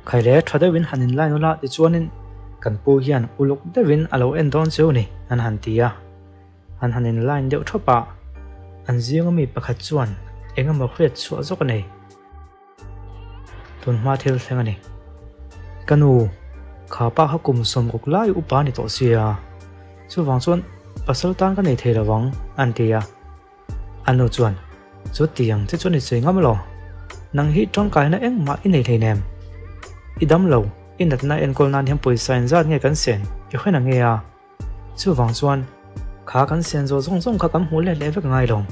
Khaile tha deuhin han in line ula tichuanin kan pu hian uluk deuhin a lo en dawn cheu ni an han ti a. An han in line deuh thap a, an zinga mi pakhat chuan eng emaw hriat chhuah zawk a nei. Tun hma thil thleng a ni. Ka nu, kha pa kha kum 60 lai upa a ni tawh sia, chuvang chuan pasal tan ka nei thei lo vang, an ti a. A nu chuan, Chutiang che chuan i sawi ngam lo. Nang hi tangkaina engmah i nei hleinem. I dam lo, i natna enkawl nan hian pawisa inzat nge kan sen i hre na nge a? Chuvang chuan, kha kan sen zawh zawng zawng kha kan hmuh let leh vek ngai lo.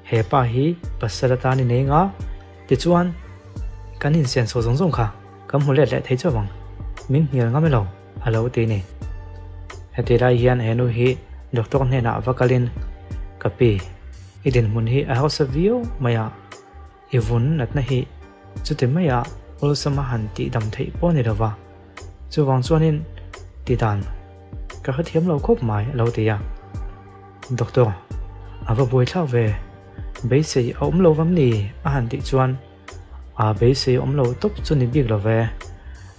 He pa hi pasal atan i nei nga, tichuan kan insen zawh zawng zawng kha kan hmu let leh thei chauh ang. Min hnial ngam elo a lo ti ni. Heti lai hian he nu hi doctor hnenah va kalin, Ka pi, i dinhmun hi a hausa viau mai a, I vun natna hi chuti maia awlsam a han tih dam theih pawh a ni lova, chuvang chuanin ti dan ka hrethiam lo khawp mai a lo ti a. Doctor, a va buaithlak ve, beisei a awm lo vam ni a han tih chuan a beisei awm lo tawp chu ni bik lo ve,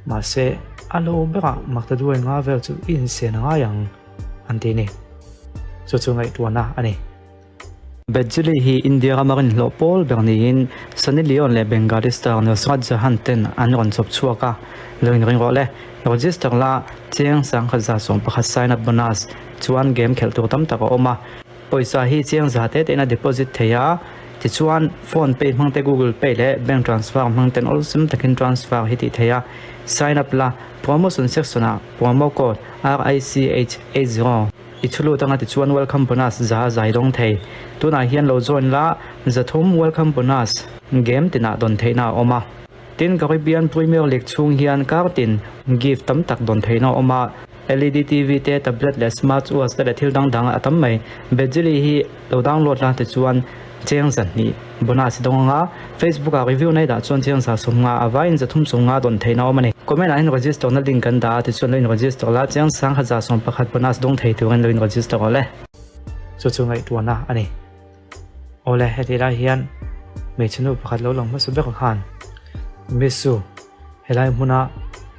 mahse a lo berah maktaduai nga vel chu i insian a ngai ang an ti ni. Chu chu ngaihtuahna a ni. Bejli hi India rama rinhlawh pawl ber niin Sunny Leone leh Bengali star Nusrat Jahan ten an rawn chawp chhuak a, lo inring rawh le. Register la chiang 1111 sign up bonus chuan game khelh tur tam tak a awm a, pawisa hi chiang za te tein a deposit thei a, tichuan phone pay hmang te Google Pay leh bank transfer hmang ten awlsam takin transfer hi tih thei a, sign up la promotion section ah promo code RICH80. I thu lut anga tichuan welcome bonus za zai dawng thei. Tunah hian lo join la, 300 welcome bonus game tinah dawn theihna a awm a. Tin, Caribbean Premier League chhung hian kar tin gift tam tak dawn theihna a awm a. LED TV te, tablet leh smart watch te leh thil dang dang a tam mai. Bejili hi lo download la tichuan cheng 200 bonus i dawng anga Facebook ah review nei dah chuan cheng 150 a vaiin 350 dawn theihna awm a ni. Comment ah hian register na link kan dah a tichuan lo in register la cheng 1111 bonus dawng thei turin lo in register awle. Chu chu ngaihtuahna a ni. Awle heti lai hian hmeichhe nu pakhat lo lang hmasa ber khan Miss-u helai hmuna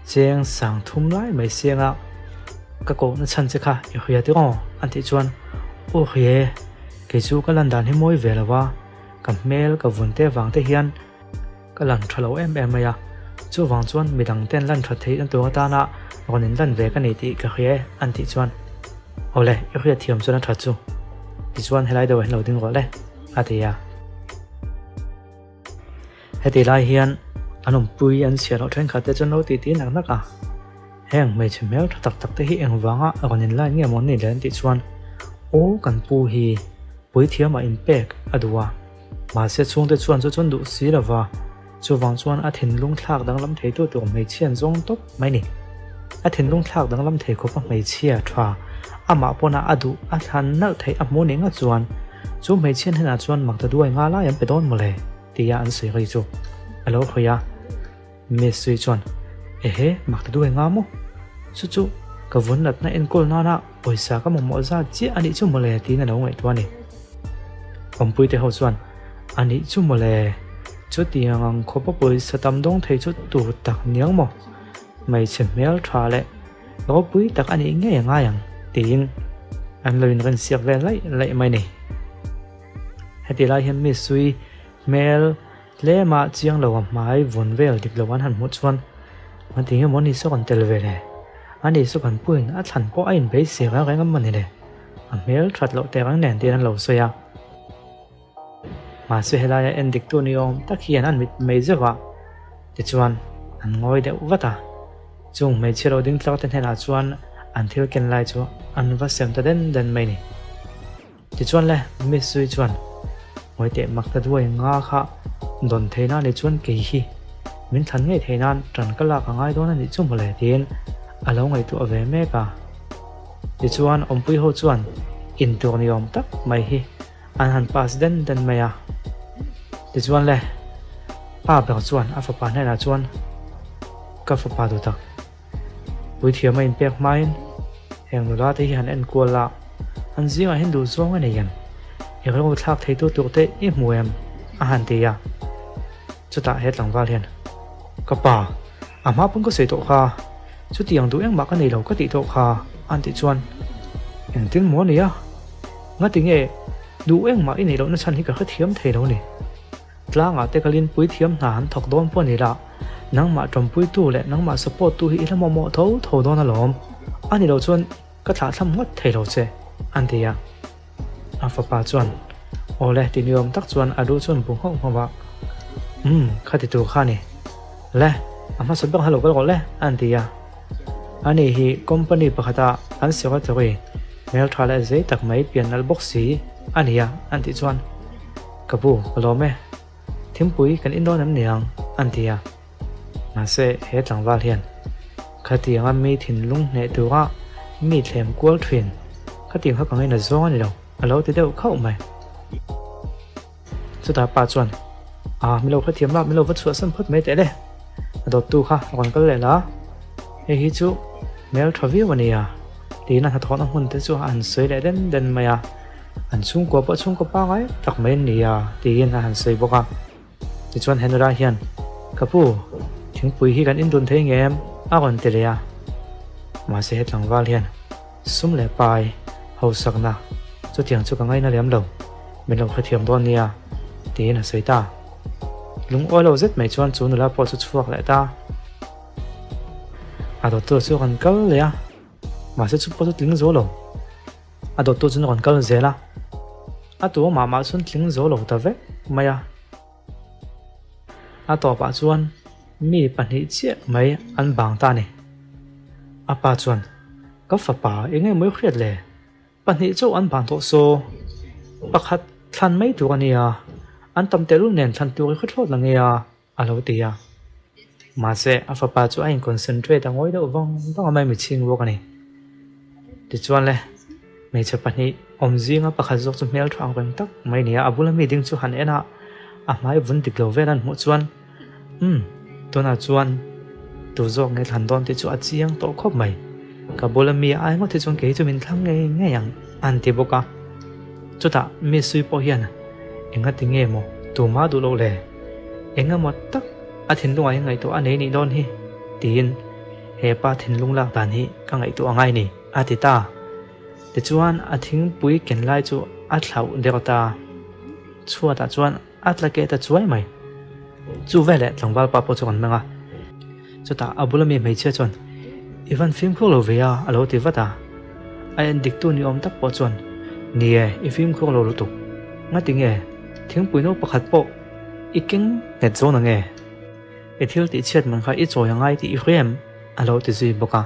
cheng 30 lai mai sianga ka kohna chhan che kha i hria tiraw an tih chuan aw hria e kei chu ka lan dan hi mawi ve lo a ka hmel ka vun te vang te hian ka lan tha lo em em mai a chuvang chuan midang ten lan tha theih na tur atana rawn in lan ve ka ni tih ka hria e an tih chuan awle i hriat thiam chuan a tha chu tichuan helai deuh ah hian lo ding rawh le a ti a. Heti lai hian an awmpui an chhiar loh thenkhat te chuan lo titi nak nak a, heng hmeichhe hmel tha tak tak te hi engvanga rawn in line nge maw ni le an tih chuan aw kan pu hi puithiam ah inpek a duh a, mahse chhungte chuan chu chuan duh si lova chuvang chuan a thinlung thlak danglam thei tu tur hmeichhia an zawng tawp mai ni. A thinlung thlak danglam thei khawpa hmeichhia tha amah pawna a duh a thlan nalh theih a hmuh nih ngawt chuan chu hmeichhia hnenah chuan makta duai nga lai an pe dawn mawle tia an sawi ri chu a lo hawi a. Miss Sui chuan Ehe makta duai nga maw? Chu chu ka vun natna enkawl nana pawisa ka mamawh zat chiah a nih chu mawle tiin a lo ngaihtuah a ni. Awmpuite ho chuan A nih chu mawle chutiang ang khawpa pawisa tam dawng thei chu tur tak niang maw? Hmeichhe hmel tha leh ropui tak a nih ngei a ngai ang tiin an lo inrinsiak vel laih laih mai ni. Heti lai hian mi sui hmel tlema chiang lo a hmai vawn vel dik lo an han hmuh chuan an ti nge maw ni saw kan tel ve le? A ni saw kan puiin a thlan pawh a inbeisei reng reng a mawni le? A hmel that loh teh reng nen tiin an lo sawi a. Mahse helaia en dik tu ni awm tak hian an mit mai zeuh a, tichuan an ngawi deuh vat a. Chung hmeichhia lo ding tlak te hnenah chuan an thil ken lai chu an va sem ta den den mai ni. Tichuan le, Miss Zui chuan ngawi teh mak ta duai nga kha dawn thei nan ni chuan kei hi min thlan ngei thei nan tan ka lak a ngai dawn a nih chu mawle tiin a lo ngaihtuah ve mek a. Tichuan awmpui ho chuan intur ni awm tak mai hi An han pass den den mai a. Tichuan le, pa ber chuan a fapa hnenah chuan, Ka fapa duh tak, puithiam a inpek hmain heng nula te hi han enkual la, an zingah hian duh zawng a nei em? I rilru thlak theitu tur te i hmu em? a han ti a. Chutah he tlangval hian, Ka pa! A hma pawn ka sawi tawh kha, chutiang duh engmah ka nei lo ka tih tawh kha an tih chuan engtin maw nia, ngati nge duh engmah i neih lohna chhan hi ka hrethiam thei lo ni. Tlangah te kalin puithiam hna han thawk dawn pawh ni la, nangmah tawmpuitu leh nangmah support tu hi i la mawhmawh tho tho dawn alawm, a ni lo chuan ka thlahthlam ngawt thei lo che an ti a. A fapa chuan, Awle ti ni awm tak chuan a lu chuan bu nghauh nghauh a, Umm, kha ti tur kha a ni. Le, a hmasa ber halo kal rawh le, a ti a. Ani hi company pakhata an secretary, hmeltha leh zei tak mai pian nalh bawk si a ni a, an tih chuan, Ka pu, ka lawm e. Thingpui kan in dawn em niang, an ti a. Mahse, he tlangval hian khatianga mi thinlung hneh tura mi thlem kual thin khatiang kha ka ngaina zawng a ni lo, a lo ti deuh khauh mai. Chutah pa chuan, A, mi lo hrethiam la, mi lo va chhuahsan phawt mai teh le, a dawttu kha a rawn kal leh la, hei hi chu hmel tha viau a nia, tiin a hnathawhna hmun te chu a han sawi leh den den mai a, an chhungkua pawh chhungkaw pangai tak mai an ni a, tiin a han sawi bawk a. Tichuan Henry hian, Ka pu, thingpui hi kan indun thei nge em? a rawn ti leh a. Mahse he tlangval hian sum leh pai hausakna chutiang chu ka ngaina lem lo, min lo hrethiam dawn nia, tiin a sawi ta. Lungawi lo zet mai chuan chu nula pawh chu chhuak leh ta. A dawttu chu a rawn kal leh a, mahse chu pawh chu tling zo lo. A dawttu chu a rawn kal zel a, a tu amah mah chuan tling zo lo ta vek mai a. A tawpah chuan mi pahnih chiah mai an bang ta a ni. A pa chuan, Ka fapa eng nge mawi hriat le? Pahnih chauh an bang tawh saw. Pakhat thlan mai tur a nia, an tam tehlul nen thlan tur i hre thlawt la nge a? A lo ti a. Mahse, a fapa chu a in-concentrate a ngawi deuh vang vang a mai mitchhing bawk a ni. Tichuan le, hmeichhe pahnih awm zinga pakhat zawk chu hmel tha ang reng tak mai ni a, a bula mi ding chu han en a, a hmai vun dik lo vel an hmuh chuan, Umm, tunah chuan tu zawk nge thlan dawn tih chu a chiang tawh khawp mai. Ka bula mi ai ngawt hi chuan kei chu min thlang ngei ngei ang, an ti bawk a. Chutah mi sui pawh hian engati nge maw tumah duh loh le? Engemaw tak a thinlungah hian ngaihtuah a nei nih dawn hi? tiin he pa thinlung lak dan hi ka ngaihtuah a ngai ni, a ti ta. Tichuan a thingpui ken lai chu a thlauh deuh ta. Chhuatah chuan a tla keh ta chuai mai. Chu veleh tlangval pa pawh chu kan meng a. Chutah a bula mi hmeichhia chuan, I van fimkhur lo ve a, a lo ti vat a. A en diktu ni awm tak pawh chuan, Ni e, i fimkhur lo lutuk. Ngati nge, thingpui no pakhat pawh i keng nghet zawn ang e? I thil tih chhiat man kha i chawi a ngai tih i hria em? a lo ti zui bawk a.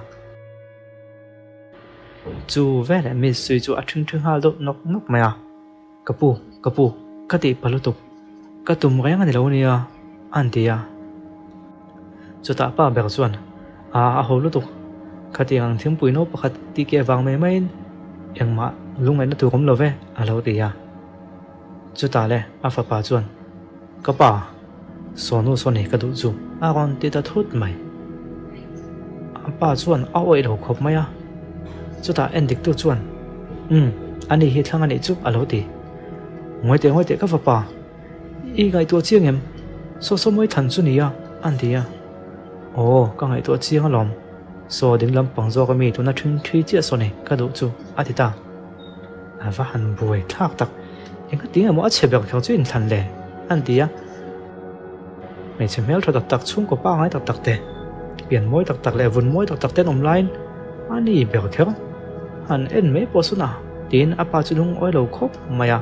Chu veleh Miss Sui chu a ṭhingṭhi nghal deuh nawk nawk mai a. Ka pu, ka pu, ka tih pa lutuk, ka tum reng a ni lo nia, a han ti a. Chutah pa ber chuan, A, a ho lutuk, khatiang ang thingpui no pakhat tih keh vang mai maiin engmah lungngaihna tur awm lo ve, a lo ti a. Chutah le a fapa chuan, Ka pa, Sawnu saw nei ka duh chu a rawn ti ta thut mai. A pa chuan a awih lo khawp mai a. Chutah en diktu chuan, Umm, ani hi thlang a nih chu a lo ti. Ngawi teh ngawi teh ka fapa, i ngaihtuah chiang em? Saw saw mawi thlan chu nia, a ti a. Aw, ka ngaihtuah chiang alawm. Saw ding lampang zawk ami tuna ṭhing ṭhi chiah saw nei ka duh chu, a ti ta. A va han buai thlak tak, enga ti emaw a chhe ber kher chu inthlan le? an ti a. Hmeichhe hmel tha tak tak, chhungkaw pangai tak tak te, pian mawi tak tak leh vun mawi tak tak te an awm laiin a ni ber kher han en mai pawh sawn a tiin a pa chu lungawi lo khawp mai a.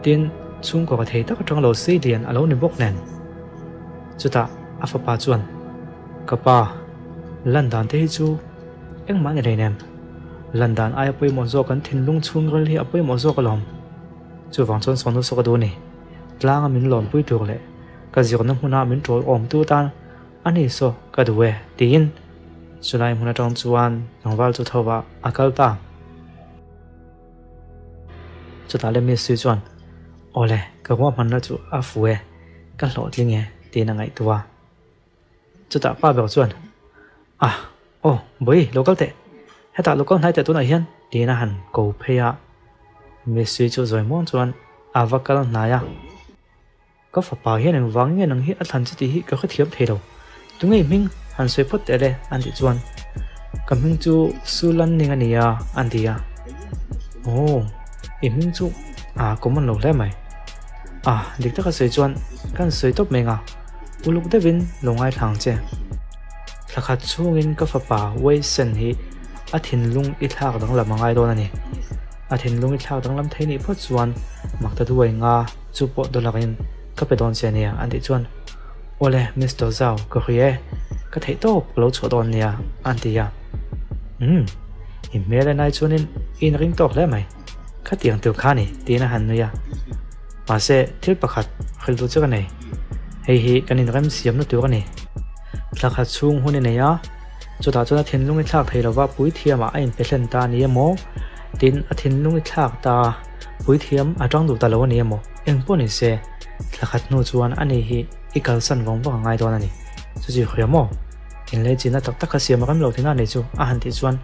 Tin, chhungkaw ka thei tak atang lo sei lian a lo ni bawk nen. Chutah a fapa chuan, Ka pa, lan dan te hi chu engmah ni hleinem. Lan dan aia pawimawh zawk kan thinlung chhungril hi a pawimawh zawk alawm. Chuvang chuan sawn hmasa ka duh a ni. Tlanga min lawnpui tur leh ka zirna hmuna min ṭawl awmtu tan a ni saw ka duh e tiin chulai hmun aṭang chuan tlangval chu tho ah a kal ta. Chutah le Miss Sui chuan, Awle, ka ruahmanna chu a fu e, ka hlawhtling e tiin a ngaihtuah a. Chutah pa ber chuan, Ah, aw, Bawi, lo kal teh. Hetah lo kal hnai teh tunah hian, tiin a han ko phei a. Mistri chu zawi muang chuan a va kal hnai a. Ka fapa hian engvang nge nang hi a thlan che tih hi ka hrethiam thei lo. Tunge i hming? Han sawi phawt teh le, an tih chuan, Ka hming chu Su Lan Ning a ni a, an ti a. Aw, i hming chu a common lo hle mai. A, dik taka sawi chuan kan sawi tawp mai nga, uluk deuhin lo ngaithla ang che. Thla khat chhungin ka fapa Wei Sen hi a thinlung i thlak danglam a ngai dawn a ni. A thinlung i thlak danglam thei nih phawt chuan makta duai nga chu pawh dawlakin ka pe dawn che a nia, an tih chuan, Awle, Mister Zhao, ka hria e, ka theih tawp ka lo chhuah dawn nia, an ti a. Umm, i hmel en ai chuanin i inring tawk hle mai, khatiang tur kha ni, tiin a han nui a. Mahse, thil pakhat hrilh duh chu ka nei, hei hi kan inrem siamna tur a ni. Thla khat chhung hun i nei a, chutah chuan a thinlung i thlak thei lova puithiamah a inpe hlen ta a ni emaw, tin a thinlung i thlak ta a, puithiam a tang duh ta lo a ni emaw, engpawh ni se, Thla khat hnu chuan ani hi i kalsan vang vang a ngai dawn a ni. Chuchi hria maw? Inlei chinna tak tak kha siam a rem lo thin a ni chu a han tih chuan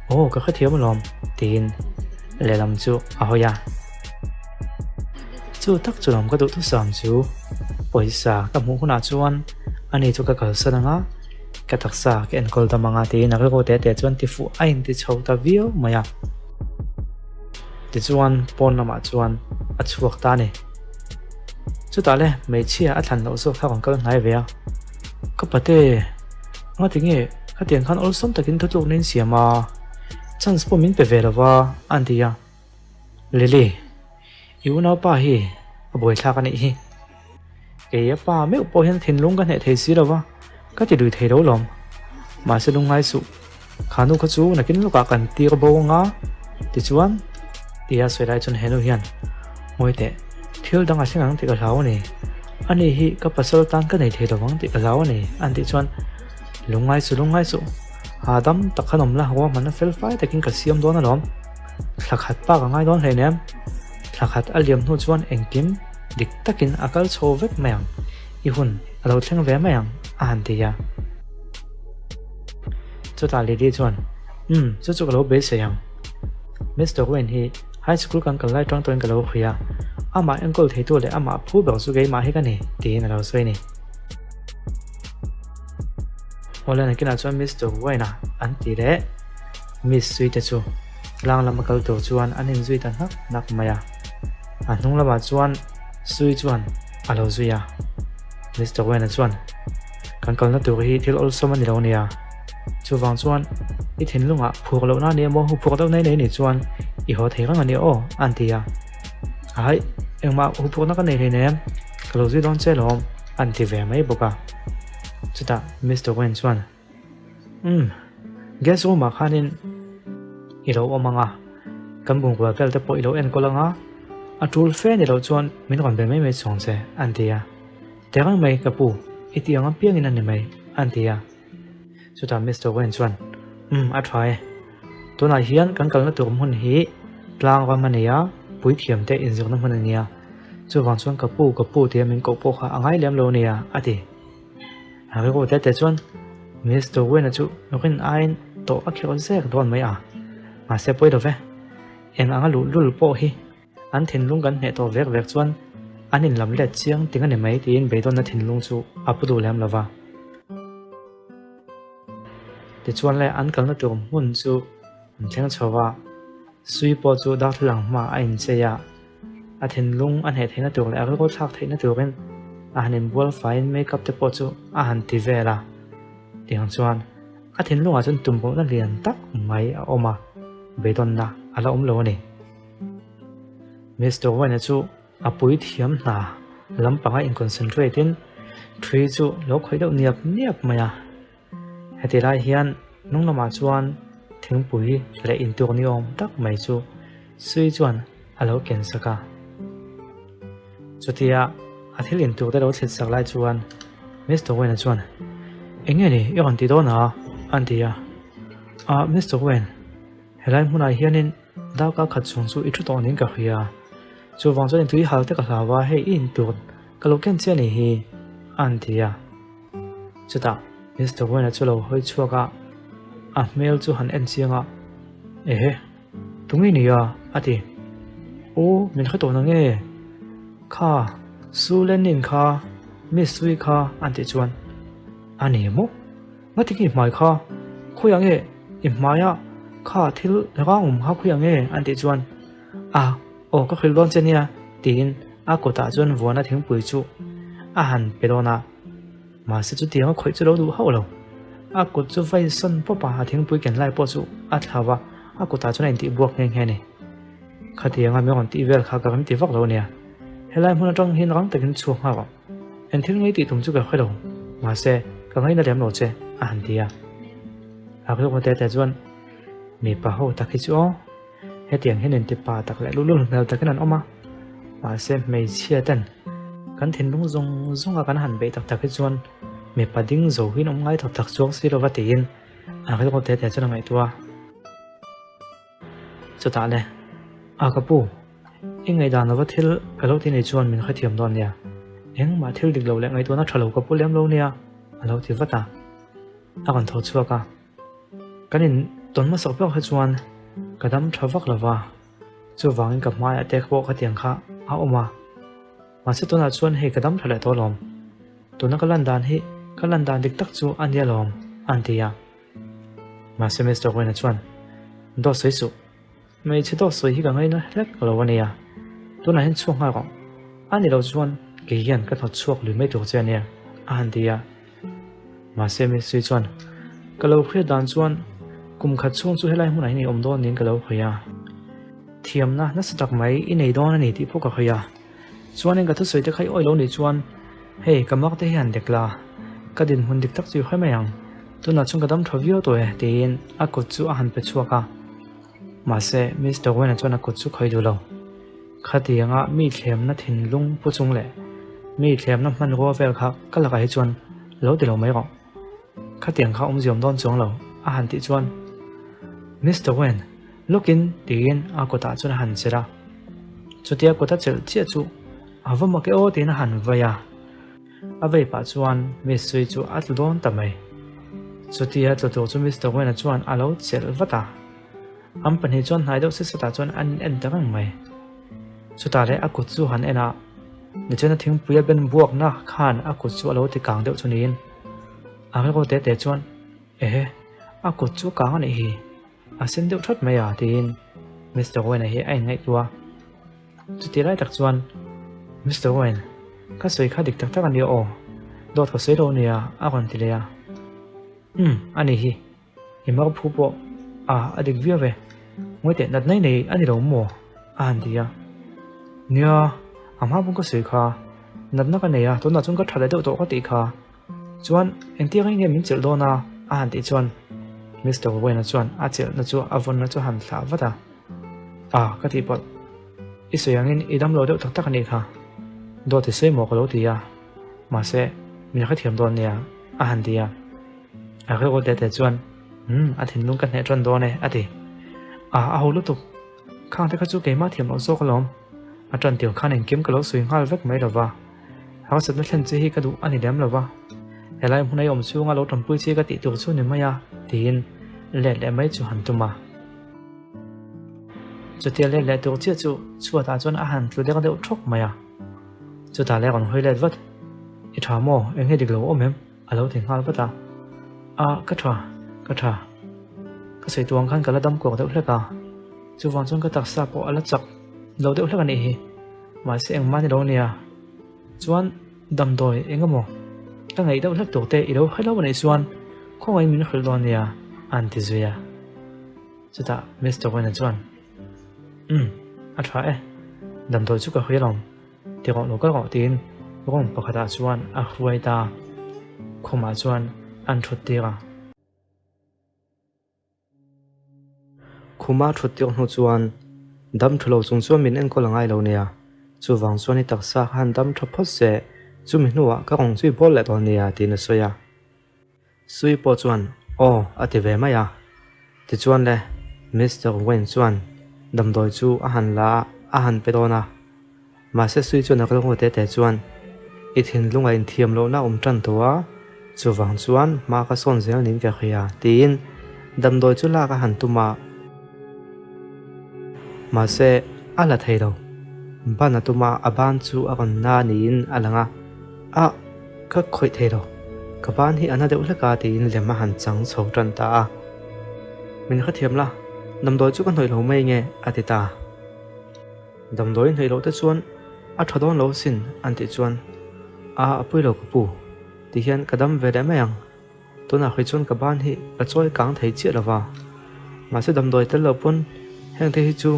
Aw ka hrethiam alawm tiin lehlam chu a hawi a. Chu tak chu lawm ka duhthusam chu pawisa ka hmuh hunah chuan ani chu ka kalsan anga ka taksa ka enkawl dam anga tiin a rilru teh teh chuan tifuh a inti chho ta viau mai a. Tichuan pawn lamah chuan a chhuak ta a ni. Chutah le hmeichhia a thlan loh zawk kha rawn kal hnai ve a, Ka pate, ngati nge khatiang khan awlsam takin thutlukna in siam a, chance pawh min pe ve lo va a ti a. Lily, i unaupa hi a buaithlak a nih hi. Kei a pa meuh pawh hian thinlung ka hneh thei si lo va, ka ti lui thei lo lawm. Mahse lungngai suh, kha nu kha chu nakin lawkah kan tir bo anga tichuan tia sawi lai chuan he nu hian Ngawi teh, thil dang a thleng ang tih ka hlau a ni. Ani hi ka pasal tan ka nei thei lo vang tih ka hlau a ni an tih chuan Lungngai suh, lungngai suh, hahdam tak khan awm la, ruahmanna fel fai takin ka siam dawn alawm. Thla khat pa ka ngai dawn hleinem. Thla khat a liam hnu chuan engkim dik takin a kal chho vek mai ang, i hun a lo thleng ve mai ang, a han ti a. Chutah Lily chuan, Umm, chu chu ka lo beisei ang. Mister Wayne hi high school kan kal lai tang tawhin ka lo hria a, amah enkawl theitu leh amah phu ber chu keimah hi ka ni, tiin a lo sawi a ni. Awle nakinah chuan Mister Wayne-a an ti leh Miss Sui te chu tlang lama kal tur chuan an inzui ta hnak hnak mai a. A hnung lamah chuan Sui chuan a lo zui a. Mister Wayne-a chuan, Kan kalna tur hi thil awlsam a ni lo nia. Chuvang chuan i thinlungah phur lohna a ni emaw, huphurh deuh nei nei nih chuan i haw thei reng a ni aw, a an ti a. Ahaih, engmah huphurhna ka nei hleinem, ka lo zui dawn che lawm, a an ti ve mai bawk a. Chutah Mister Wayne chuan, Umm, guest room ah khanin i lo awm ang a, kan bungrua vel te pawh i lo enkawl ang a, a tul fe ni loh chuan min rawn be mai mai chhawng che, an ti a. Terang mai ka pu, i tih ang apiangin a ni mai, an ti a. Chutah Mister Wayne chuan, Umm, a tha e. Tunah hian kan kalna tur hmun hi tlang ram a ni a, puithiam te inzirna hmun a ni a. Chuvang chuan ka pu, ka pu tia min koh pawh kha a ngai lem lo a nia, a ti. A rilru te te chuan Mister Wayne-a chu rin aiin tawh a khirh zek dawn mai a, mahse pawi lo ve. Eng anga luhlul pawh hi an thinlung kan hneh tawh vek vek chuan an inlam let chiang ting a ni mai tiin beidawnna thinlung chu a pu duh lem lo va. Tichuan le an kalna tur hmun chu an thleng chho va, Sui pawh chu darthlalang hmaah a inchei a. A thinlung a hneh theihna tur leh a rilru thlak theihna turin a han inbual faiin makeup te pawh chu a han ti vel a. Tiang chuan a thinlungah chuan tumruhna lian tak mai a awm a, beidawnna a la awm lo a ni. Mister Wayne-a chu a puithiam hna lampanga in-concentrate in ṭhui chu lo khawih deuh niap niap mai a. Heti lai hian hnung lamah chuan thingpui leh intur ni awm tak mai chu Sui chuan a lo ken sak a. Chutia a thil intur te lo thlit sak lai chuan Mister Wayne-a chuan, Eng nge ni i rawn ti dawn a? a ti a. Ah, Mister Wayne, helai hmunah hianin darkar khat chhung chu i thu tawh niin ka hria. Chuvang chuan intui hal te ka hlau a, hei i intur ka lo ken chiah a nih hi, a han ti a. Chutah Mister Wayne-a chu lo hawi chhuak a, a hmel chu han en chiang a, Ehe, tunge ni a? a ti. Aw, min hre tawh na nge? Kha, Su Lenin kha, Miss Sui kha an tih chuan, A ni maw? Ngatinge i hmai kha? Khawiah nge i hmaia kha thil rang awm kha khawiah nge? an tih chuan, A, aw ka hrilh dawn che nia, tiin a kutah chuan vuana thingpui chu a han pe dawn a. Mahse chutianga khawih chu lo duh hauh lo. A kut chu vai sawn pawp a, a thingpui ken lai pawh chu a thlau a, a kutah chuan a intih buak nghe nghe a ni. Khatianga mi rawn tih vel kha ka rem ti vak lo ania. Helai hmun atang hian rang takin chhuak nghal rawh. Eng thil ngei tih tum chu ka hre lo, mahse ka ngaina lem lo che, a han ti a. A rilru te te chuan, Mipa ho tak hi chu aw, hetiang hian inti pa tak leh luhlul hmel takin an awm a, mahse hmeichhia ten kan thinlung zawng zawnga kan han beih tak tak hi chuan mipa ding zo hian awm ngai tak tak chuang si lova tiin a rilru te te chuan a ngaihtuah a. Chutah le, A ka pu, i ngaihdan lova thil ka lo ti nei chuan min hrethiam dawn nia. Engmah thil dik lo leh ngaihtuahna tha lo ka pu lem lo nia, a lo ti vat a. A rawn tho chhuak a. Kan in tawn hmasak ber kha chuan ka dam tha vak lova, chuvangin ka hmaiah te pawh khatiang kha a awm a. Mahse tunah chuan hei ka dam tha leh tawh alawm. Tuna ka lan dan hi ka lan dan dik tak chu a nia lawm, a ti a. Mahse Mister Wayne-a chuan, Dawt sawi suh. Hmeichhe dawt sawi hi ka ngaina hlek lo a nia. Tunah hian chhuak nghal rawh. A ni lo chuan kei hian ka hnawt chhuak lui mai tur che a nia, a han ti a. Mahse Miss Sui chuan, Ka lo hriat dan chuan kum khat chhung chu helai hmunah hian i awm dawn niin ka lo hawi a. Thiamna nasa tak mai i nei dawn a ni tih pawh ka hawi a. Chuanin ka thusawi te kha i awih lo nih chuan hei ka mak te hi han dek la, ka dinhmun dik tak chu i hawi mai ang, tunah chuan ka dam tha viau tawh e tiin a kut chu a han pe chhuak a. Mahse Mister Wayne-a chuan a kut chu khawi duh lo. Khatianga mi thlemna thinlung pu chung leh mi thlemna hmanrua vel kha ka lakah hi chuan lo ti lo mai rawh. Khatiang kha awmziawm dawn chuang lo a han tih chuan Mister Wayne lawkin tiin a kutah chuan a han chelh a. Chutia kut a chelh chiah chu a va mak e aw tiin a han vai a. A vei pah chuan Miss Sui chu a tlu dawn ta mai. Chutia tlu tur chu Mister Wayne-a chuan a lo chelh vat a. An pahnih chuan hnai deuh set setah chuan an in en ta reng mai. Chutah leh a kut chu han en a, tichuan a thingpui a ben buakna khan a kut chu a lo ti kang deuh chu niin a rilru te te chuan Ehe, a kut chu kang a nih hi, a sen deuh that mai a tiin Mister Wayne-a hi a inngaihtuah a. Chuti lai tak chuan Mister Wayne, ka sawi kha dik tak tak a nia aw, dawt ka sawi lo nia a rawn ti leh a. Umm, a nih hi. I mar phu pawh a a dik viau e, ngawi teh nat nei nei a ni lo maw? a han ti a. Nia, a hma pawn ka sawi kha, natna ka nei a, tunah chuan ka tha leh deuh tawh ka tih kha. Chuan engtiang hi nge min chelh dawn a? a han tih chuan Mister Wayne-a chuan a chelhna chu a vawnna chu a han thlah vat a. A, ka tih pawlh. I sawi angin i damlo deuh tak tak a nih kha. Dawt i sawi maw ka lo ti a, mahse min hrethiam dawn nia, a han ti a. A rilru te te chuan, Umm, a thinlung ka hneh ṭan dawn e, a ti. A, a ho lutuk. Khang te kha chu keimah thiam loh zawk alawm. A ṭan tir khan engkim ka lo sawi nghal vek mai lova. Harsatna thlen che hi ka duh a ni lem lova. Helai hmun a i awm chhunga lo ṭanpui che ka tih tur chu ni mai a, tiin let leh mai chu han tum a. Chutia let leh tur chiah chu chhuatah chuan a han tlu deuh deuh ṭhawk mai a. Chutah leh a rawn hawi let vat. I ṭha maw? Eng nge dik lo awm em? A lo ti nghal vat a, A, ka tha, ka tha. Ka sawi tuang khan ka la dam kuak deuh hlek a, chuvang chuan ka taksa pawh a la chak lo deuh hlek a nih hi. Mahse engmah ni lo nia. Chuan damdawi eng emaw ka ngaih deuh hlek tur te i lo hre lo a nih chuan khawngaihin min hrilh dawn nia a han ti zui a. Chutah Mister Wayne-a chuan, Umm, a tha e, damdawi chu ka hria lawm. Ti rawh lo kal rawh tiin room pakhatah chuan a hruai ta. Khumah chuan an thut tir a. Khuma thut tir hnu chuan dam tha lo chung chuan min enkawl a ngai lo nia. Chuvang chuan i taksa kha han dam tha phawt se, chumi hnuah ka rawn zui bawl leh dawn nia tiin a sawi a. Sui pawh chuan aw a ti ve mai a. Tichuan le, Mister Wayne chuan damdawi chu a han la a, a han pe dawn a. Mahse Sui chuan a rilru te te chuan, I thinlungah inthiam lohna a awm tan tawh a, chuvang chuan hma ka sawn zel niin ka hria, tiin damdawi chu lak a han tum a. Mahse a la thei lo. Ban a tum a, a ban chu a rawn na niin a lang a. A, ka khawih thei lo. Ka ban hi a na deuh hlek a tiin lem a han chang chho tan ta a. Min hrethiam la, damdawi chu ka hnawih lo mai nge a ti ta. Damdawi hnawih loh te chuan a tha dawn lo asin an tih chuan a a pui lo ka pu ti hian ka dam ve leh mai ang. Tunah hrui chuan ka ban hi ka chawi kang thei chiah lo va, mahse damdawi tel lo pawn heng te hi chu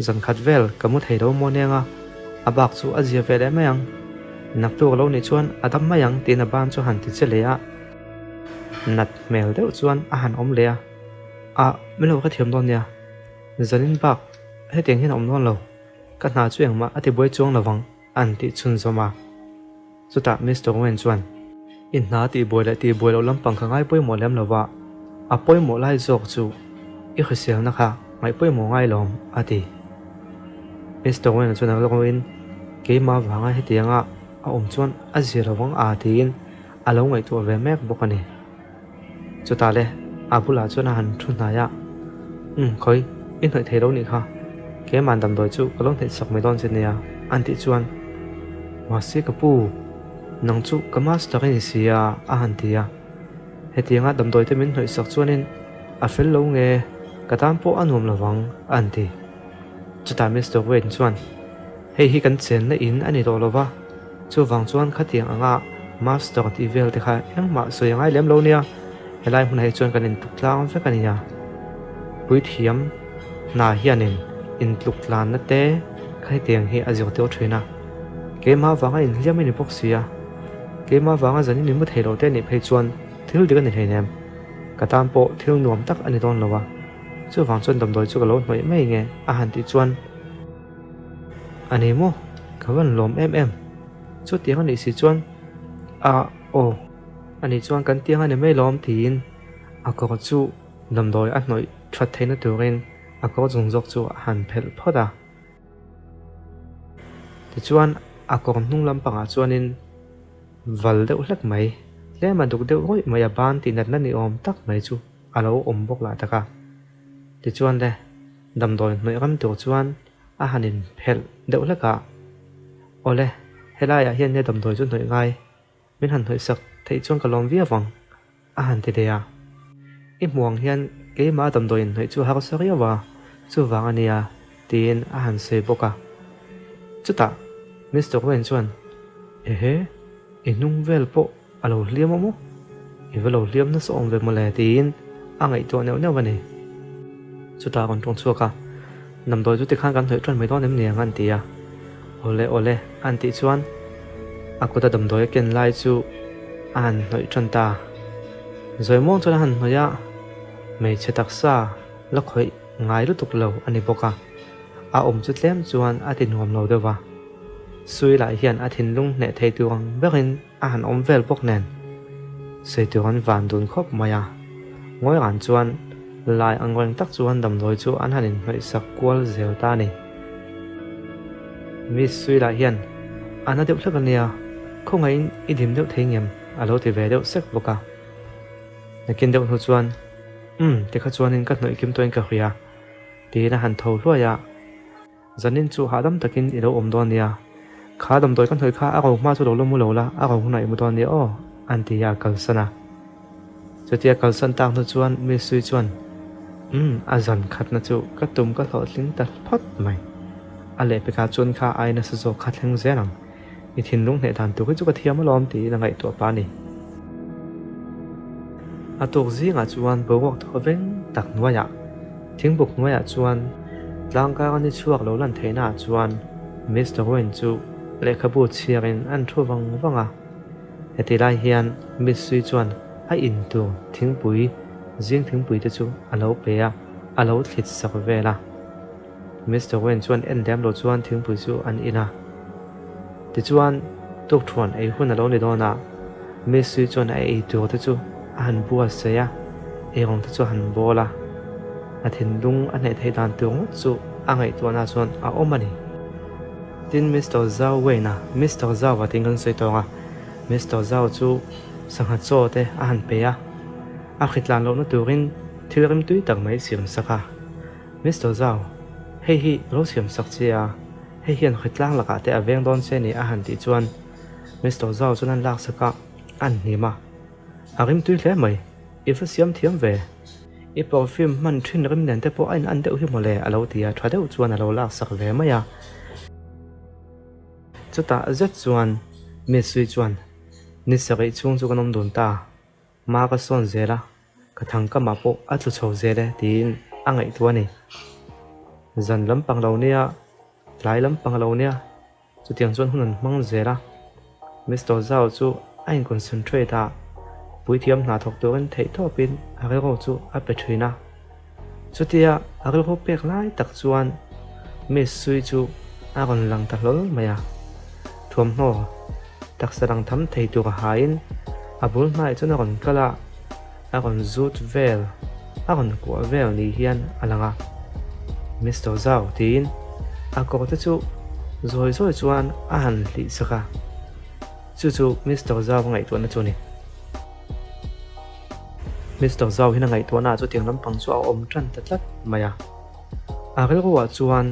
zan khat vel ka mu thei lo maw nia a bak chu a zia ve leh mai ang. Naktuk a lo nih chuan a dam mai ang tiin a ban chu han ti che leh a, nat hmel deuh chuan a han awm leh a, a min lo hrethiam dawn nia, zanin bak hetiang hian a awm dawn lo, ka hna chu engmah a ti buai chuang lo vang an tih chhunzawm a. Chutah Mister Wen chuan, I hna tihbuai leh tihbuai loh lampang kha ngai pawimawh lem lova, a pawimawh lai zawk chu i hriselna kha ngaih pawimawh ngai lawm, a ti. Mister Wen chuan a lawngin, Keimah vanga hetianga a awm chuan a zir lo vang a tiin a lo ngaihtuah ve mek bawk a ni. Chutah le, a bulah chuan a han thu hnai a, Umm, khawi, i hnawih thei lo nih kha, keimah damdawi chu ka lo hnaih sak mai dawn che nia, an tih chuan, Mahse ka pu, nang chu ka master i ni si a, a han ti a. Hetianga damdawi te min hnawih sak chuanin a fel lo nge, ka tan pawh a nuam lo vang, an ti. Chutah Mister Wayne chuan, Hei hi kan chenna in a ni tawh lo va, Chuvang chuan khatiang anga master tih vel te kha engmah sawi a ngai lem lo nia, helai hmunah hi chuan kan intluk tlang vek a nia. Puithiam hna hianin intluk tlanna te kha hetiang hi a zir tir thin a, keimah vanga inhliam i ni bawk si a, keimah vanga zanin i mu thei lo te nih phei chuan thil dik a ni hleinem, ka tan pawh thil nuam tak a ni dawn lo a, chuvang chuan damdawi chu ka lo hnawih mai nge a han tih chuan. A ni maw? Ka van lawm em em. Chutiang a nih si chuan a aw a nih chuan kan tiang a ni mai lawm tiin a kawr chu damdawi a hnawih that theihna turin a kawr chung zawk chu a han phelh phawt a. Tichuan a kawr hnung lampangah chuanin val deuh hlek mai, tlem a duk deuh rawih mai a ban tih natna ni awm tak mai chu a lo awm bawk lah tak a. Tichuan le. Damdawi hnawih ram tur chuan a han inphelh deuh hlek a, Awle, helaiah hian nia damdawi chu hnawih ngai, min han hnawih sak theih chuan ka lawm viau vang, a han ti leh a. I hmuh ang hian keimah damdawi inhnawih chu harsa riau a, chuvang a nia, tiin a han sawi bawk a. Chutah Mister Wayne chuan, Ehe, i hnung vel pawh A lo hliam a maw? I va lo hliam nasa awm ve mawle tiin a ngaihtuah neuh neuh a ni. Chutah rawn tawng chhuak a, Damdawi chu tikhan kan hnawih tan mai dawn em ni ang an ti a. Awle awle an tih chuan a kuta damdawi a ken lai chu a han hnawih tan ta. Zawi muang chuan a han hnawih a, hmeichhe taksa la khawih ngai lutuk lo a ni bawk a, a awm chu tlem chuan a ti nuam lo deuh va. Sui lah hian a thinlung hneh thei tur ang berin A han awm vel bawk nen sawi tur an van dun khawp mai a, ngawi ran chuan lai ang reng tak chuan damdawi chu an han inhnawih sak kual zel ta a ni. Miss Suila hian a na deuh hlek a nia, khawngaihin i dim deuh thei ngem a lo ti ve deuh sek bawk a. Nakin deuh hnu chuan, Umm, tikha chuanin ka hnawih kim tawhin ka hria, tiin a han tho hluai a. Zanin chu hahdam takin i lo awm dawn nia. Kha damdawi ka hnawih kha a ro hma chu lo la mu lo la, a ro hunah i mu dawn nia aw, an ti a kalsan a. Chutia kalsan tak hnu chuan Miss Sui chuan, Umm, a zan khatna chu ka tum ka hlawhtling ta phawt mai. A lehpekah chuan kha ai nasa zawk kha thleng zel ang. I thinlung hneh dan tur hi chu ka thiam alawm tiin a ngaihtuah pah a ni. A tuk zingah chuan boruak thaw veng tak hnuaiah, thingbuk hnuaiah chuan tlangkar a ni chhuak lo lan theihnaah chuan Mister Wayne chu lehkhabu chhiarin an thu vang vang a. Heti lai hian Miss Sui chuan a in tur thingpui, zing thingpui te chu a lo pe a, a lo thlit sak vel a. Mister Wayne chuan en lem lo chuan thingpui chu an in a. Tichuan, tukthuan ei hun a lo ni dawn a, Miss Sui chuan a ei tur te chu a han buatsaih a, eirawng te chu a han bawl a. A thinlung a hnaih theih dan tur ngawt chu a ngaihtuahna chuan a awm a ni. Tin, Mister Zhao Wayne-a, Mister Zhao-a tiin kan sawi tawng a, Mister Zhao chu sangha chaw te a han pe a, a hritlan lohna turin thil rimtui tak mai siam sak a. Mister Zhao, hei hi lo siam sak che a, hei hian hritlang lakah te a veng dawn che ni a han tih chuan Mister Zhao chuan an laksak a, an hnim a. A rimtui hle mai, i va siam thiam ve. I perfume hman thin rim nen te pawh a in an deuh hi mawle a lo ti a, tha deuh chuan a lo laksak ve mai a. Chutah zet chuan Miss Sui chuan, Ni sarih chhung chu kan awm dun ta, hma ka sawn zel a, ka thangkamah pawh a tlu chho zel e tiin a ngaihtuah a ni. Zan lampang lo nia, tlai lampang lo nia, Chutiang chuan hun an hmang zel a, Mister Zhao chu a in-concentrate a, puithiam hna thawk turin theihtawpin a rilru chu a pe thin a. Chutia a rilru pek lai tak chuan Miss Sui chu a rawn lang ta hlawl mai a, thuamhnaw taksa lang tham thei tur a hain a bul hnaiah chuan a rawn kal a. A rawn zut vel, a rawn kuah vel ni hian a lang a. Mister Zhao tiin a kawr te chu zawi zawi chuan a han hlih sak a. Chu chu Mister Zhao ngaihtuahna chu a ni. Mister Zhao hian a ngaihtuahnaah chutiang lampang chu a awm tan ta tlat mai a. A rilruah chuan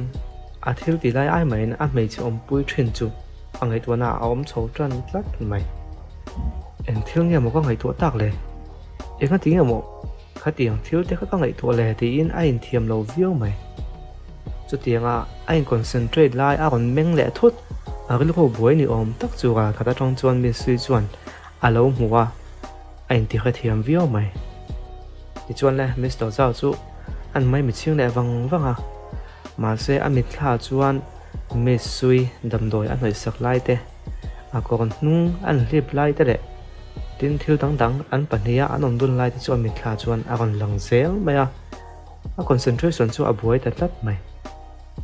a thil ti lai ai maiin a hmeichhe awmpui thin chu a ngaihtuahnaah a awm chho tan tlat mai. Eng thil nge maw ka ngaihtuah tak le? Enga ti nge maw khatiang thil te kha ka ngaihtuah le tiin a inthiam lo viau mai. Chutianga a in-concentrate lai a rawn meng leh thut, a rilru buai ni awm tak chu ralkhat atang chuan Miss Sui chuan a lo hmu a, a intihrethiam viau mai. Tichuan le Mister Zhao chu an mai mitchhing leh vang vang a, mahse a mitthla chuan Miss Sui damdawi a hnawihsak lai te, a kawr hnung an hlip lai te leh tin thil dang dang an pahniha an awm dun lai te chu a mitthla chuan a rawn lang zel mai a, a concentration chu a buai ta tlat mai.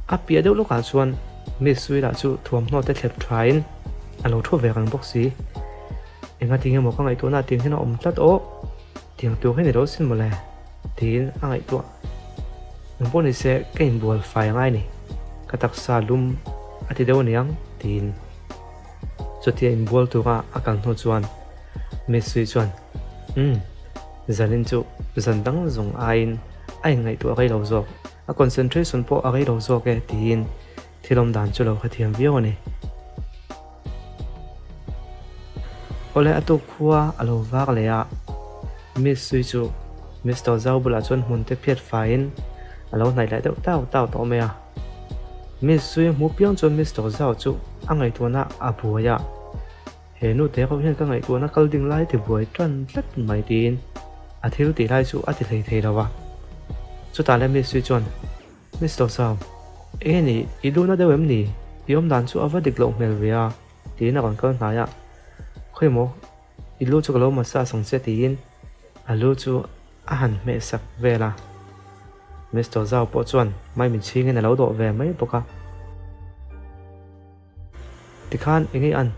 A piah deuh lawkah chuan Miss Sui lah chu thuamhnaw te thlep thain a lo thu ve reng bawk si. Engati nge maw ka ngaihtuahna tiang hian a awm tlat aw? Tiang tur hi ni lo sin mawle tiin a ngaihtuah. Nang pawh ni se ka inbual fai angai ni, ka taksa lum a ti deuh aniang tiin. Chutia inbual tura a kal hnu chuan Miss Sui chuan, Umm, zanin chu zan dang zawng aiin a inngaihtuah rei lo zawk, a concentration pawh a rei lo zawk e tiin thil awm dan chu lo hrethiam viau a ni. Awle a tuk khua a lo vak leh a, Miss Sui chu Mister Zhao bulah chuan hmun te phiat faiin a lo hnaih leh deuh tau tau tawh mai a. Miss Sui hmu piang chuan Mister Zhao chu a ngaihtuahna a buai a, He nu te ho hian ka ngaihtuahna kal ding lai ti buai tan tlat mai tiin a thil tih lai chu a ti hlei thei lo a. Chutah le Miss Sui chuan Mister Zhao, eng nge ni, i luhna deuh em ni? I awm dan chu a va dik loh hmel ve a, tiin a rawn kal hnai a. Khawi maw, i lu chu ka lo massage ang che tiin a lu chu a han hmeh sak vel a. Mister Zhao pawh chuan mai min chhingin a lo dawh ve mai bawk a. Tikhan eng nge an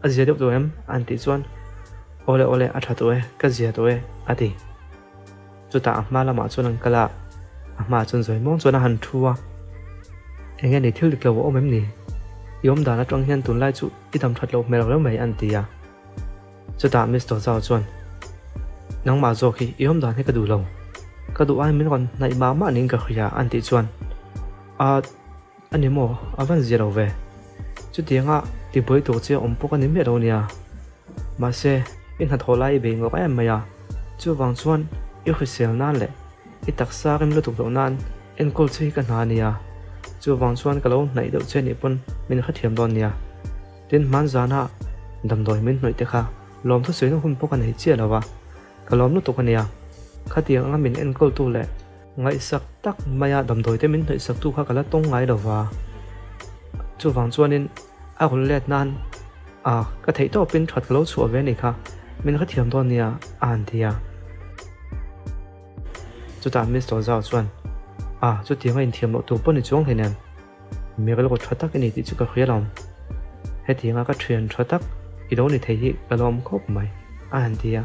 a zia deuh tawh em? An tih chuan, Awle awle, a tha tawh e, ka zia tawh e, a ti. Chutah a hma lamah chuan an kal a, a hmaah chuan zawi muang chuan a han thu a. Eng nge ni thil dik lo a awm em ni? I awm dan atang hian tunlai chu i dam that loh hmel reu mai, an ti a. Chutah Mister Zhao chuan, Nangmah zawk hi i awm dan hi ka duh lo. Ka duh ai min rawn hnaih mah mah niin ka hria, an tih chuan, A. A ni maw? A van zia lo ve. Chutianga tibuai tur che awm pawh ka ni miah lo nia. Mahse, i hnathawh lai i bei ngawk em mai a. Chuvang chuan i hrisel nan leh i taksa rim lutuk loh nan enkawl che hi ka hna a nia. Chuvang chuan ka lo hnaih deuh che nih pawn min hrethiam dawn nia. Tin, hmanzana damdawi min hnawih te kha lawmthu sawina hun pawh ka nei chiah lo a, ka lawm lutuk a nia. Khatiang anga min enkawltu leh. Ngaihsak tak maia damdawi te min hnawihsaktu kha ka la tawng ngai lo va, chuvang chuanin a rawn let nan a ka theih tawpin that ka lo chhuah ve a nih kha, min hrethiam dawn nia a han ti a. Chutah Mister Zhao chuan, A, chutianga inthiam loh tur pawh ni chuang hleinem, mi rilru tha tak i ni tih chu ka hria lo, hetianga ka thian tha tak i lo ni thei hi ka lawm khawp mai a han ti a.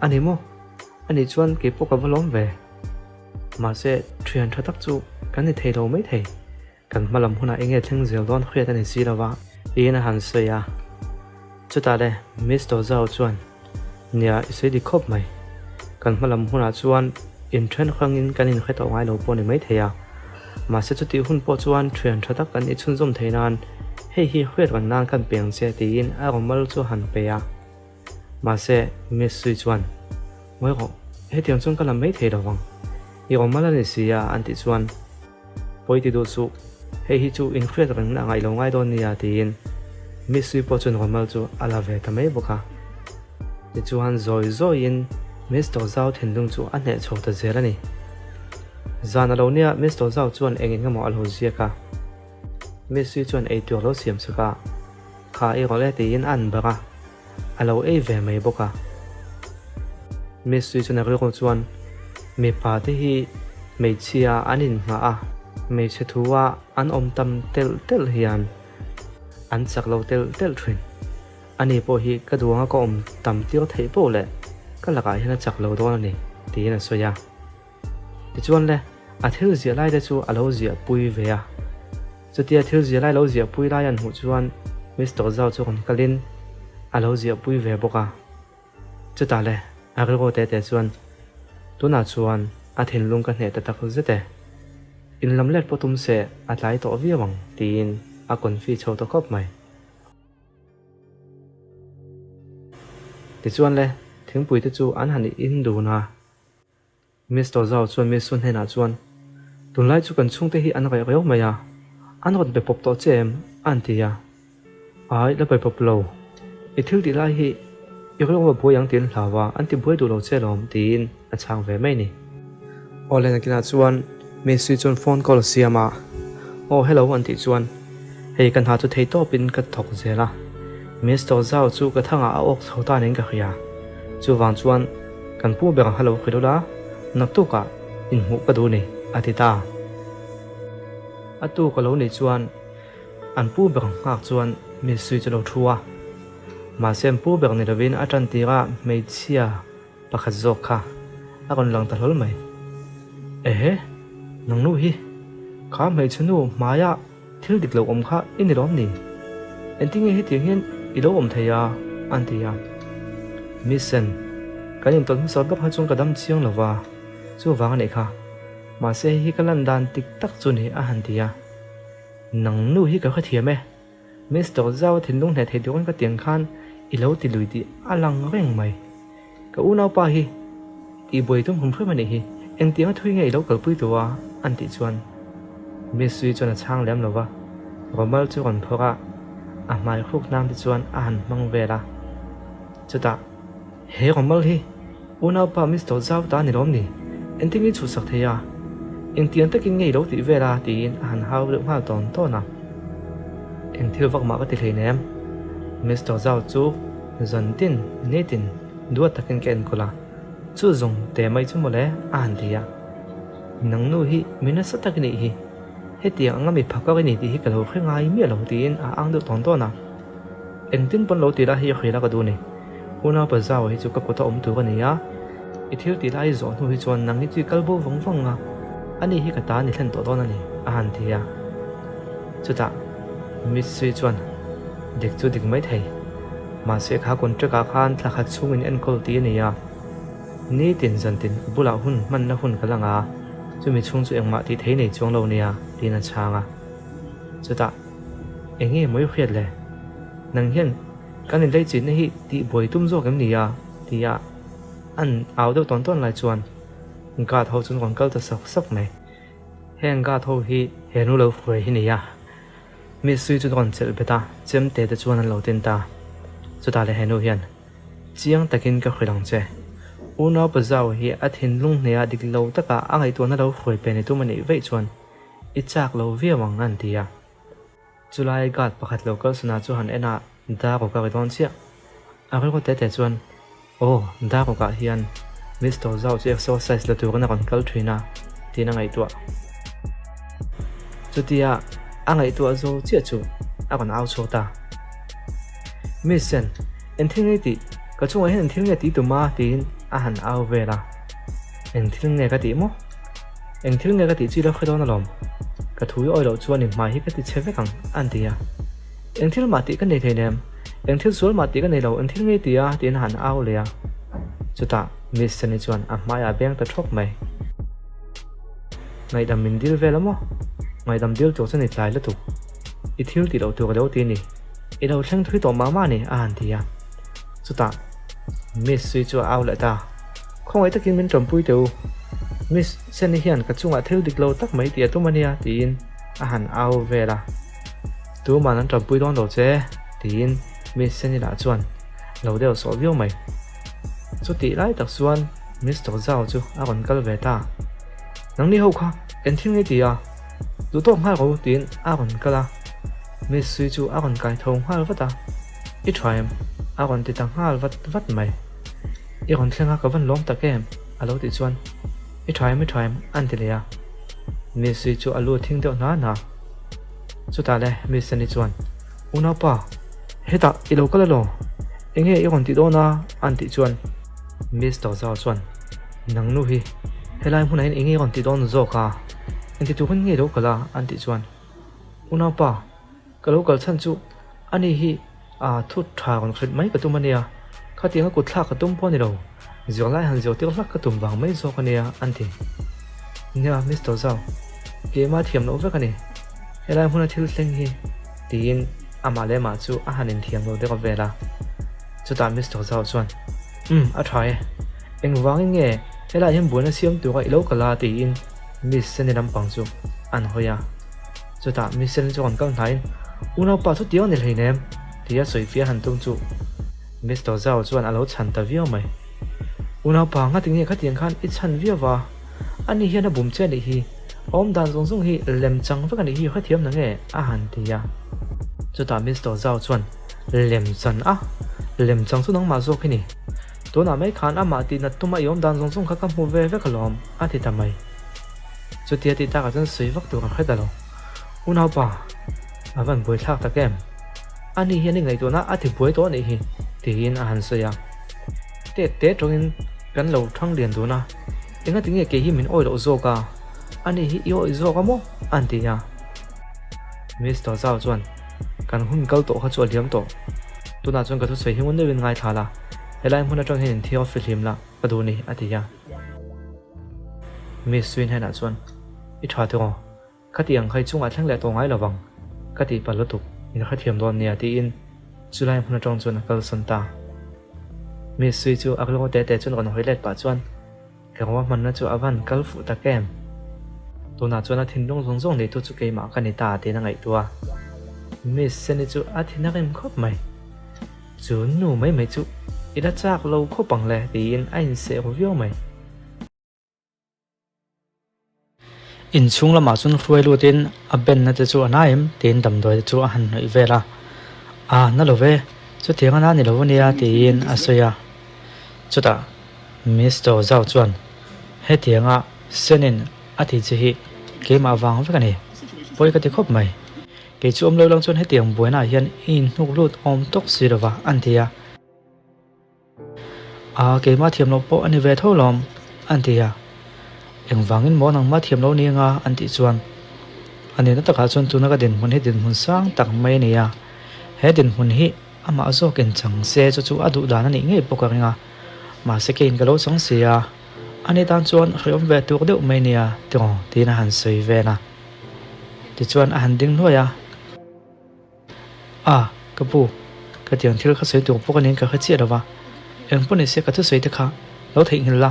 A ni maw? A nih chuan kei pawh ka va lawm ve. Mahse, thian tha tak chu kan ni thei lo mai thei. Kan hma lam hunah enge thleng zel dawn hriat a ni si lo va. Tiin a han sawi a. Chutah le Mister Zhao chuan, Nia, i sawi dik khawp mai. Kan hma lam hunah chuan inthen hrangin kan inhre tawh ngai lo pawh ni mai thei a. Mahse chutih hun pawh chuan thian tha tak kan i chhunzawm thei nan hei hi hriat reng nan kan peng che tiin a rawmal chu a han pe a. Mahse, Miss Sui chuan, Ngawi rawh, hetiang chuan ka lam mai thei lo vang. I awm mal a ni si a, an tih chuan, Pawi ti duh suh, hei hi chu inhriat rengna a ngaih lo ngai dawn nia, tiin Miss Sui pawh chuan rawmal chu a la ve ta mai bawk a. Tichuan zawi zawiin Mister Zhao thinlung chu a hneh chho ta zel a ni. Zan a lo nia Mister Zhao chuan eng eng emaw a lo ziak a. Miss Sui chuan eitur a lo siam chak a, Kha i rawlh e tiin a an bar a, a lo ei ve mai bawk a. Miss Sui chuan a rilru chuan mipa te hi hmeichhia an innghah a, hmeichhe thu a an awm tam telh telh hian an chak lo telh telh thin. Ani pawh hi ka duanga ka awm tam tir theih poh leh ka lakah hian a chak lo dawn a ni, tiin a sawi a. Tichuan le, a thil ziah lai te chu a lo ziah pui ve a. Chutia thil ziah lai lo ziah pui lai an hmuh chuan Mister Zhao chu rawn kalin a lo ziah pui ve bawk a. Chutah le, a rilru te te chuan, Tunah chuan a thinlung ka hneh ta tak zet e. In lam let pawh tum se a tlai tawh viau ang, tiin a confi chho ta khawp mai. Tichuan le, thingpui te chu an han in dun a. Mister Zhao chuan Miss Su hnenah chuan, Tunlai chu kan chhungte hi an reh riau mai a, an rawn be pawp tawh che em? a an ti a. Ai, la be pawp lo. I thil tih lai hi i rilru a buai ang tiin hlau a, an ti buai duh lo che lawm, tiin a chhang ve mai ni. Aw le, nakinah chuan Miss Sui chuan phone call a siam a, Aw hello an tih chuan, Hei ka hna chu thei tawpin ka thawk zel a, Mister Zhao chu ka thangah a awk chho ta nen ka hria. Chuvang chuan kan pu ber ang hello hrilh ula, naktukah inhmuh ka duh ni, a ti ta. A tuk a lo nih chuan an pu ber nghak chuan Miss Sui chu lo thu a. Mahse an pu ber ni lovin a tan tirah hmeichhia Pakhat zawk kha a rawn lang ta hlawl mai. Ehe, nang nu hi, kha hmeichhe nu hmaia thil dik lo awm kha i ni lawm ni? Engtin nge hetiang hian i lo awm thei a? an ti a. Miss Sen, kan intawn hmasa bawk kha chuan ka dam chiang lo va, chuvang a nih kha. Mahse hei hi ka lan dan dik tak chu ni a han ti a. Nang nu hi ka hrethiam e. Mister Zhao thinlung hneh thei turin ka tiang khan i lo ti lui tih a lang reng mai. Ka unaupa hi tih buai tum hum hrim a nih hi, engtianga thui nge i lo kalpui tu a? an tih chuan Miss Sui chuan a chhang lem lo va, Romal chu rawn phawrh a, a hmai hruk nan te chuan a han hmang vel a. Chutah, He Romal hi unaupa Mister Zhao ta a ni lawm ni? Engtin nge i chhuhsak thei a? Engtiang takin nge i lo tih vel a? tiin a han hau deuh nghal tawn tawn a. Eng thil vak mah ka ti hleinem. Mister Zhao chu zan tin, nitin duat takin ka enkawl a, chu zawng te mai chu mawle a han ti a. Nang nu hi mi nasa tak i nih hi, hetiang anga mi phakar i ni tih hi ka lo hre ngai miah lo tiin a ang deuh tawn tawn a. Engtin pawn lo ti la hei a hrilh a ka duh ni. Unaupa Zhao hi chu ka kut a awm tur a ni a, i thil tih lai zawh hnu hi chuan nang hi chu i kal bo vang vang a, ani hi ka ta ni thlen tawh dawn a ni a han ti a. Chutah Mitsui chuan dik chu dik mai thei, mahse kha contract ah khan thla khat chhung in enkawl tih a ni a, nitin zantin a bulah hun hmanna hun ka la nga, chumi chhung chu engmah tih thei nei chuang lo nia tiin a chhang a. Chutah eng nge mawi hriat le? Nang hian kan inlei chinna hi tih buai tum zawk em ni a? tia an au deuh tawn tawn lai chuan guard ho chu an rawn kal ta sawk sawk mai. Heng guard ho hi he nu lo hruai hi ni a, Miss Sui chu rawn chelh bet a, chemte te chuan an lo tin ta. Chutah leh he nu hian, Chiang takin ka hrilh ang che. Unaupa Zhao hi a thinlung hneha dik lo taka a ngaihtuahna lo hruai pe ni tum a nih vaih chuan i chak lo viau ang an ti a. Chulai guard pakhat lo kal sana chu han en a, Daruk a ri dawn chiah. A rilru te te chuan, Aw, Daruk ah hian Mister Zhao chu exercise la turin a rawn kal thin a, tiin a ngaihtuah. Chutia a ngaihtuah zo chiah chu a rawn au chhuak ta. Miss Sen, eng thil nge tih? Ka chungah hian eng thil nge tih tum a? tiin a han au vel a. Eng thil nge ka tih maw? Eng thil nge ka tih chi lo hre dawn alawm. Ka thu i awi loh chuan i hmai hi ka ti chhe vek ang, a an ti a. Eng thil mah tih ka nei thei nem, eng thil sual mah tih ka nei lo, eng thil nge i ti a? tiin a han au leh a. Chutah Miss Sunny chuan a hmaiah a beng ta thawk mai. Ngaihdam min dil vel a maw? Ngaihdam dil tur chuan i tlai lutuk. I thil tih loh tur a lo ti a ni. I lo thleng thui tawh mah mah a ni, a han ti a. Chutah. Miss Sui chu a au leh ta. Khawngaih takin min ṭawmpui teh u. Miss Seni hian ka chungah thil dik lo tak mai tih a tum a nia tiin a han au vel a. Tuman an ṭawmpui dawn lo che tiin Miss Seni lah chuan lo deuh sawh viau mai. Chutih lai tak chuan Mister Zhao chu a rawn kal ve ta. Nangni ho kha engthil nge ti a? Duh tawk nghal ro tiin a rawn kal a. Miss Sui chu a rawn kai tho nghal vat a. I tha em? A rawn ti ta nghal vat vat mai. I rawn thleng a ka van lawm tak em? A lo tih chuan I tha em i tha em? An ti leh a. Miss Sui chu a lu thing deuh hna hna. Chutah le Miss Seni chuan Unaupa, hetah i lo kal elaw? Enge i rawn tih dawn a? An tih chuan Mister Zhao chuan Nang nu hi helai hmunah hian enge i rawn tih dawn zawk a? Engti turin nge i lo kal a? An tih chuan Unaupa, Ka lo kal chhan chu ani hi a thu tha rawn hrilh mai ka tum a nia, khatianga kut thlak ka tum pawh a ni lo, zirlai han zirtir hlak ka tum vang mai zawk a nia an ti. Nia Mister Zhao, keimah thiam loh vek a ni, helai hmuna thil thleng hi tiin amah leh amah chu a han inthiam lo deuh vel a. Chutah Mister Zhao chuan, Umm a tha e, engvangin nge helaiah hian buaina siam tura i lo kal a tiin Miss Seni lampang chu an hawi a. Chutah Michelle chu rawn kal hnaiin, Unaupa chu tiang a ni hleinem, tia sawi fiah han tum chu Mister Zhao chuan a lo chhan ta viau mai. Unaupa, ngati nge khatiang khan i chhan viau va? Ani hian a bum che a nih hi, a awm dan zawng zawng hi lem chang vek a nih hi hrethiam na nge? a han ti a. Chutah Mister Zhao chuan, Lem chan a? Lem chang chu nangmah zawk hi ni. Tunah mai khan amah tihnat tuma i awm dan zawng zawng kha ka hmu ve vek alawm, a ti ta mai. Chutia tih takah chuan sawi vak tur ka hre ta lo. Unaupa, a van buai thlak tak em? Ani hian i ngaihtuahna a ti buai tawh anih hi, tiin a han sawi a. Tet te tawngin kan lo thang lian dun a, engati nge kei hi min awih loh zawk a, ani hi i awih zawk a maw? a ti a. Mister Zhao chuan, Kan hun kal tawh kha chu a liam tawh. Tunah chuan ka thusawi hi ngun deuhin ngaithla la, helai hmun atang hian inthiau fihlim la ka duh ni, a ti a. Miss Swin henah chuan, I tha teh aw, khati ang kha i chungah thleng leh tawh ngai lovang, ka tih palh lutuk, min hrethiam dawn nia tiin chulai hmun atang chuan a kalsawn ta. Miss Sui chu a rilru tete chuan rawn hawi let pah chuan, Ka ruahmanna chu a van kal fuh tak em? Tunah chuan a thinlung zawng zawng neitu chu keimah ka ni ta tiin a ngaihtuah a. Miss Seni chu a thin a rim khawp mai. Chu nu mai mai chu i la chak lo khawp ang le tiin a inseh ru viau mai. Inchhung lamah chuan hruai lutin a benna te chu a na em tiin damdawi te chu a han hnawih vel a, A na lo ve, chutiang a na ni lo ania tiin a sawi a. Chutah Mister Zhao chuan hetianga Senin a tih che hi keimah vang vek a ni, pawi ka ti khawp mai. Kei chu awm lo lang chuan hetiang buainaah hian i inhnuk lut awm tawk si lova an ti a. A, keimah thiam loh pawh a ni ve tho lawm, an ti a. Engvangin maw nangmah thiam loh ni anga an tih chuan a nihna takah chuan tuna ka dinhmun hi dinhmun sang tak mai a ni a. He dinhmun hi amah zawkin chang se chu chu a duh dan a nih ngei pawh ka ring a. Mahse keiin ka lo chang si a, ani tan chuan hrehawm ve tur deuh mai nia tiraw tiin a han sawi vel a. Tichuan a han ding hluai a. A, ka pu, ka tiang thil kha sawi tur pawh ka nen ka hre chiah lo va, eng pawh ni se ka thusawi te kha lo theihnghilh la,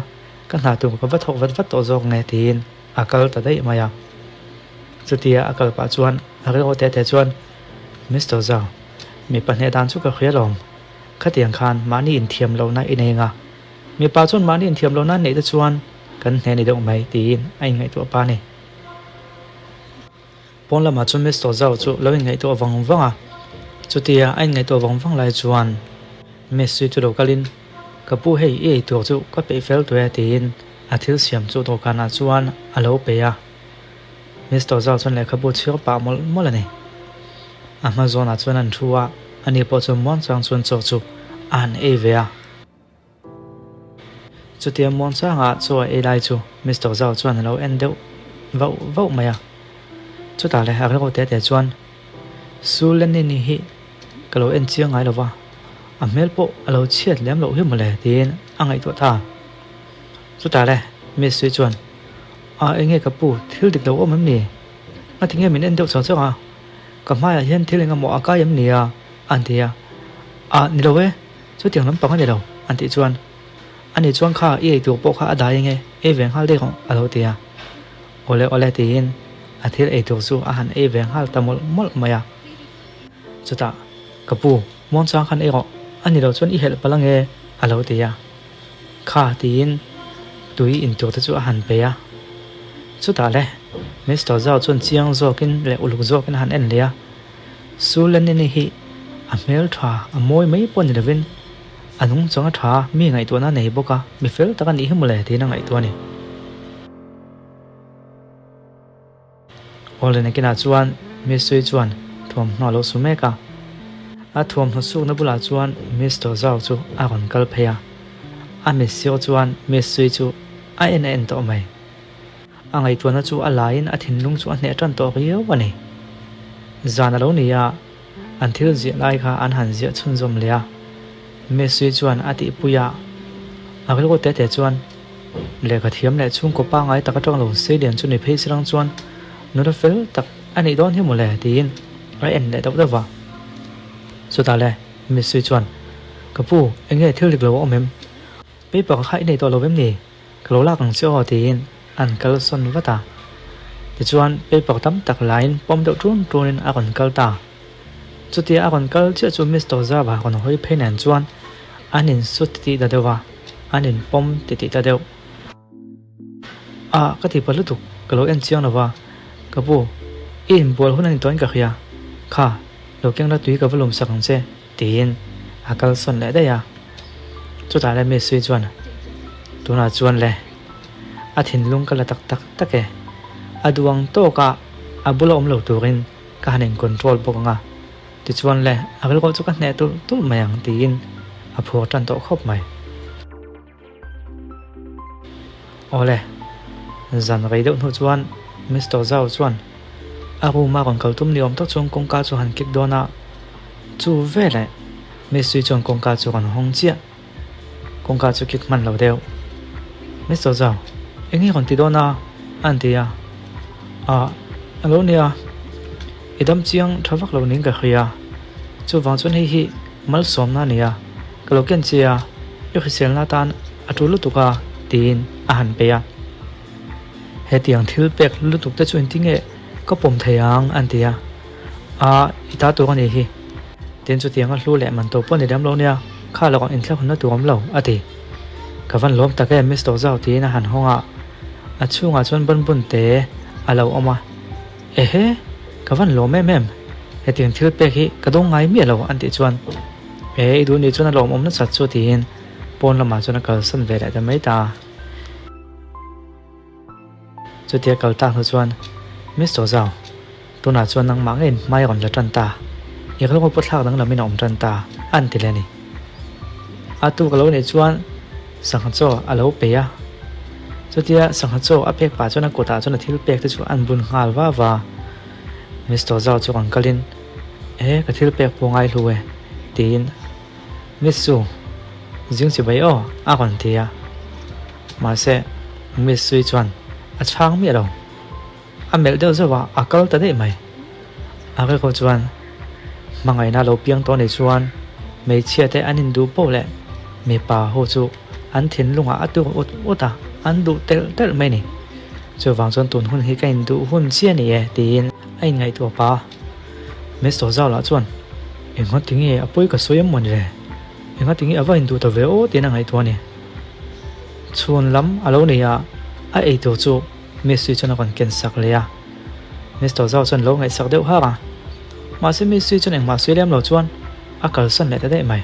ka hna tur ka va thawk vat vat tawh zawk nge tiin a kal ta daih mai a. Chutia a kal pah chuan a rilru te te chuan, Mister Zhao, mipa hneh dan chu ka hria lawm, khatiang khan mahni inthiam lohna i nei anga, mipa chuan mahni inthiam lohna an neih te chuan kan hneh ni deuh mai tiin a inngaihtuah pah a ni. Pawn lamah chuan Mister Zhao chu lo inngaihtuah vang vang a, chutia a inngaihtuah vang vang lai chuan Miss Sui chu lo kalin, Ka pu hei i ei tur chu ka peih fel tawh e tiin a thil siam chu dawhkanah chuan a lo peih a. Mister Zhao chuan lehkhabu chhiar pah mawlh mawlh a ni. A hma zawnah chuan an thu a, ani pawh chuan muangchang chuan chaw chu a han ei ve a. Chutia muangchanga chaw a ei lai chu Mister Zhao chuan a lo en deuh vauh vauh mai a. Chutah leh a rilru teh teh chuan, Su Lenini hi ka lo en chiang ngai lo va, a hmel pawh a lo chhiat lem loh hi mawle tiin a ngaihtuah ta. Chutah leh Miss Sui chuan, A enge ka pu, thil dik lo awm em ni? Ngatinge min en deuh chang chang a, ka hmaiah hian thil engemaw a kai em ni a? a ti a. A ni lo e. Chutiang lampang a ni lo. An tih chuan, Ani chuan kha i eitur pawh kha a dai enge, ei ve nghal daih rawh, a lo ti a. Awle awle tiin a thil eitur chu a han ei ve nghal ta mawlh mawlh mai a. Chutah, Ka pu, muangchang khan ei rawh, a ni lo chuan i helh palh ange, a lo ti a. Kha tiin tui intur te chu a han pe a. Chutah le, Mister Zhao chuan chiang zawkin leh uluk zawkin a han en leh a. Su Lenini hi a hmel tha, a mawi mai pawh ni lovin a nungchang a tha, mi ngaihtuahna a nei bawk a, mi fel tak a nih hi mawle tiin a ngaihtuah a ni. Awle nakinah chuan Mistri chuan thuamhnaw a lo su mek a. A thuamhnaw sukna bulah chuan Mister Zhao chu a rawn kal phei a. A mitsir chuan Mistri chu a en a en tawh mai. A ngaihtuahna chu a laiin a thinlung chu a hneh tan tawh riau a ni. Zan a lo ni a, an thil ziah lai kha an han ziah chhunzawm leh a. Mistri chuan a tihpui a, a rilru tete chuan, Lehkha thiam leh chhungkaw pangngai tak atang lo Seilian chu ni phei silang chuan nula fel tak a nih dawn hi mawle tiin a en leh deuh deuh va. Chutah le Mistri chuan, Ka pu, eng nge thil dik lo a awm em? Paper kha i nei tawh lo em ni? Ka lo lak ang che aw tiin an kal sawn vat a. Tichuan paper tam tak laiin pawm deuh ṭun ṭunin a rawn kal ta. Chutia a rawn kal chiah chu Mister Zava rawn hawi phei nen chuan an insu titih ta deuh a, an inpawm titih ta deuh. Ah, ka ti pa lutuk, ka lo en chiang lo va, ka pu, i inbual hun a ni tawhin ka hria, kha, lo keng la tui ka va lawm sak ang che, tiin a kal sawn leh daih a. Chutah le Miss Sui chuan, Tunah chuan le, a thinlung ka la tak tak tak e, a duh ang tawkah a bula awm lo turin ka han in control bawk ang a, tichuan le a rilru chu ka hneh tulh tulh mai ang tiin a phur tan tawh khawp mai. Awle, zan rei deuh hnu chuan Mister Zhao chuan a room a rawn kal tum ni awm tak chuan kawngka chu han kik dawn a, chu veleh Miss Sui chuan kawngka chu rawn hawng chiah. Kawngka chu kik hman lo deuh. Mister Zhao, eng nge rawn ti dawn a? a han ti a. Ah, a lo nia. I dam chiang tha vak lo ning ka hria. Chuvang chuan hei hi malsawmna a ni a, ka lo ken che a, i hriselna atan a tul lutuk a, tiin a han pe a. Hetiang thil pek lutuk te chu engtin nge ka pawm thei ang? an ti a. A, i ta tur a nih hi. Tin chutianga hlu leh man to pawh ni lem lo nia, kha lakah inthlahunna tur awm lo, a ti. Ka van lawm tak em Mister Zhao tiin a han hawng a, a chhungah chuan banbun te a lo awm a. Ehe, ka van lawm em em, hetiang thil pek hi ka dawng ngai miah lo an tih chuan, E, i duh nih chuan a lawmawm nasat chu tiin pawn lamah chuan a kalsan ve leh ta mai ta. Chutia kal tak hnu chuan, Mister Zhao, tunah chuan nangmah ngeiin hmai rawn la tan ta, i rilru pawh thlak danglamin a awm tan ta, a an ti leh a ni. A tuk a lo nih chuan sangha chaw a lo pe a. Chutia sangha chaw a pek pah chuan a kutah chuan a thil pek te chu an bun nghal va va. Mister Zhao chu rawn kalin, E, ka thil pek pawh ngai hlu e, tiin Miss chu zing chi bai aw a rawn ti a, mahse Miss Sui chuan a chhang miah lo. A melh deuh zauh a, a kal ta daih mai. A rilru chuan hmangaihna lo piang tawh ni chuan hmeichhia te an induh poh leh mipa ho chu an thinlungah a tur ut ut a, an duh telh telh mai ni. Chuvang chuan tun hun hi ka induh hun chiah a ni e tiin a inngaihtuah pah a. Mister Zau lah chuan, Engngha tinge a pawi ka sawi em mawni le? Engngha tinge a va induh ta ve aw tiin a ngaihtuah a ni. Chhun lam a lo nei a, a ei tur chu Miss Sui chuan a rawn ken sak leh a. Mister Zau chuan lo ngaihsak deuh har a. Mahse Miss Sui chuan engmah sawi lem lo chuan a kalsan leh ta daih mai.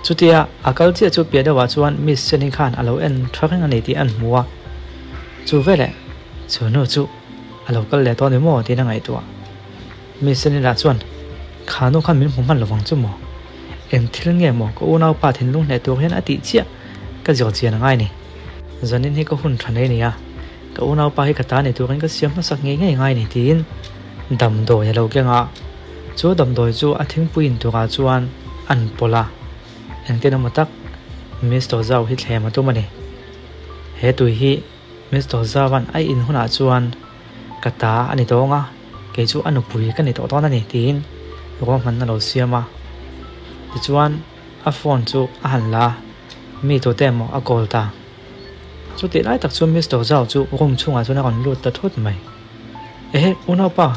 Chutia a kal chiah chu piah deuhah chuan Miss Seni khan a lo en tha reng a ni tih an hmu a. Chu veleh chu nu chu a lo kal leh tawh a ni maw tiin a ngaihtuah. Miss Seni lah chuan, Kha nu khan min hmu hman lovang chu maw? Eng thil nge maw ka unaupa thinlung hneh tur hian a tih chiah ka zir chian a ngai ni. Zanin hi ka hun tha nei nia, ka unaupa hi ka ta ni turin ka siam hmasak ngei ngei ngai ni tiin damdawi a lo keng a. Chu damdawi chu a thingpui in turah chuan an pawlh a, engtin emaw tak Mister Zhao hi thlem a tum a ni. He tui hi Mister Zhao-a'n a in hunah chuan ka ta a ni dawng a, kei chu a nupui ka ni tawh dawn a ni tiin ruahmanna lo siam a. Tichuan. A phone chu a han la a, mi tute emaw a call ta. Chutih lai tak chuan Mister Zhao chu room chhungah chuan a rawn lut ta thut mai. Ehe, unaupa,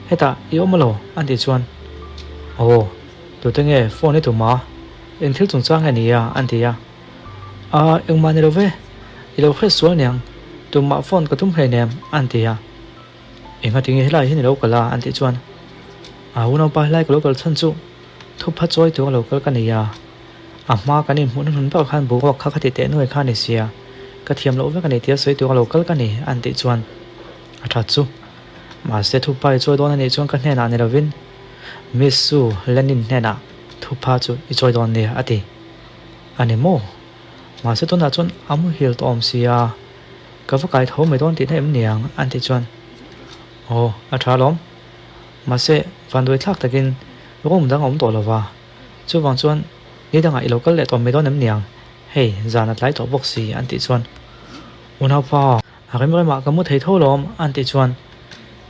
hetah i awm alaw? a tih chuan, Aw, tute nge phone i tum a? Eng thil chungchang nge ni a? an ti a. Aa, engmah ni lo ve, i lo hriat sual niang, tumah phone ka tum hleinem, an ti a. Enga tinge helai hian i lo kal a? an tih chuan, Aa, unaupa helai ka lo kal chhan chu thupha chawi tur a lo kal ka nei a. A hma kan inhmuhna hnun bak khan boruak kha ka ti teh nuai kha a ni sia, ka thiam loh vek a ni tia sawi tur a lo kal ka ni, an tih chuan a that chu. Mahse thupha i chawi dawn a nih chuan ka hnenah ni lovin Miss Su Lenin hnenah thupha chu i chawi dawn nia a ti. A ni maw? Mahse tunah chuan a muhil tawh awm sia, ka va kai tho mai dawn tihna em niang an tih chuan Aw, a tha alawm. Mahse vanduai thlak takin room dang a awm tawh lova. Chuvang chuan ni dangah i lo kal leh tawh mai dawn em niang? Hei, zan a tlai tawh bawk si an tih chuan Unaupa, a rem remah ka mu thei tho lawm an tih chuan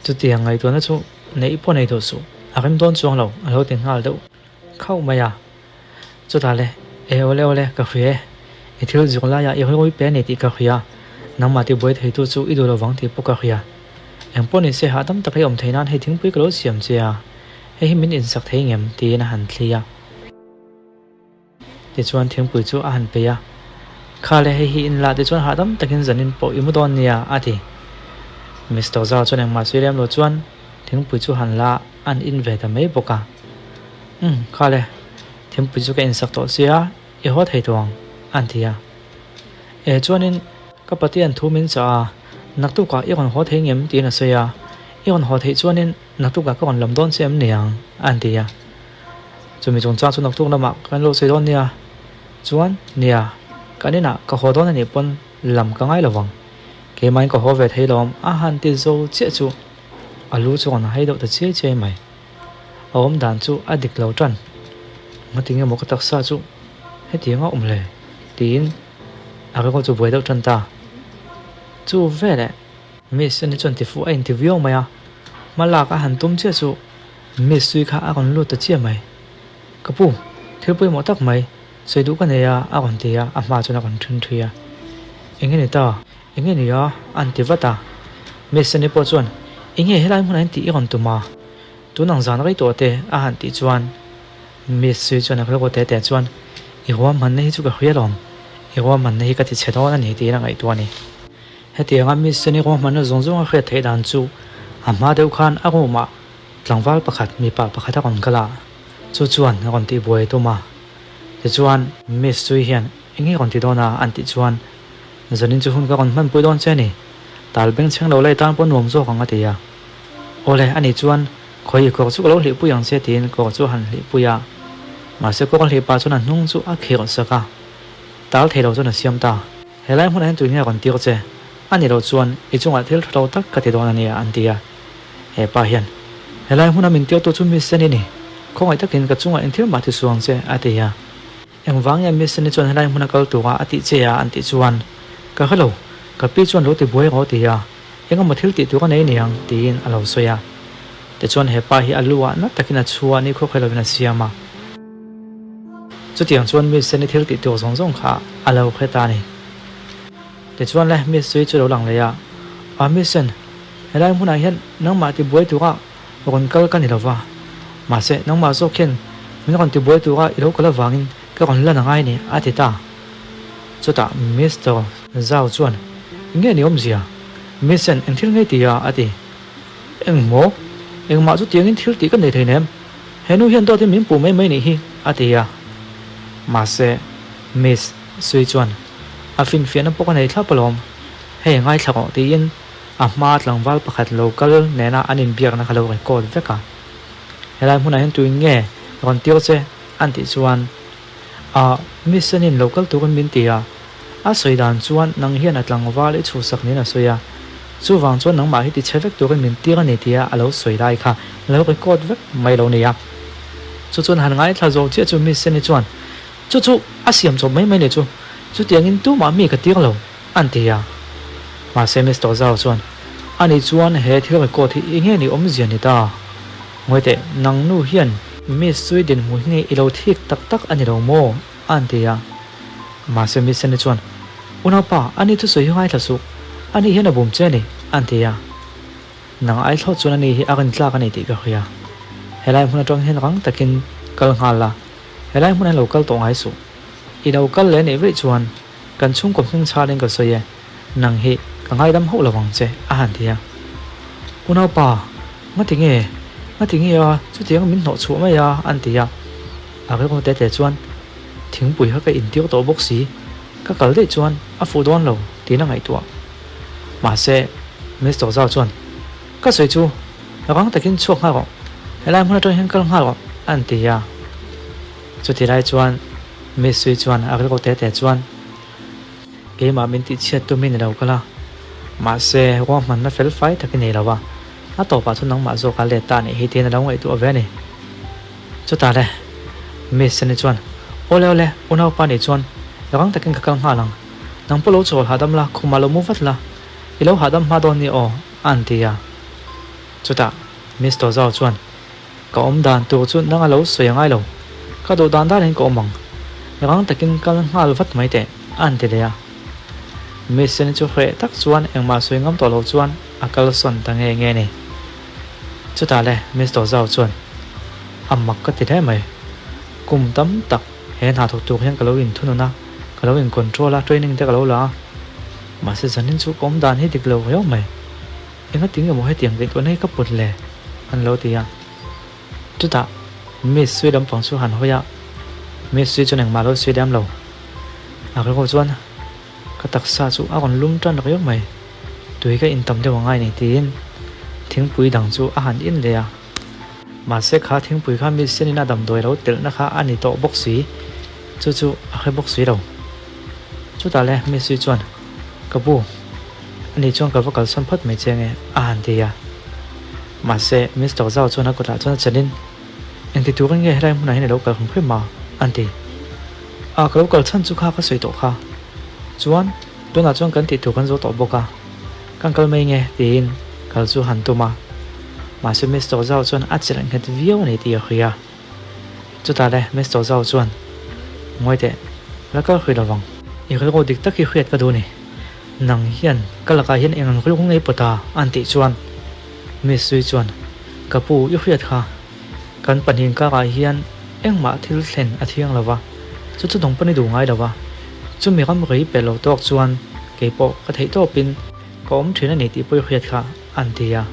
chutiang ngaihtuahna chu neih pawh nei duh suh, a rem dawn chuang lo a lo ti nghal deuh khauh mai a. Chutah le, E awle awle, ka hria e, i thil zuk laiah i rilru pe a ni tih ka hria, nangmah tibuai theitu chu i duh lo vang tih pawh ka hria. Engpawh nise hahdam taka i awm theih nan hei thingpui ka lo siam che a. Hei hi min insak thei ngem? tiin a han thli a. Tichuan thingpui chu a han peih a, Kha le, hei hi in lah tichuan hahdam takin zanin pawh i mu dawn nia, a ti. Mister Zhao chuan engmah sawi lem lo chuan thingpui chu han la an in ve ta mai bawk a. Umm, kha le, thingpui chu ka insak tawh sia, i haw thei tawh ang, an ti a. E chuanin ka Pathian thu min chah a, naktukah i rawn haw thei ngem? tiin a sawi a. I rawn haw theih chuanin Naktukah ka rawn lam dawn che em ni ang? a ti a. Chumi chungchang chu naktuk lamah kan lo sawi dawn nia. Chuan, nia, kan inah ka haw dawn a nih pawn lam ka ngai lo vang. Keimahin ka haw ve thei lawm a han ti zo chiah chu a lu chu rawn hai deuh ta chiai chiai mai. A awm dan chu a dik lo tan. Ngatinge maw ka taksa chu hetiang a awm le? tiin a rilru chu buai deuh tan ta. Chu veleh. Miss ani chuan tifuh a inti viau mai a, hma lak a han tum chiah chu Miss Sui kha a rawn lut ta chiah mai. Ka pu, thil pawimawh tak mai, sawi duh ka nei a, a rawn ti a, a hma chuan a rawn then thui a. Eng nge ni ta? Eng nge ni a? a ti vat a. Miss ani pawh chuan, Eng nge helai hmunah hian tih i rawn tum a? Tun ang zan rei tawh te, a han tih chuan Miss Sui chuan a rilru teh teh chuan, I ruahmanna hi chu ka hria lawm, i ruahmanna hi ka ti chhe dawn a ni tiin a ngaihtuah a ni. Hetianga mi Seni ruahmanna zawng zawng a hriat theih dan chu a hma deuh khan a room ah tlangval pakhat mipa pakhat a rawn kal a, chu chuan a rawn tihbuai a tum a. Tichuan Miss Chui hian eng nge rawn ti dawn a an tih chuan Zanin chu hun ka rawn hmanpui dawn che a ni, tal beng chheng lo lai tan pawh nuam zawk ang a ti a. Awle ani chuan khawi kawr chu ka lo hlihpui ang che tiin kawr chu a han hlihpui a, mahse kawr a hlih pah chuan a hnung chu a khirh sak a, tal thei lo chuan a siam ta. Helai hmunah hian tuinge a rawn tir che? A ni loh chuan i chungah thil tha lo tak ka ti dawn a nia, an ti a. He pa hian, Helai hmuna min tirtu chu Miss Seni ni. Khawngaih takin ka chungah engthil mah ti suang che, a ti a. Engvang nge Miss Seni chuan helai hmuna kal tura a tih che a? an tih chuan, Ka hre lo, ka pi chuan lo ti buai rawh ti a, engemaw thil tih tur a nei niang, tiin a lo sawi a. Tichuan he pa hi a lu ah na takin a chhu a, nikhua khawi lovin a siam a. Chutiang chuan Miss Seni thil tih tur zawng zawng kha a lo hre ta a ni. Tichuan le Miss Sui chu lo lang leh a, A Miss Sen, helai hmunah hian nangmah tibuai tura rawn kal ka ni lo va, mahse nangmah zawk hian min rawn tibuai tura i lo kal avangin ka rawn lan angai a ni, a ti ta. Chutah Mister Zhao chuan, Eng nge ni awmzia? Miss Sen, eng thil ngei ti a? a ti. Engmaw? Engmah chu tiangin thil tih ka nei thei nem. He nu hian dawtin min puh mai mai nih hi, a ti a. Mahse, Miss Sui chuan a finfiahna pawh ka nei thlap alawm. Hei ngaithla rawh tiin a hma tlangval pakhat lo kal nena an inbiakna kha lo record vek a. Helai hmunah hian tuin nge rawn tir che an tih chuan A, Miss Anin lo kal turin min ti a. A sawi dan chuan nang hian a tlangval i chhuhsak niin a sawi a. Chuvang chuan nangmah hi ti chhe vek turin min tir a ni tia a lo sawi lai kha lo record vek mai lo nia. Chu chuan han ngaithla zawk chiah chu Miss Seni chuan, Chu chu a siam chawp mai mai ni chu, chutiangin tumah mi ka tir lo, an ti a. Mahse Mister Zhao chuan, Ani chuan he thil record hi enge ni awmzia ni ta? Ngawi teh, nang nu hian. Miss Sui dinhmun hi i lo thik tak tak a ni lo maw? a an ti a. Mahse Miss Seni chuan, Unaupa, ani thusawi hi ngaithla suh, ani hian a bum che a ni, a an ti a. Nang ai thlawt chuan ani hi a rin tlak a ni tih ka hria. Helai hmun atang hian rang takin kal nghal la, helai hmunah hian lo kal tawh ngai suh. I lo kal leh nih veih chuan kan chhungkaw hming chhalin ka sawi e, nang hi ka ngaidam hauh lo vang che, a han ti a. Unaupa, ngati nge, ngati nge a, chutiang min hnawh chhuah mai a, an ti a. A rilru tete chuan thingpui kha ka intir tawh bawk si, ka kal daih chuan a fuh dawn lo tiin a ngaihtuah. Mahse, Mister Zhao chuan, Ka sawi chu rang takin chhuak nghal rawh, helai hmun atang hian kal nghal rawh, a ti a. Chuti lai chuan Miss Sui chuan a rilru tete chuan, Keimah min tihchhiat tumin i lo kal a, mahse ruahmanna fel fai tak i nei lo a, a tawpah chuan nangmah zawk a let ta a nih hi tiin a lo ngaihtuah ve a ni. Chutah le, Miss Seni chuan, Awle awle, unaupa nih chuan rang takin ka kal nghal ang. Nang pawh lo chawl hahdam la, khumah lo mu vat la, i lo hahdam hma dawn ni aw, a an ti a. Chutah Miss Tawzau chuan, Ka awm dan tur chu nanga lo sawi a ngai lo, ka duh dan danin ka awm ang. Rang takin kal nghal vat mai teh, a an ti leh a. Miss Seni chu hreh tak chuan engmah sawi ngam tawh lo chuan a kalsawn ta nge nge a ni. Chutah le Mister Zhao chuan, A mak ka ti hle mai. Kum tam tak he hna thawk tur hian ka lo inthunun a, ka lo in-control a, training te ka lo la a. Mahse zanin chu ka awm dan hi dik lo viau mai. Enga ti nge maw hetiang ngaihtuahna hi ka put le? an lo ti a. Chutah Miss Sui lampang chu han hawi a, Miss Sui chuan engmah a lo sawi lem lo. A rilru chuan ka taksa chu a rawn lum tan riau mai. Tui ka in tam deuh a ngai nei tiin thingpui dang chu a han in leh a. Mahse kha thingpui kha mi senin a damdawi lo telhna kha a ni tawh bawk si, chu chu a hre bawk si lo. Chutah le mi sui chuan, Ka pu, ani chuan ka va kalsawn phawt mai che nge a han ti a. Mahse Mister Zhao chuan a kutah chuan a chelin, Engti turin nge helai hmunah hian i lo kal hrim hrim a? an ti. A, ka lo kal chhan chu kha ka sawi tawh kha. Chuan. Tunah chuan kan tih tur kan zo tawh bawk a, kan kal mai nge tiin kal chu han tum a. Mahse Mister Zhao chuan a chelh nghet viau a ni tih a hria. Chutah le Mister Zhao chuan, Ngawi teh, la kal hrui lovang. I rilru dik tak hi hriat ka duh ni. Nang hian ka lakah hian eng ang rilru ngei pawt a? an tih chuan Miss Sui chuan, Ka pu, i hriat kha. Kan pahnih karah hian engmah thil thlen a thiang lo va, chu chu dawng pawn i duh ngai lo va. Chumi ram rei pe lo tawk chuan kei pawh ka theih tawpin ka awm thin a ni tih pawh i hriat kha, an ti a.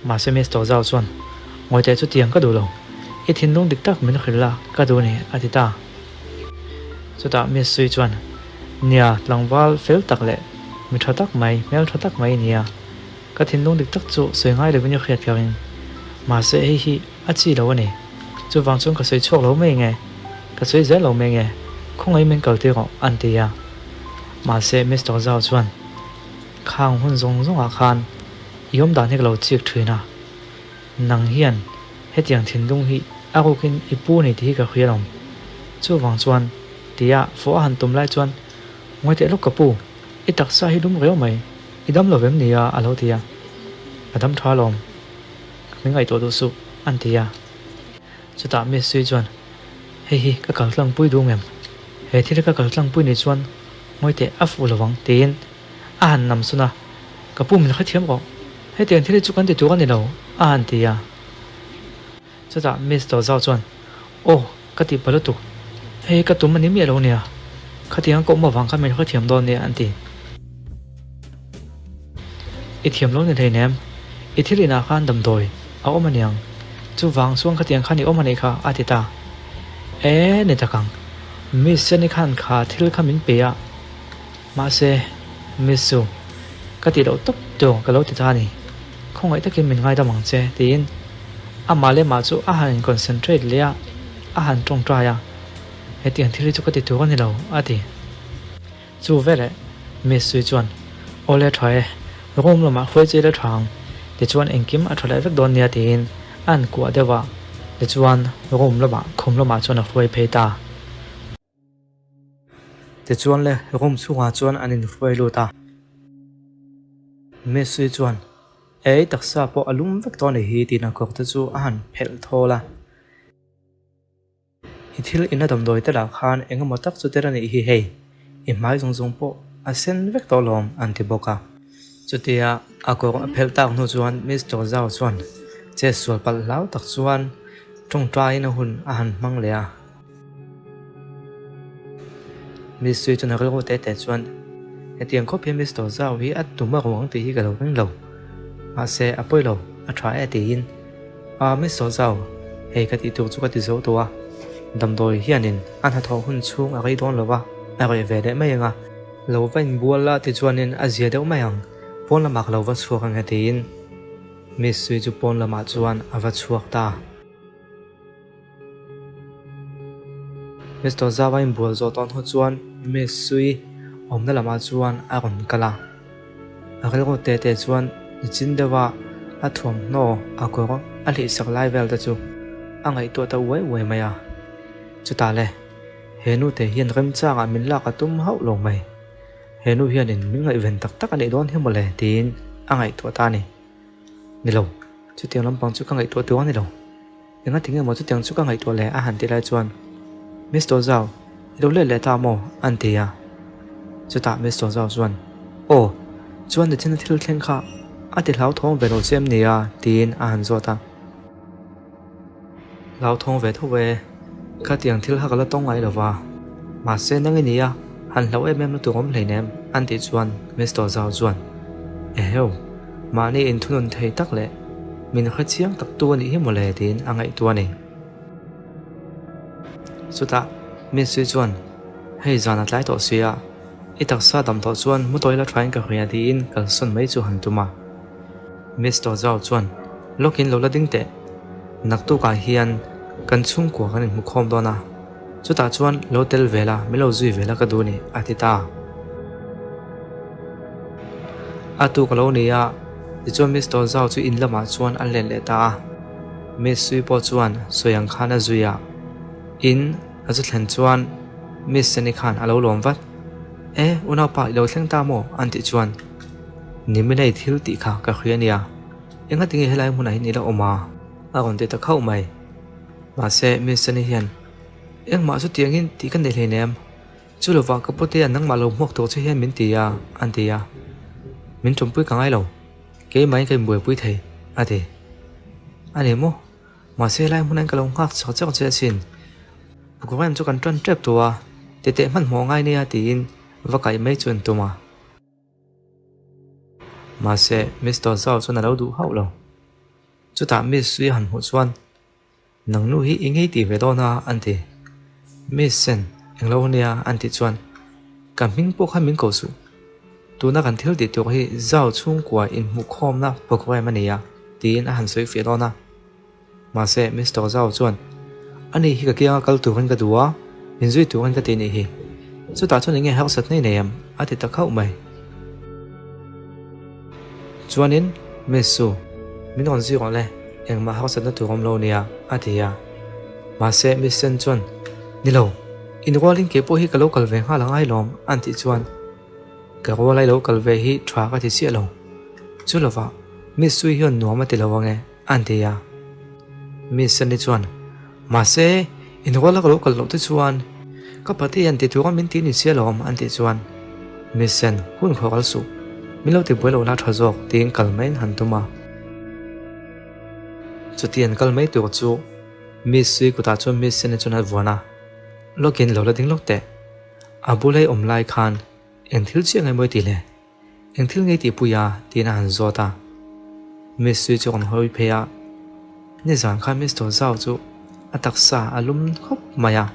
Mahse Mister Zhao chuan, Ngawi teh chutiang ka duh lo, i thinlung dik tak min hrilh la ka duh a ni, a ti ta. Chutah Miss Sui chuan, Nia, tlangval fel tak leh mi tha tak mai, hmel tha tak mai i ni a. Ka thinlung dik tak chu sawi ngai lovin i hriat ka ring. Mahse hei hi a chi lo a ni. Chuvang chuan ka sawi chhuak lo mai nge? Ka sawi zel lo mai nge? Khawngaih min kal tir rawh, an ti a. Mahse Mister Zhao chuan, Khang hun zawng zawngah khan i awm dan hi ka lo chik thin a. Nang hian hetiang thinlung hi a rukin i pu a ni tih hi ka hria lawm. Chuvang chuan, tia fawh a han tum lai chuan, Ngawi teh lawk ka pu, i taksa hi lum riau mai. I dam lo vem nia a lo ti a. Ka dam tha alawm, min ngaihtuah duh suh an ti a. Chutah Miss Sui chuan, Hei hi ka kal tlangpui duh ngem? He thil hi ka kal tlangpui ni chuan ngawi teh a fuh lo ang tiin a han nam sawn a. Ka pu min hrethiam rawh, hetiang thil hi chu kan ti tur a ni lo a han ti a. Chutah Mister Zhao chuan, Aw, ka tih pa lutuk. Hei ka tum a ni miah lo nia. Khatiang ka awm avang khan min hrethiam dawn nia an ti. I thiam lo ni hleinem. I thil inah khan damdawi a awm aniang. Chuvang chuan khatiang khan i awm a nih kha a ti ta. E, ni tak ang. Miss Jenny khan kha thil kha min pe a. Mahse, Miss chu ka tih loh tawp tur ka lo ti ta a ni. Khawngaih takin min ngaidam ang che tiin amah leh mah chu a han in concentrate leh a, a han tawngtai a, hetiang thil hi chu ka ti tur a ni lo a ti. Chu veleh Miss Sui chuan, Awle tha e, room lamah hruai che ila tha ang, tichuan engkim a tha leh vek dawn nia tiin a han kuah deuh a, tichuan room lamah khum lamah chuan a hruai phei ta. Tichuan le room chhungah chuan an inhruai lut a. Miss Sui chuan, Ei taksa pawh a lum vek tawh a ni hi tiin a kawr te chu a han phelh thawl a. I thil ina damdawi te lah khan eng emaw tak chu tel a nih hi hei, i hmai zawng zawng pawh a sen vek tawh lawm an ti bawk a. Chutia a kawr a phelh tak hnu chuan Mister Zhao chuan chet sual palh hlau tak chuan tawngtaiin a hun a han hmang leh a. Miss Sui chuan a rilru teh teh chuan, Hetiang khawp hian Mister Zhao hi a tum a ruang tih hi ka lo ring lo. Mahse, a pawi lo, a tha e tiin, Ah, Mister Zhao, hei ka tih tur chu ka ti zo tawh a. Damdawi hianin a hnathawh hun chhung a rei dawn lo va, a reh ve leh mai ang a. Lo va inbual la ti chuanin a zia deuh mai ang, pawn lamah ka lo va chhuak ang e tiin Miss Sui chu pawn lamah chuan a va chhuak ta. Mister Zau a inbual zawh tawn hnu chuan Miss Sui awmna lamah chuan a rawn kal a. A rilru teh teh chuan nichin deuha a thuamhnaw a kawr a hlihsak lai vel te chu a ngaihtuah ta uai uai mai a. Chutah le, he nu te hian remchangah min lak a tum hauh lo mai. He nu hianin min ngaihven tak tak a nih dawn hi mawle tiin a ngaihtuah ta a ni. Ni lo, chutiang lampang chu ka ngaihtuah tur a ni lo. Enga tinge maw chutiang chu ka ngaihtuah leh a han tih lai chuan Mister Zhao, i lo let leh ta maw? an ti a. Chutah Mister Zhao chuan, Aw, chuan nichin a thil thleng kha a ti hlauthawng ve lo che em ni a? tiin a han zawt a. Hlauthawng ve tho e, khatiang thil kha ka la tawng ngai lo va, mahse nang i nia, han hlauh em em lutuk awm hleinem an tih chuan Mister Zhao chuan, Eheu, mahni inthunun thei tak leh min hre chiang tak tu a nih hi mawle tiin a ngaihtuah a ni. Chutah Miss Sui chuan, Hei zan a tlai tawh si a, i taksa dam tawh chuan mu tawi la thain ka hria tiin kalsawn mai chu han tum a. Mister Zhao chuan, Lawkin lo la ding teh. Naktukah hian kan chhungkua kan inhmu khawm dawn a, chutah chuan lo tel ve la, min lo zui ve la ka duh ni, a ti ta. A tuk a lo ni a, tichuan Mister Zhao chu in lamah chuan a let leh ta a. Miss Sui pawh chuan sawi ang khan a zui a, in a zu thlen chuan Miss Seni khan a lo lawm vat. E, unaupa i lo thleng ta maw? an tih chuan Niminei thil tih kha ka hria nia. Enga tinge helai hmunah hian i la awm a? A rawn ti ta khauh mai. Mahse, Miss Sunny hian, Engmah chu tiangin tih ka nei hleinem. Chu lovah ka putea nangmah lo hmuak tur che hian min ti a, an ti a. Min ṭawmpui ka ngai lo. Keimahin ka inbuaipui thei, a ti. A ni maw? Mahse, helai hmunah hian ka lo nghak chak chak che asin. Programme chu kan ṭan ṭep tawh a, titeh hmanhmawh ngai nia tiin va kaih mai chu an tum a. Mahse, Mister Zhao chuan a lo duh hauh lo. Chutah Miss Sui han hmuh chuan, Nang nu hi i ngei tih ve dawn a, an ti. Miss Sen, englo ania, an tih chuan, Ka hming pawh kha min ko suh. Tuna kan thil tih tur hi Zhao chhungkua inhmuhkhawmna programme a ni a, tiin a han sawi fiah dawn a. Mahse, Mister Zhao chuan, Ani hi ka kianga kal turin ka duh a, min zui turin ka ti nih hi. Chutah chuan enge harsat nei nei em? a ti ta khauh mai. Chuanin, Miss Su, min rawn zui rawh le, engmah harsatna tur awm lo nia, a ti a. Mahse, Miss Sen chuan, Ni lo, inrualin kei pawh hi ka lo kal ve nghal angai lawm, an tih chuan, Ka rualai lo kal ve hi tha ka ti chiah lo. Chu lovah, Miss Sui hian nuam a ti lo ange, An ti a. Miss Sandy chuan, Mahse, inrual a ka lo kal loh te chuan ka pate hian ti tura min ti ni sia lawm an tih chuan Miss Sen, hun khaw kal suh, min lo ti buai lo la tha zawk tiin kal mai an han tum a. Chuti an kal mai tur chu Miss Sui kutah chuan Miss Seni chuan a vuan a, Lawkin lo la ding lawk teh. A bula i awm lai khan eng thil chiah nge maw i ti le? Eng thil ngei tih pui a? tiin a han zawt a. Miss Sui chu a rawn hawi phei a, Nizan khan Mister Zhao chu a taksa a lum khawp mai a.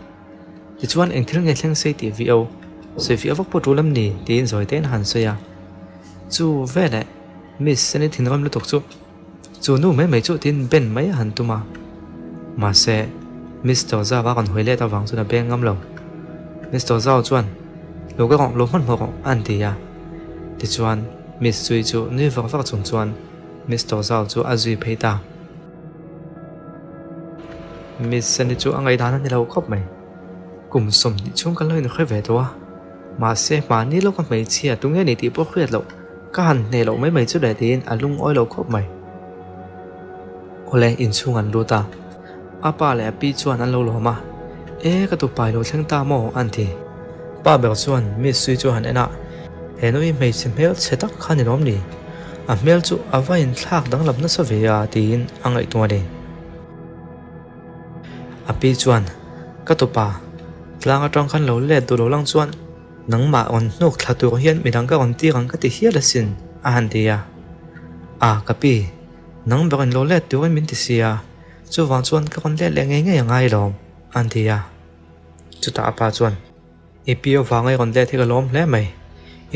Tichuan eng thil nge thleng sei tih viau, sawi fiah vak pawh tul em ni? tiin zawi tein a han sawi a. Chu veleh Miss Seni thinrim lutuk chu Chu nu mai mai chu tiin ben mai a han tum a. Mahse, Mister Zhao a rawn hawi let avang chuan a beng ngam lo. Mister Zhao chuan, Lo ka rawh, lo hmanhmawh rawh, a han ti a. Tichuan, Miss Sui chu nui vak vak chung chuan Mister Zhao chu a zui phei ta. Miss Seni chu a ngaihdan a ni lo khawp mai. Kum 20 chhung kan lo inhre ve tawh a. Mahse, mahni lawka hmeichhia tunge ni tih pawh hriat loh ka han hneh loh mai mai chu leh tiin a lungawi lo khawp mai. Awle, inchhung an lut a, a pa leh a pi chuan an lo lawm a. E, ka tupa i lo thleng ta maw? an ti. Pa ber chuan Miss Sui chu a han en a, He nu hi hmeichhe hmel chhe tak kha ni lawm ni? A hmel chu a va inthlak danglam nasa ve a tiin a ngaihtuah a ni. A pi chuan, Ka tupa, tlang atang khan lo let duh lo lang chuan nangmah rawn hnuk thla tur hian midang ka rawn tir ang ka ti hial asin, a han ti a. A, ka pi, nang berin lo let turin min ti sia, chuvang chuan ka rawn let leh ngei ngei a ngai lawm, a han ti a. Chutah a pa chuan, I pi avanga i rawn let hi ka lawm hle mai,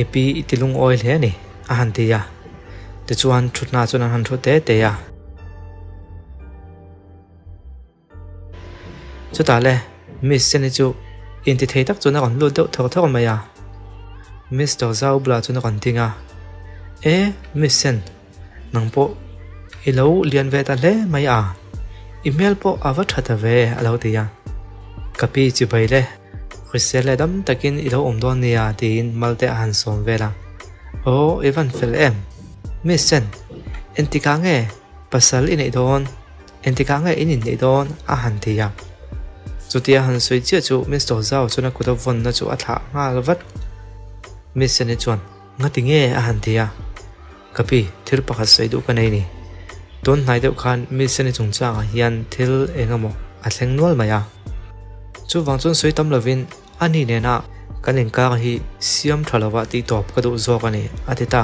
i pi i ti lungawi hle a ni, a han ti a. Tichuan thutna chuan an han thu te te a. Chutah le, Miss Seni chu intithei tak chuan a rawn lut deuh thawk thawk mai a. Mister Zau bulah chuan a rawn ding a, E, Miss Sen, nang pawh i lo lian ve ta hle mai a, i hmel pawh a va tha ta ve, a lo ti a. Ka pi chibai le, hrisel leh dam takin i lo awm dawn nia, tiin Malte a han sawm vel a. Aw, i van fel em? Miss Sen, entikah nge pasal i neih dawn? Engtikah nge in inneih dawn? a han ti a. Chutia han sawi chiah chu Mister Zhao chuan a kut a vawnna chu a thlah nghal vat. Miss Seni chuan, Ngati nge? a han ti a. Ka pi, thil pakhat sawi duh ka nei ni. Tun hnai deuh khan Miss Seni chungchangah hian thil eng emaw a thleng nual mai a. Chuvang chuan sawi tam lovin ani nena kan inkar hi siam tha lova tih tawp ka duh zawk a ni, a ti ta.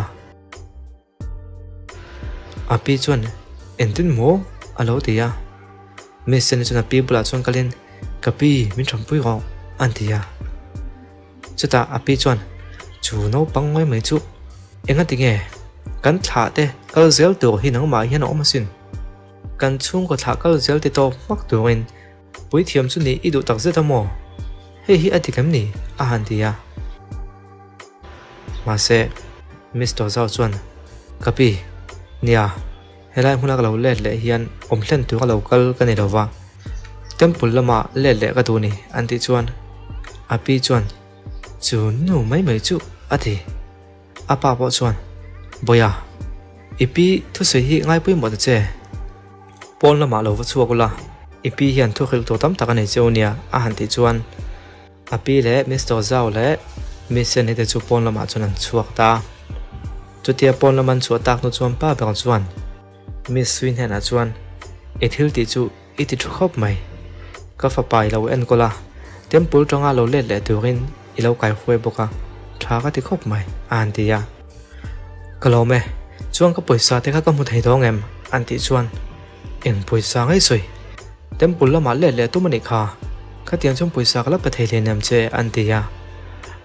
A pi chuan, Engtin maw? a lo ti a. Miss Seni chuan a pi bulah chuan kalin, Ka pi, min thampui rawh, a ti a. Chutah a pi chuan, Chu naupang ngawi mai chu engati nge? Kan thlah te kal zel tur hi nangmah hian a awm asin. Kan chhungkaw thlah kal zel ti tawp hmak turin puithiam chu nih i duh takzet a maw? Hei hi a dik em ni? a han ti a. Mahse, Mister Zhao chuan, Ka pi, nia, helai hmuna ka lo let leh hian awm hlen tur a lo kal ka ni lo va, temple lama let leh ka duh ni, an tih chuan a pi chuan, Chu nu mai mai chu, a ti. A pa pawh chuan, Bawiha, i pi thusawi hi ngai pawimawh ta che. Pawn lamah lo va chhuak ula, i pi hian thuhrilh tur tam tak a nei che u nia, a han tih chuan, A pi leh Mister Zhao leh Miss Seni te chu pawn lamah chuan an chhuak ta. Chutia pawn lam an chhuah tak hnu chuan pa ber chuan Miss Sui hnenah chuan, I thil tih chu i ti thu khawp mai. Ka fapa i lo enkawl a, temple tanga lo let leh turin i lo kaihuai bawk a, tha ka ti khawp mai, a han ti a. Ka lawm e, chuan ka pawisa te kha ka hmu thei dawng em? an tih chuan Eng pawisa ngei sawi? Temple lamah let leh tum a nih kha. Khatiang chuan pawisa ka la pe thei hleinem em che an ti a.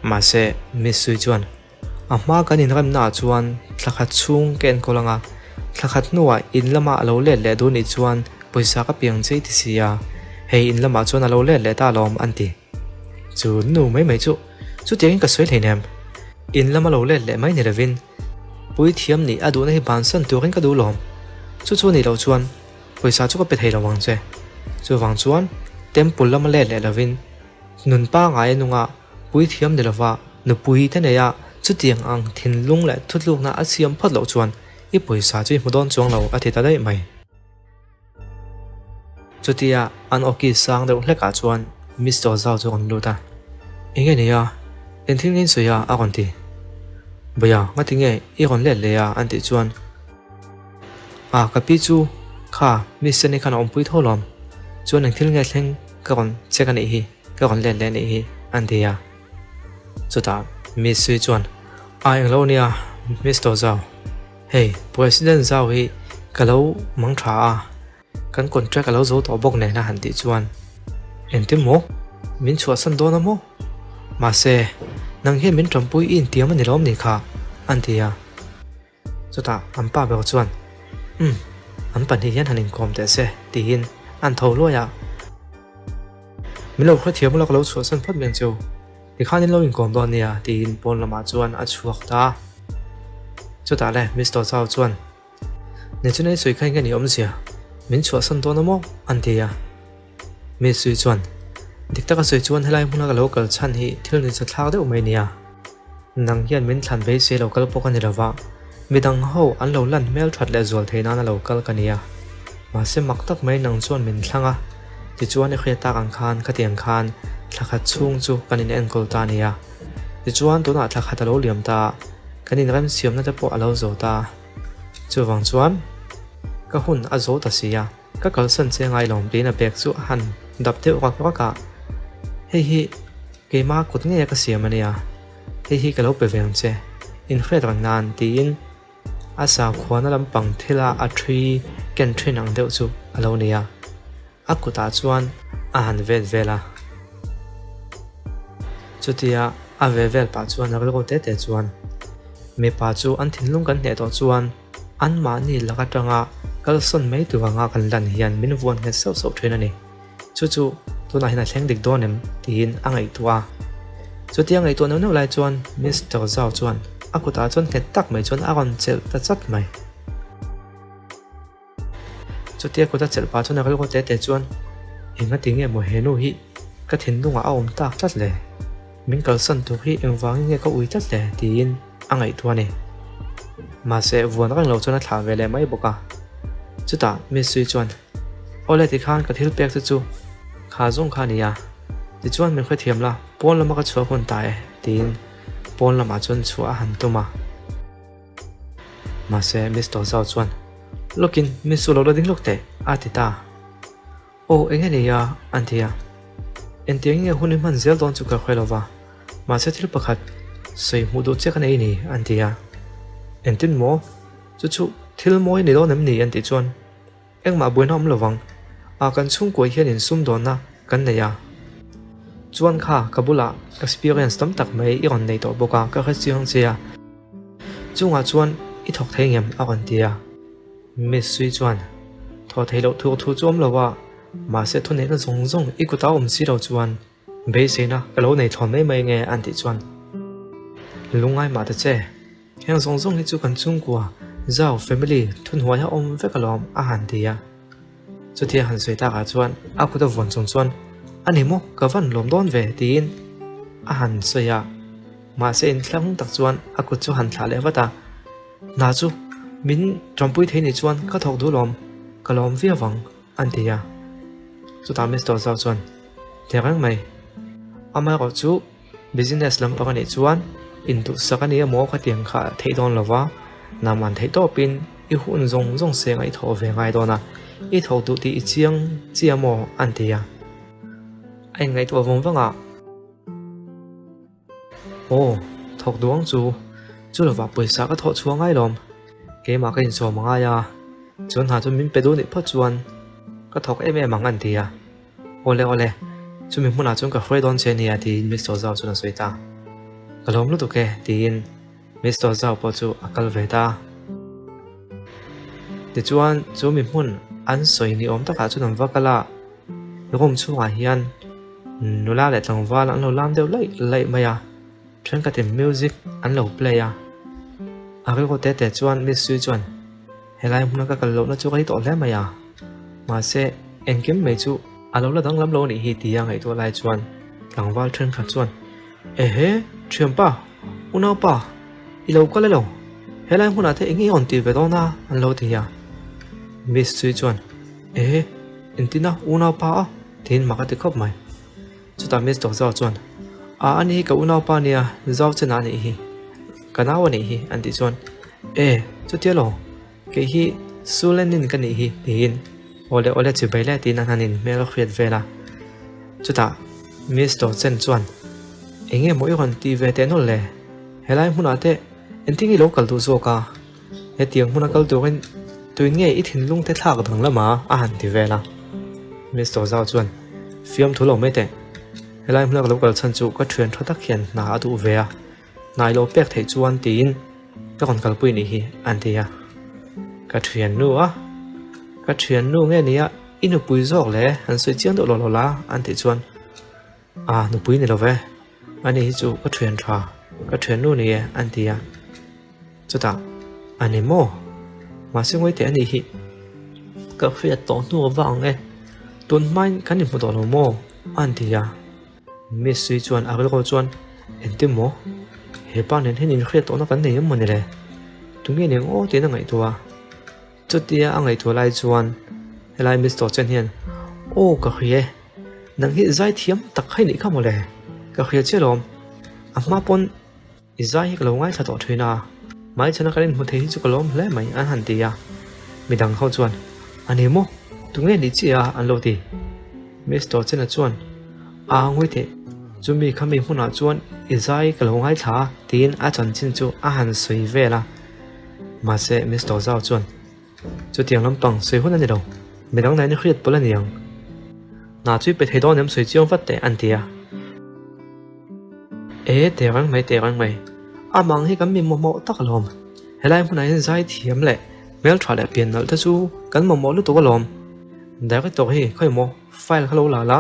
Mahse, Miss Sui chuan, A hma kan inremna ah chuan thla khat chhung ka enkawl ang a, thla khat hnuah in lama a lo let leh duh nih chuan pawisa ka piang che i ti si a, hei in lamah chuan a lo let leh ta alawm an ti. Chu nu mai mai chu chutiangin ka sawi hleinem. In lama lo let leh mai ni lovin Puithiam nih a duhna hi bansan turin ka duh lawm. Chu chu nih loh chuan pawisa chu ka pe thei lo ang che. Chuvang chuan temple lama let leh lovin nun pangai a nunga puithiam ni lova nupui te neia chutiang ang thinlung leh thutlukna a siam phawt loh chuan i pawisa chu i hmu dawn chuang lo a ti ta daih mai. Chutia an awki sang deuh hlekah chuan Mister Zhao chu a rawn lut a, Enge ni a? Eng thil nge in sawi a? a rawn ti. Bawia, ngati nge i rawn let leh a? an tih chuan, A, ka pi chu kha Miss Seni khan a awmpui tho lawm, chuan eng thil nge thleng ka rawn check a nih hi, ka rawn let leh a nih hi, an ti a. Chutah Miss Sui chuan, A, englo nia Mister Zhao. Hei, President Zhao hi ka lo mang tha a, kan contract a lo zo tawh bawk nen a han tih chuan, Engtin maw? Min chhuahsan dawn a maw? Mahse, nang hian min tanpui i intiam a ni lawm ni kha? an ti a. Chutah an pa ber chuan, Umm, an pahnih hian han inkawm teh se, tiin an tho luai a. Min lo hrethiam ula ka lo chhuahsan phawt mai ang che u. Tikhan in lo inkawm dawn nia tiin pawn lamah chuan a chhuak ta. Chutah le Mister Zhao chuan, Nichina i sawi kha eng nge ni awmzia? Min chhuahsan dawn a maw? an ti a. Miss Sui chuan, Dik taka sawi chuan helai hmuna ka lo kal chhan hi thil ni chathlak deuh mai nia. Nang hian min thlan beisei lo kal pawh ka ni lova, midang ho an lo lan hmel that leh zual thei nana lo kal ka nia. Mahse mak tak mai nang chuan min thlang a. Tichuan i hriat tak ang khan khatiang khan thla khat chhung chu kan in enkawl ta a ni a. Tichuan tunah thla khat a lo liam ta a, kan inremsiamna te pawh a lo zo ta. Chuvang chuan ka hun a zo ta si a, ka kalsan che ngai lo tiin a bag chu a han dap deuh rak rak a. Hei hi keima kut ngeia ka siam a nia, hei hi ka lo pe ve ang che, inhriat reng nan tiin a sakhuana lampang thila a ṭhui ken ṭhin ang deuh chu a lo ni a, a kutah chuan a han vet vel a. Chutia a ve vel pah chuan a rilru te te chuan mipa chu an thinlung kan hneh tawh chuan anmahni lak atanga kalsawn mai tur anga kan lan hian min vuan nghet sauh sauh ṭhin a ni. Chu chu tunah hian a thleng dik dawn em? tiin a ngaihtuah a. Chutia ngaihtuah neuh neuh lai chuan Mister Zhao chuan a kutah chuan nghet tak mai chuan a rawn chelh ta chat mai. Chutia kut a chelh pah chuan a rilru te te chuan, Engati nge maw he nu hi ka thinlungah a awm tak tlat le? Min kalsan tur hi engvangin nge ka ui tlat le? tiin a ngaihtuah a ni. Mahse, vuan reng lo chuan a thlah ve leh mai bawk a. Chutah Miss Sui chuan, Awle tikhan ka thil pek che chu kha zawng kha a ni a, tichuan min hrethiam la, pawn lama ka chhuah hun ta e, tiin pawn lamah chuan chhuah a han tum a. Mahse, Miss Tawzau chuan, Lawkin Miss Su lo la ding lawk teh, a ti ta. Aw, eng nge nia? an ti a. Engtiang nge hun i hman zel dawn chu ka hre lo va, mahse thil pakhat sawi hmuh duh che ka nei ni, an ti a. Engtin maw? Chu chu thil mawi a ni dawn em ni? an tih chuan engmah buaina awm lo vang, a kan chhungkua hian insumdawnna kan nei a. Chuan kha ka bulah experience tam tak mai i rawn nei tawh bawk a, ka hre chiang che a. Chungah chuan i thawk thei ngem? a rawn ti a. Miss Sui chuan, Thaw thei loh thur thu chu awm lo a, mahse thuneihna zawng zawng i kutah awm si lo chuan beiseina ka lo nei thlawn mai mai nge an tih chuan lungngai mah ta che. Heng zawng zawng hi chu kan chhungkua Zau family thunhuaia awm vek alawm a han ti a. Chutia han sawi takah chuan a kut a vuan chung chuan a ni maw ka van lawm dawn ve tiin a han sawi a. Mahse inthleng tak chuan a kut chu han thlah leh vat a. Hna chu min tanpui thei nih chuan ka thawk duh lawm, ka lawm viau ang, an ti a. Chutah Mister Zhao chuan, Teh reng mai, amaherawh chu business lampang a nih chuan induhsak a ni emaw khatiang kha a theih dawn lo va, nangman theih tawpin i hun zawng zawng seng a i thawh ve ngai dawn a, i thawk duh tih i chiang chiah maw? an ti a. A inngaihtuah vawng vang a. Aw, thawk duh ang chu. Chu lovah pawisa ka thawh chhuah ngai lawm. Keimah ka insawm a ngai a, chuan hna chu min pe duh nih phawt chuan ka thawk em em ang an ti a. Awle awle, chumi hmunah chuan ka hruai dawn che nia tiin Mister Zhao chuan a sawi ta. Ka lawm lutuk e tiin Mister Zhao pawh chu a kal ve ta. Tichuan chu mi hmun an sawi ni awm takah chuan an va kal a, room chhungah hian nula leh tlangval an lo lam deuh laih laih mai a, thenkhatin music an lo play a. A rilru te te chuan Miss Sui chuan helai hmuna ka kal lohna chu ka ni tawh hle mai a, mahse engkim mai chu a lo la danglam lo a nih hi tia ngaihtuah lai chuan tlangval thenkhat chuan Ehe, thianpa, unaupa, i lo kal elo? Helai hmunah te eng nge i rawn tih ve dawn a? an lo ti a. Miss Chui chuan, Ehe, engtin a, unaupa a? tiin mak a ti khawp mai. Chutah Miss Dawkzau chuan, A, ani hi ka unaupa a nia, Zau Chen-a a nih hi, ka nau a nih hi, an tih chuan, E, chutia lo, Kei hi Sulenin ka nih hi tiin awle awle chi bai le tiin an han inhmel hriat vel a. Chutah Mister Chen chuan Eng nge maw i rawn tih ve teh nawlh le? Helai hmunah te engtin i lo kal duh zawk a? Hetiang hmuna kal turin tuin nge i thinlung te thlak danglam a? a han ti vel a. Mister Zhao chuan Fiamthu lo mai teh. Helai hmuna ka lo kal chhan chu ka thian tha tak hian hna a duh ve a. Hnai lo pek theih chuan tiin ka rawn kalpui nih hi an ti a. Ka thiannu a, ka thiannu nge nia i nupui zawk le han sawi chiang deuh lo lo la an tih chuan a nupui ni lo ve ani hi chu ka thian tha ka thiannu ni e an ti a. Chutah a ni maw mahse ngawi teh anih hi ka hriat tawh hnu a vang e tun hmain kan inhmu tawh lo maw an ti a. Miss Sui chuan a rilru chuan, Engtin maw? He pa nen hian inhriat tawhna kan nei em maw ni le? Tunge nen aw tiin a ngaihtuah a. Chutia a ngaihtuah lai chuan helai Miss Tawchen hian, Aw ka hria e, nang hi zaithiam tak kha i nih kha mawle, ka hria che lawm, a hma pawn i zai hi ka lo ngaithla tawh thin a, hmaichhana kan inhmu thei hi chu ka lawm hle mai an han ti a, midang ho chuan A ni maw, tunge nih chiah a an lo ti. Mister Chena chuan A ngawi teh, chumi khami hmunah chuan i zai ka lo ngaithla a tiin a chanchin chu a han sawi vel a, mahse Mister Zau chuan Chutiang lampang sawi hun a ni lo, midang nen i hriat pawlh a ni ang. Hna chu i pe thei dawn em sawi chiang vat teh an ti a. E teh reng mai teh reng mai, amah ang hi kan mi mamawh tak alawm. Helai hmunah hian zai thiam leh hmeltha leh pian nalh te chu kan mamawh lutuk alawm. Director hi khawi maw file kha lo la la,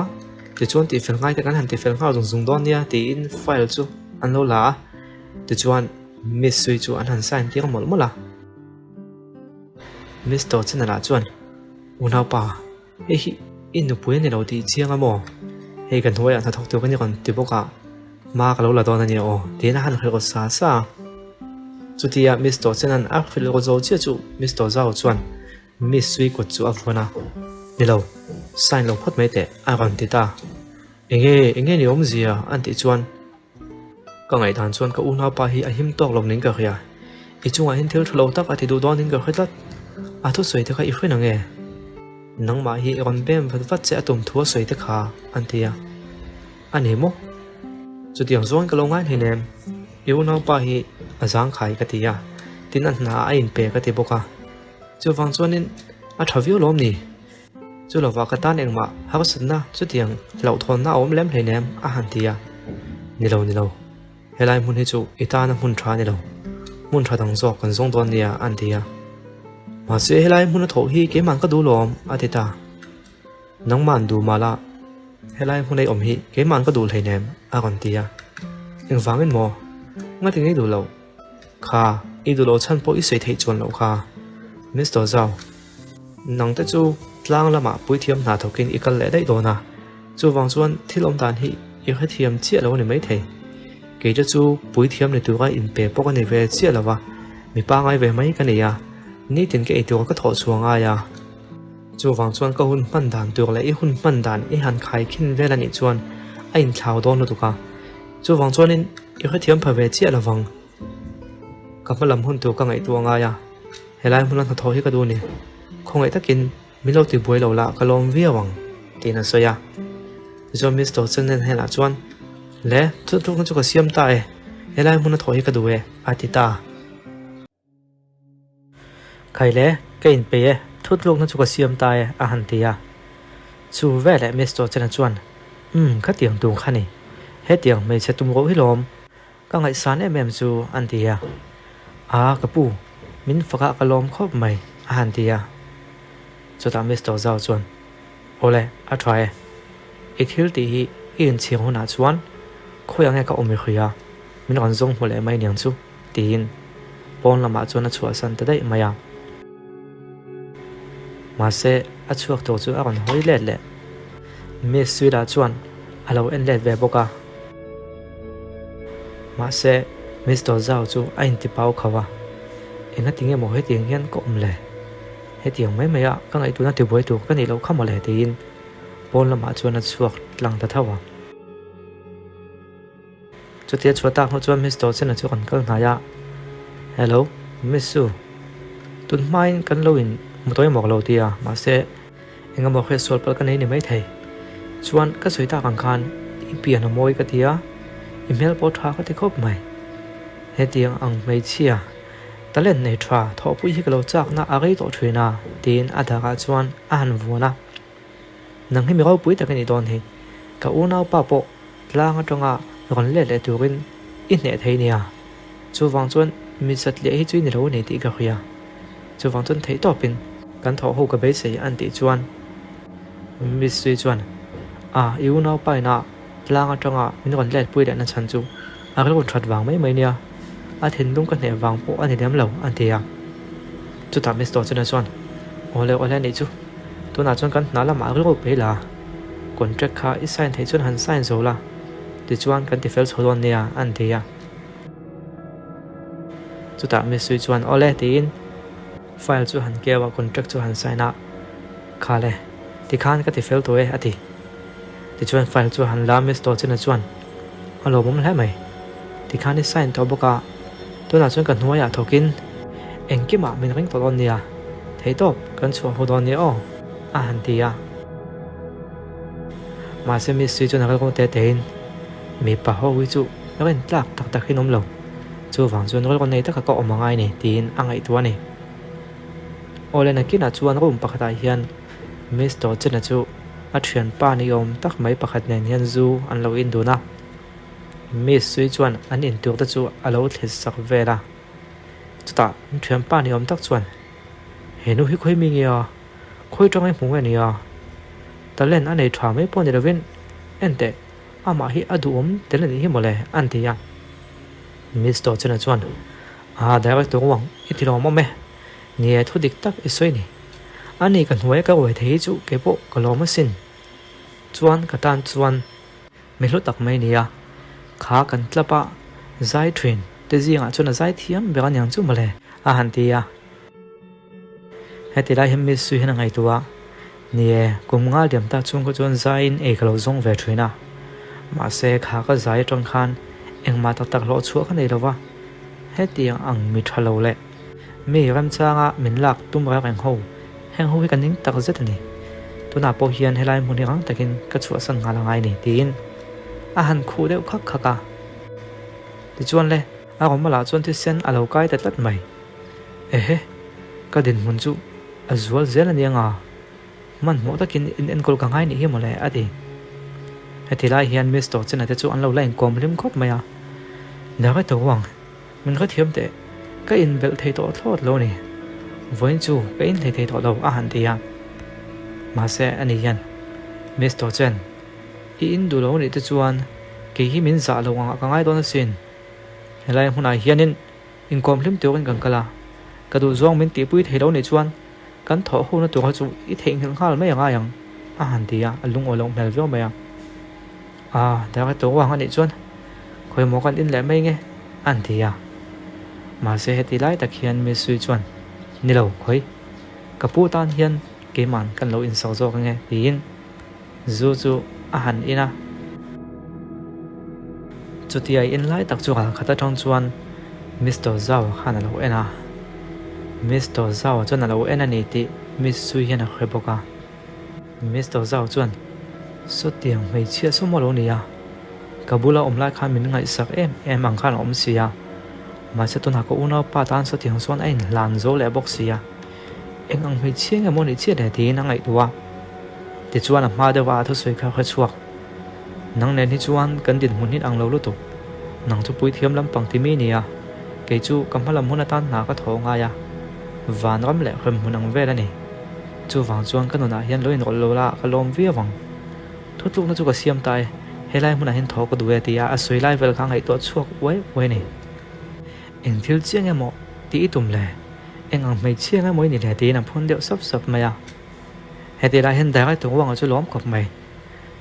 tichuan tihfel ngai te kan han tifel nghal zung zung dawn nia tiin file chu an lo la a, tichuan Miss Sui chu an han sign tir mawlh mawlh a. Mister Chenala chuan, Unaupa, hei hi i nupui a ni lo tih chiang a maw? Hei ka hnuaiah hnathawk tur ka ni rawn ti bawk a, hma ka lo la dawn a nia aw, tiin a han hrilh rawt sa sa a. Chutia Mister Chenan a hrilh rawt zo chiah chu Mister Zhao chuan Miss Sui kut chu a vuan a, Ni lo, sign lo phawt mai teh, a rawn ti ta. Enge, enge ni awmzia? an tih chuan Ka ngaihdan chuan ka unaupa hi a him tawk lo ning ka hria. I chungah hian thil tha lo tak a ti duh dawn in ka hre tlat. A thusawi te kha i hre nange? Nangmah hi i rawn bem vat vat che a tum thu a sawi te kha an ti a. A ni maw? Chutiang zawngin ka lo ngai hleinem. I unaupa hi a zangkhai ka ti a, tin a hna a inpe ka ti bawk a. Chuvang chuanin a tha viau lawm ni? Chu lovah ka tan engmah harsatna chutiang hlauhthawnna a awm lem hleinem a han ti a. Ni lo, ni lo. Helai hmun hi chu i tana hmun tha a ni lo. Hmun tha dang zawk kan zawng dawn nia an ti a. Mahse helai hmun a thawh hi keimahn ka duh lawm a ti ta. Nangmahn duh mah la, helai hmun a i awm hi keimahn ka duh hleinem a rawn ti a. Engvangin maw? Ngati ngei duh loh? Kha, i duh loh chhan pawh i sawi theih chuan loh kha. Mister Zhao. Nang te chu tlang lamah puithiam hna thawkin i kal leh daih dawn a, chuvang chuan thil awm dan hi i hrethiam chiah lo a ni maithei. Kei te chu puithiam ni tura inpe pawh ka ni ve chiah lo va, mi pangai ve mai ka ni a, nitin ka ei tura ka thawh chhuah ngai a. Chuvang chuan ka hun hman dan tur leh i hun hman dan i han khaikhin vel a nih chuan a inthlau dawn lutuk a, chuvang chuanin i hrethiam pha ve chiah lo vang. Ka hma lam hun tur ka ngaihtuah ngai a, helai hmuna hnathawh hi ka duh a ni. Khawngaih takin min lo tibuai lo la ka lawm viau ang, tiin a sawi a. Tichuan Mister Chennai hnenah chuan, Le, thutlukna chu ka siam ta e, helai hmuna thawh hi ka duh e, a ti ta. Khai le, ka inpeih e, thutlukna chu ka siam ta e, a han ti a. Chu veleh Mister Chennai chuan, Umm, khatiang tur kha ni. Hetiang hmeichhe tum roh hi lawm. Ka ngaihsan em em chu an ti a, A ka pu, min fakah ka lawm khawp mai a han ti a. Chutah Mister Zhao chuan, Awle, a tha e. I thil tih hi i inchhir hunah chuan khawi ang e ka awm i hria, min rawn zawng hmu leh mai niang chu tiin pawn lamah chuan a chhuahsan ta daih mai a. Mahse, a chhuak tur chu a rawn hawi let leh. Miss Suila chuan a lo en let ve bawk a. Mahse, Mister Zhao chu a inti pau kho a, Engati nge maw hetiang hian ka awm le? Hetiang mai mai a ka ngaihtuahna tibuai tur ka nih loh kha maw le tiin pawn lamah chuan a chhuak tlang ta tho a. Chutia chhuah tak hnu chuan Mister Chen-a chu kan kal hnai a, Hello, Miss Su, tun hmain kan lo in hmu tawi mawk lo tia, mahse, Engemaw hriat sual palh ka nei ni maithei. Chuan ka sawi tak ang khan i pian a mawi ka ti a, i hmel pawh tha ka ti khawp mai. Hetiang ang hmeichhia talent nei tha thawhpui hi ka lo chakna a rei tawh thin a, tiin a darah chuan a han vuan a. Nang hi mi ropui tak i nih dawn hi. Ka unaupa pawh tlang atanga rawn let leh turin i hneh thei nia. Chuvang chuan mi satliah hi chu i ni lo a ni tih ka hria. Chuvang chuan theih tawpin kan thawh ho ka beisei an tih chuan Miss Sui chuan A, i unaupa ina tlang atanga min rawn let pui lehna chhan chu a rilru that vang mai mai nia, a thinlung ka hneh vang pawh a ni lem lo an ti a. Chutah Miss Tawchina chuan Awle awle anih chu, tunah chuan kan hna lamah rilru pei la, contract kha i sign theih chuan han sign zo la, tichuan kan tifel chho dawn nia an ti a. Chutah Mistri chuan Awle tiin file chu han keu a, contract chu han sign a, Khale. Tikhan ka ti fel tawh e, a ti. Tichuan file chu a han la a, Miss Tawchina chuan, A lawmawm hle mai. Tikhan i sign tawh bawk a, tunah chuan ka hnuaiah thawkin engkimah min ring tawh dawn nia, theihtawp kan chhuah ho dawn nia aw, a han ti a. Mahse Miss Sui chuan a rilru te tein, Mipa ho hi chu rin tlak tak tak hi an awm lo, chuvang chuan rilru nei taka ka awm angai ni, tiin a ngaihtuah a ni. Awle nakinah chuan room pakhatah hian Mister Chena chu a thianpa ni awm tak mai pakhat nen hian zu an lo in dun a. Miss Sui chuan an in tur te chu a lo thlit sak vel a. Chutah an thianpa ni awm tak chuan, He nu hi khawi mi nge a? Khawi tang i hmu nge nia? Talent a nei tha mai pawh ni lovin enteh amah hi a duhawm tel a nih hi mawle an ti a. Mister Chena chuan, Aa Director Wang i ti lawm awm e. Ni e thu dik tak i sawi ni. Ani ka hnuai ka uai thei hi chu kei pawh ka lawm asin. Chuan ka tan chuan mi hlu tak mai nia. Kha kan tlap a zai thin te zingah chuan a zai thiam ber aniang chu mawle a han ti a. Heti lai hian Miss Sui hian a ngaihtuah a, Ni e, kum nga liam ta chhung kha chuan zaiin ei ka lo zawng ve thin a. Mahse kha ka zai atang khan engmah tak tak hlawh chhuah ka nei lo va. Hetiang ang mi tha lo leh mi remchanga min lak tum reng reng ho, heng ho hi ka ning tak zet a ni. Tunah pawh hian helai hmun hi rang takin ka chhuahsan nghal a ngai ni, tiin a han khuh deuh khak khak a. Tichuan le, a rawmawlah chuan thisen a lo kai ta tlat mai. Ehe, ka dinhmun chu a zual zel a nia nga, hmanhmawh takin in enkawl ka ngai nih hi mawle, a ti. Heti lai hian Mister Chena te chu an lo la inkawm hlim khawp mai a, Director Wang, min hrethiam teh, ka inbelh thei tawh thlawt lo ni, vawiin chu ka inhlei thei tawh lo, a han ti a. Mahse, ani hian, Mister Chen, i in duh lo nih te chuan kei hi min zah lo angah ka ngai dawn asin, helai hmunah hianin Inkawm hlim turin kan kal a, ka duh zawng min tihpui thei lo nih chuan kan thawh ho na tur kha chu i theihnghilh nghal mai a ngai ang, a han ti a, a lungawi loh hmel viau mai a. Ah, Director Wang a nih chuan khawi maw kan in leh mai nge? a han ti a. Mahse heti lai tak hian Miss Sui chuan, Ni lo, khawi, ka pu tan hian keiman kan lo insak zawk ange, tiin Zu chu a han in a. Chutia in lai tak chu ralkhat atang chuan Mister Zhao khan a lo en a. Mister Zhao chuan a lo en a ni tih Miss Sui hian a hre bawk a. Mister Zhao chuan, Sawtiang hmeichhia saw maw lo ni a? Ka bula awm lai khan min ngaihsak em em ang khan a awm si a. Mahse tunah ka unaupa tan sawtiang chuan a inhlan zo leh bawk si a. Eng ang hmeichhia nge maw nih chiah le tiin a ngaihtuah a. Tichuan a hma deuh a a thusawi kha hre chhuak. Nang nen hi chuan kan dinhmun hi ang lo lutuk. Nang chu puithiam lampang ti mi nia. Kei chu ka hma lam hun atan hna ka thaw ngai a. Vanram leh hremhmun ang vel a ni. Chuvang chuan ka nunah hian lo inrawlh lo la ka lawm viau ang. Thutlukna chu ka siam ta e. Helai hmunah hian thaw ka duh e tia a sawi lai vel kha a ngaihtuah chhuak uai uai a ni. Eng thil chiang emaw tih i tum le? Eng ang hmeichhia nge maw i ni le tiin a phun deuh sap sap mai a. Heti lai hian Director Wang-a chu lawm khawp mai.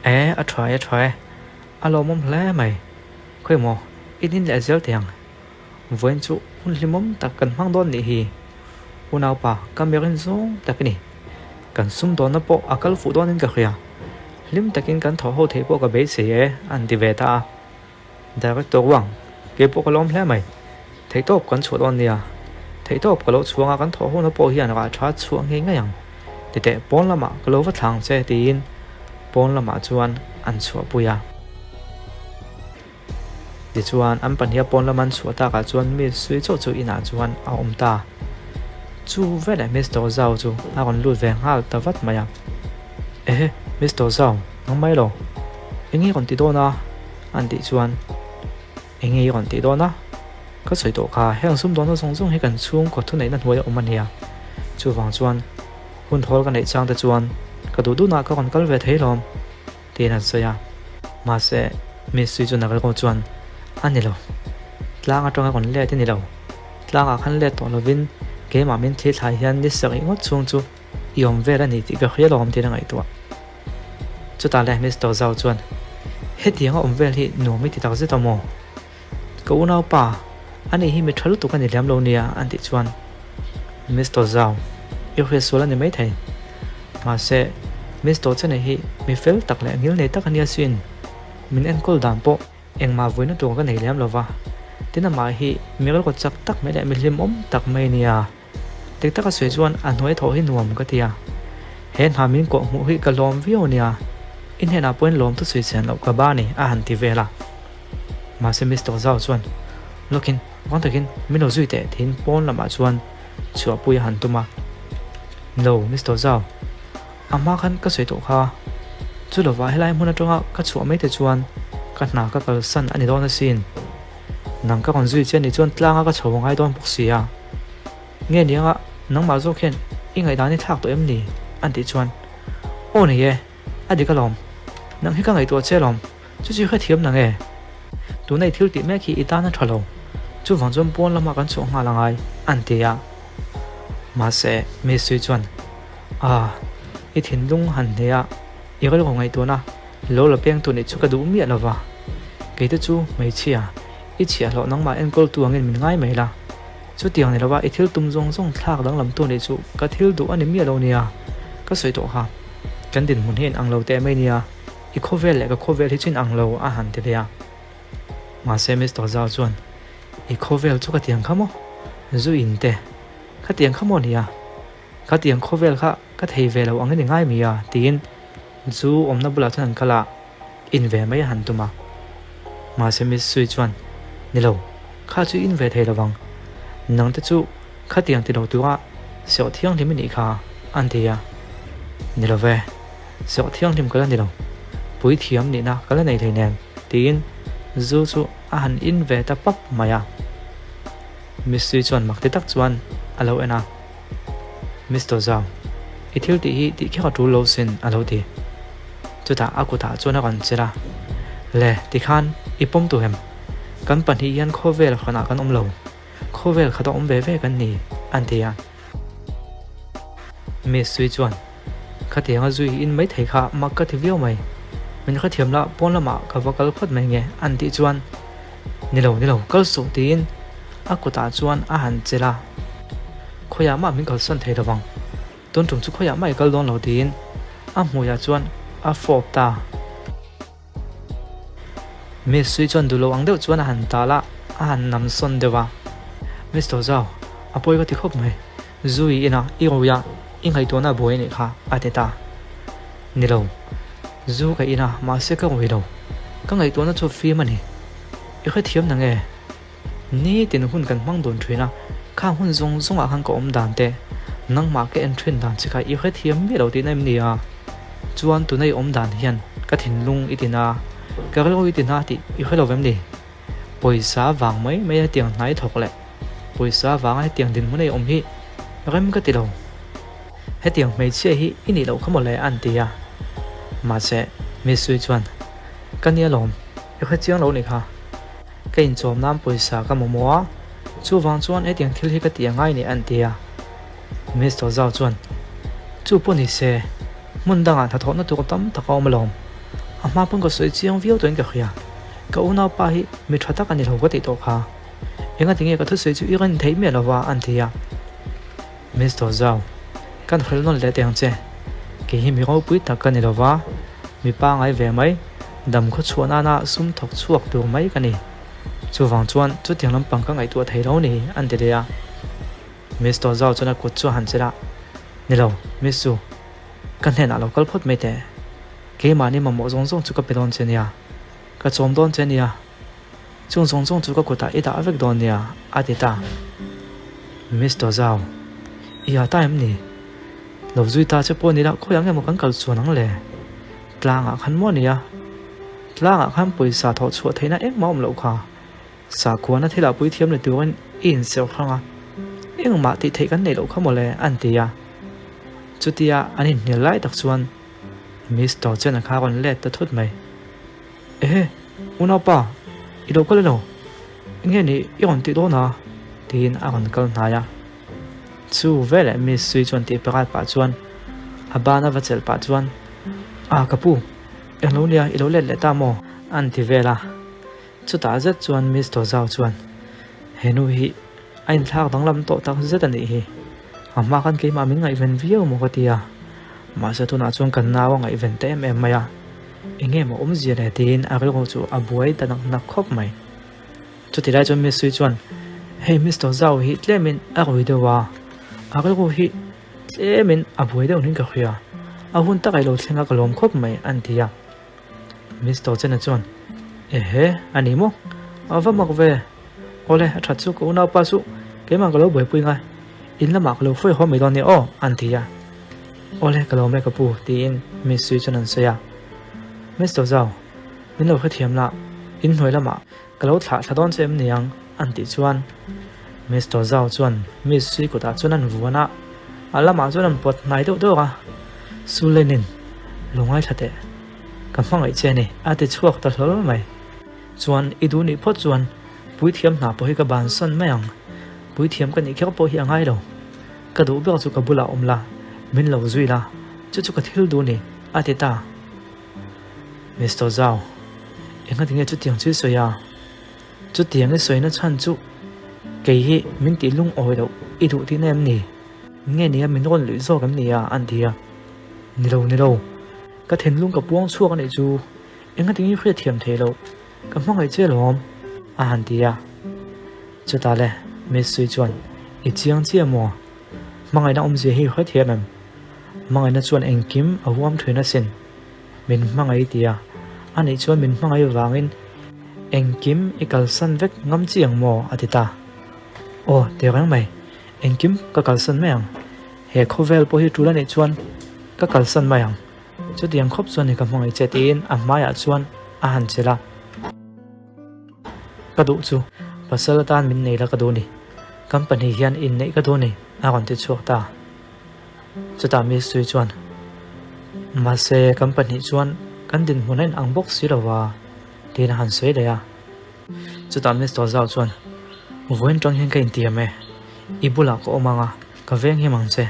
E, a tha e, a tha e. A lawmawm hle mai. Khawi maw, in in leh zel teh ang. Vawiin chu hun hlimawm tak kan hmang dawn nih hi. Unaupa, ka mirin zawng tak i ni. Kan sumdawnna pawh a kal fuh dawnin ka hria. Hlim takin kan thawh ho theih pawh ka beisei e, an ti ve ta a. Director Wang, Kei pawh ka lawm hle mai. Theihtawp kan chhuah dawn nia. Theihtawp ka lo chhuang a, kan thawh hona pawh hian rah tha chhuah ngei ngei ang. Titeh pawn lamah ka lo va thlang che tiin pawn lamah chuan an chhuahpui a. Tichuan an pahniha pawn lama an chhuah takah chuan Miss Sui chauh chu inah chuan a awm ta. Chu veleh Mister Zhao chu a rawn lut ve nghal ta vat mai a. Ehe, Mister Zhao, nang mai lo. Eng nge rawn ti dawn a? An tih chuan, Eng nge i rawn tih dawn a? Ka sawi tawh kha, heng sumdawnna zawng zawng hi kan chhungkaw thuneihna hnuaia awm a nia. Chuvang chuan, hun thawl ka neih chang te chuan ka duh duhnah ka rawn kal ve thei lawm, tiin an sawi a. Mahse, Miss Sui chu Nagalgo chuan, A ni lo. Tlang atanga rawn let i ni lo. Tlangah khan let tawh lovin keimah min thli thlai hian ni sarih ngawt chhung chu i awm vel a ni tih ka hria lawm tiin a ngaihtuah. Chutah leh Mister Zhao chuan, Hetiang a awm vel hi nuam i ti tak zet a maw? Ka unaupa, ani hi mi tha lutuk a ni lem lo nia an tih chuan, Mister Zhao, i hriatsual a ni maithei. Mahse, Miss Tawhchene hi mi fel tak leh ngil nei tak a nia sin. Min enkawl dan pawh engmah vuina tur ka nei lem lo va. Tin amah hi mi rilru chak tak mai leh mi hlimawm tak mai a nia. Dik taka sawi chuan a hnuai thawh hi nuam ka ti a. He hna min kawh hmuh hi ka lawm viau a nia. I hnenah pawhin lawm thusawi chian loh ka ba a ni a han ti vel a. Mahse Mister Zhao chuan lawkin vang takin min lo zui teh tiin pawn lamah chuan chhuahpui a han tum a. No, Mister Zhao, a hma khan ka sawi tawh kha. Chu lovah helai hmun atanga ka chhuah mai te chuan ka hna ka kalsan a ni dawn asin. Nang ka rawn zui che anih chuan tlanga ka chho ngai dawn bawk si a. Nge nianga nangmah zawk hian i ngaihdan i thlak tawh em ni? An tih chuan, Aw nei e, a dik alawm. Nang hi ka ngaihtuah che alawm, chu chu i hrethiam nang e. Tuna i thil tih mek hi i tan a tha lo, chuvang chuan pawn lamah kan chhuah nghal angai, an ti a. Mahse, Mistri chuan, Ah, i thinlung han hneh a, i rilru ngaihtuahna Lo la peng tur nih chu ka duh miah lova, kei te chu hmeichhia, i chhiahhlawh nangmah enkawltu angin min ngai mai la. Chutiang ni lova i thil tum zawng zawng thlak danglam tur nih chu ka thil duh a ni miah lo nia, ka sawi tawh kha. Kan dinhmun hi in ang lo teh mai nia, i khawvel leh ka khawvel hi chu in ang lo a han ti leh a. Mahse Mister Zau chuan, I khawvel chu ka tiang kha maw? Zu in te, ka tiang kha maw nia? Ka tiang khawvel kha ka thei ve lo angin i ngai mi a? tiin Zu awmna bulah chuan an kal a, in ve mai a han tum a. Mahse Miss Sui chuan, Ni lo, kha chu in ve thei lo vang. Nang te chu khatiang ti lo tura sawh thianghlim i nih kha, an ti a. Ni lo ve, sawh thianghlim ka la ni lo, puithiam nihna ka la nei hleinem, tiin zu chu a han in ve ta pap mai a. Miss Sui chuan mak ti tak chuan a lo en a. Mister Zhao, i thil tih hi tih kher a tul lo sin, a lo ti. Chutah a kutah chuan a rawn chelh a, Le, tikhan i pawm tu em? Kan pahnih hian khawvel hranah kan awm lo, khawvel khat a awm ve ve kan ni, an ti a. Miss Sui chuan, Khatianga zui in mai thei kha mak ka ti viau mai, min hrethiam la pawn lamah ka va kal phawt mai nge, an tih chuan, Ni lo, ni lo, kal suh tiin a kutah chuan a han chelh a, Khawiah mah min kalsawn thei lovang, tun tum chu khawiah mah i kal dawn lo tiin a hmuiah chuan a fawp ta. Miss Sui chuan duh lo ang deuh chuan a han tal a, a han nam sawn deuh a. Miss Tozau, a pawi ka ti khawp mai, zu i in a, i rui a, i ngaihtuahna a buai a nih kha, a ti ta. Ni lo, zu ka in a, mahse ka rui lo, ka ngaihtuahna chu fim a ni. I hrethiam na nge? Nitin hun kan hmang dun thin a, khang hun zawng zawngah khan ka awm dan te, nangmah ka en thin dan che kha i hrethiam miah lo tihna em ni a? Chuan tuna i awm dan hian ka thinlung i tina, ka rilru i tina tih i hre lo vem ni? Pawisa vang mai mai a hetiang hnai thawk leh pawisa vanga hetiang dinhmun a i awm hi rem ka ti lo. Hetiang hmeichhia hi i nih loh kha mawle an ti a. Mahse, Miss Sui chuan, Ka nia lawm, i hrechiang lo nih kha. Ka inchawm nan pawisa ka mamawh a, chuvang chuan hetiang thil hi ka tih a ngai ni an ti a. Mister Zhao chuan, Chu pawh ni se, hmun dangah hnathawhna tur tam tak a awm alawm. A hma pawn ka sawi chiang viau tawhin ka hria. Ka unaupa hi mi tha tak a ni lo ka tih tawh kha. Engati nge ka thusawi chu i rin theih miah lova an ti a. Mister Zhao, Kan hrilh nawn leh teh ang che. Kei hi mi ropui tak ka ni lo va, mi pangai ve mai, dam khaw chhuah nana sum thawk chhuak tur mai ka ni. Chuvang chuan chutiang lampang ka ngaihtuah thei lo ni, an ti leh a. Mister Zhao chuan a kut chu a han chelh a, Ni lo, Miss Su, ka hnenah lo kal phawt mai teh. Keimahni mamawh zawng zawng chu ka pe dawn che nia. Ka chawm dawn che nia. Chung zawng zawng chu ka kutah i dah vek dawn nia, a ti ta. Mister Zhao, i ha ta em ni? Lo zui ta che pawh ni la, khawiah nge maw kan kal chuan ang le? Tlangah khan maw nia? Tlangah khan pawisa thawh chhuah theihna engmah awm loh kha. Sakhuana thilah pui thiam ni turin i inserh hrang a, engmah tih theih kan neih loh kha maw le, an ti a. Chutia an inhnial lai tak chuan Mister Chen-a kha a rawn let ta thut mai. Ehe, unaupa, i lo kal elo? Enge ni i rawn tih dawn a? tiin a rawn kal hnai a. Chu veleh Miss Sui chuan tih parat pah chuan a ban a va chelh pah chuan, A ka pu, englo nia i lo let leh ta maw? An ti vel a. Chutah zet chuan Miss Tawzau chuan, He nu hi a inthlak danglam tawh tak zet a nih hi. A hma khan keimah min ngaihven viau maw ka ti a. Mahse tunah chuan kan nau a ngaihven ta em em mai a, eng nge maw awmzia le tiin a rilru chu a buai ta nak nak khawp mai. Chuti lai chuan Miss Sui chuan, Hei Mister Zhao hi tlemin a rui deuh a, a rilru hi tlemin a buai deuh niin ka hria, a hun takah i lo thleng a ka lawm khawp mai an ti a. Mister Chen-a chuan, Ehe, a ni maw? A va mak ve. Awle, a that chu ka unaupa chu keimah ka lo buaipui ngai, in lamah ka lo hruai haw mai dawn nia aw, an ti a. Awle, ka lawm e ka pu, tiin Miss Sui chuan an sawi a. Mister Zhao, min lo hrethiam la, in hnuai lamah ka lo thlah thla dawn che em niang, an tih chuan Mister Zhao chuan Miss Sui kutah chuan an vuan a, a lamah chuan an pawt hnai deuh deuh a, Su Lenin, lo ngaithla teh, ka hmangaih che a ni, a ti chhuak ta hlawl mai. Chuan i duh nih phawt chuan puithiam hna pawh hi ka bansan mai ang, puithiam ka nih kher pawh hi a ngai lo, ka duh ber chu ka bulah awm la, min lo zui la, chu chu ka thil duh ni, a ti ta. Mister Zhao, engati nge chutiang chu i sawi a? Chutiang i sawina chhan chu kei hi min tih lungawi loh i duh tihna em ni? Nge nia min rawn luih zawk em ni a? an ti a. Ni lo, ni lo, ka thinlung ka puang chhuak a nih chu, engati nge i hriatthiam theih loh, ka hmangaih che alawm, a han ti a. Chutah le, Miss Sui chuan, I chiang chiah maw? Hmangaihna awmzia hi i hrethiam em? Hmangaihna chuan engkim a huam thin asin. Min hmangaih ti a, a nih chuan min hmangaih vangin engkim i kalsan vek ngam chi ang maw? a ti ta. Aw, ti reng mai, engkim ka kalsan mai ang. He khawvel pawh hi tul a nih chuan ka kalsan mai ang. Chutiang khawp chuan i ka hmangaih che tiin a hmaiah chuan a han chelh a. Ka duh chu pasal atan min nei la ka duh ni. Kan pahnih hian inneih ka duh ni, a rawn ti chhuak ta. Chutah Mistri chuan, Mahse, kan pahnih chuan kan dinhmun a inang bawk si lo va, tiin a han sawi leh a. Chutah Mister Zhao chuan, Vawiin tang hian ka intiam e, i bulah ka awm ang a, ka veng him ang che,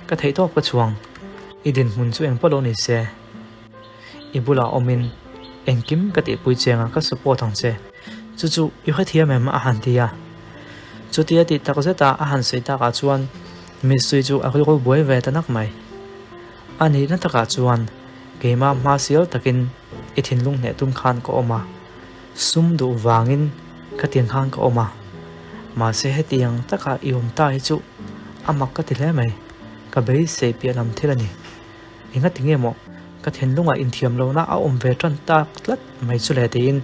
ka theihtawp ka chhuang, i dinhmun chu engpawh lo ni se. I bulah awmin engkim ka tihpui chiang a, ka support ang che. Chu chu i hrethiam em? a han ti a. Chutia tih tak zeta a han sawi takah chuan Mistri chu a rilru buai ve ta nak mai. A nihna takah chuan keimah hma sial takin i thinlung hneh tum khan ka awm a, sum duh vangin ka tiang khan ka awm a. Mahse hetiang taka i awm ta hi chu a mak ka ti hle mai, ka beisei piah lam thil a ni. Engati nge maw ka thinlungah inthiam lohna a awm ve tan tak tlat mai chu le tiin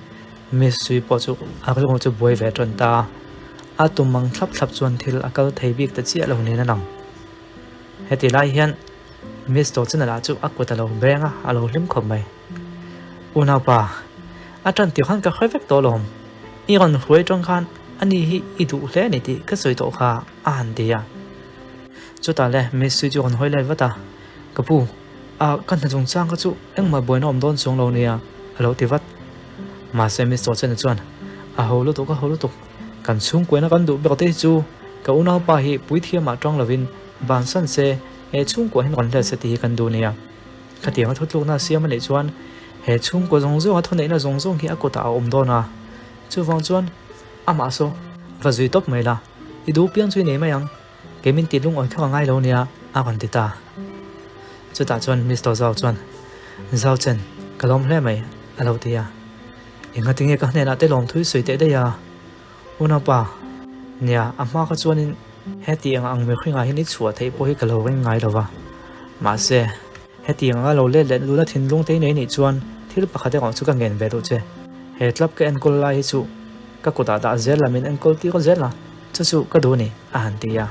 Miss Sui pawh chu a rilru chu buai ve tan ta a. A tum ang thlap thlap chuan thil a kal thei bik ta chiah lo niin a lang. Heti lai hian Miss Tawchina lah chu a kut a lo beng a, a lo hlim khawp mai. Unaupa, a tan tir khan ka hre vek tawh lawm. I rawn hruai tang khan ani hi i duh hle a ni tih ka sawi tawh kha a han ti a. Chutah le Miss Sui chu a rawn hawi let vat a. Ka pu, a ka hna chungchang kha chu engmah buaina awm dawn chuang lo nia, a lo ti vat. Mahse Mister Chen-a chuan, A ho lutuk, a ho lutuk, kan chhungkuaina kan duh ber te hi chu ka unaupa hi puithiamah tang lovin bansan se he chhungkua hian rawn let se tih hi kan duh nia. Khatiang a thutlukna a siam a nih chuan he chhungkua zawng zawng a thuneihna zawng zawng hi a kutah a awm dawn a, chuvang chuan amah saw va zui tawp mai la, i duh piang chu i nei mai ang. Kei min tih lungawi kha ka ngai lo nia, a rawn ti ta. Chutah chuan Mister Zhao chuan, Zhao Chen, ka lawm hle mai, a lo ti a. Engati nge ka hnenah te lawm thui sawi teh daih a? Unaupa, nia, a hma kha chuanin heti ang ang mihringah hian i chhuah theih pawh hi ka lo ring ngai lo va. Mahse, heti anga lo let leh luna thinlung te i nei nih chuan thil pakhat erawh chu ka ngen ve duh che. He club ka enkawl lai hi chu ka kutah dah zel la, min enkawl tir zel a, chu chu ka duh a ni, a han ti a.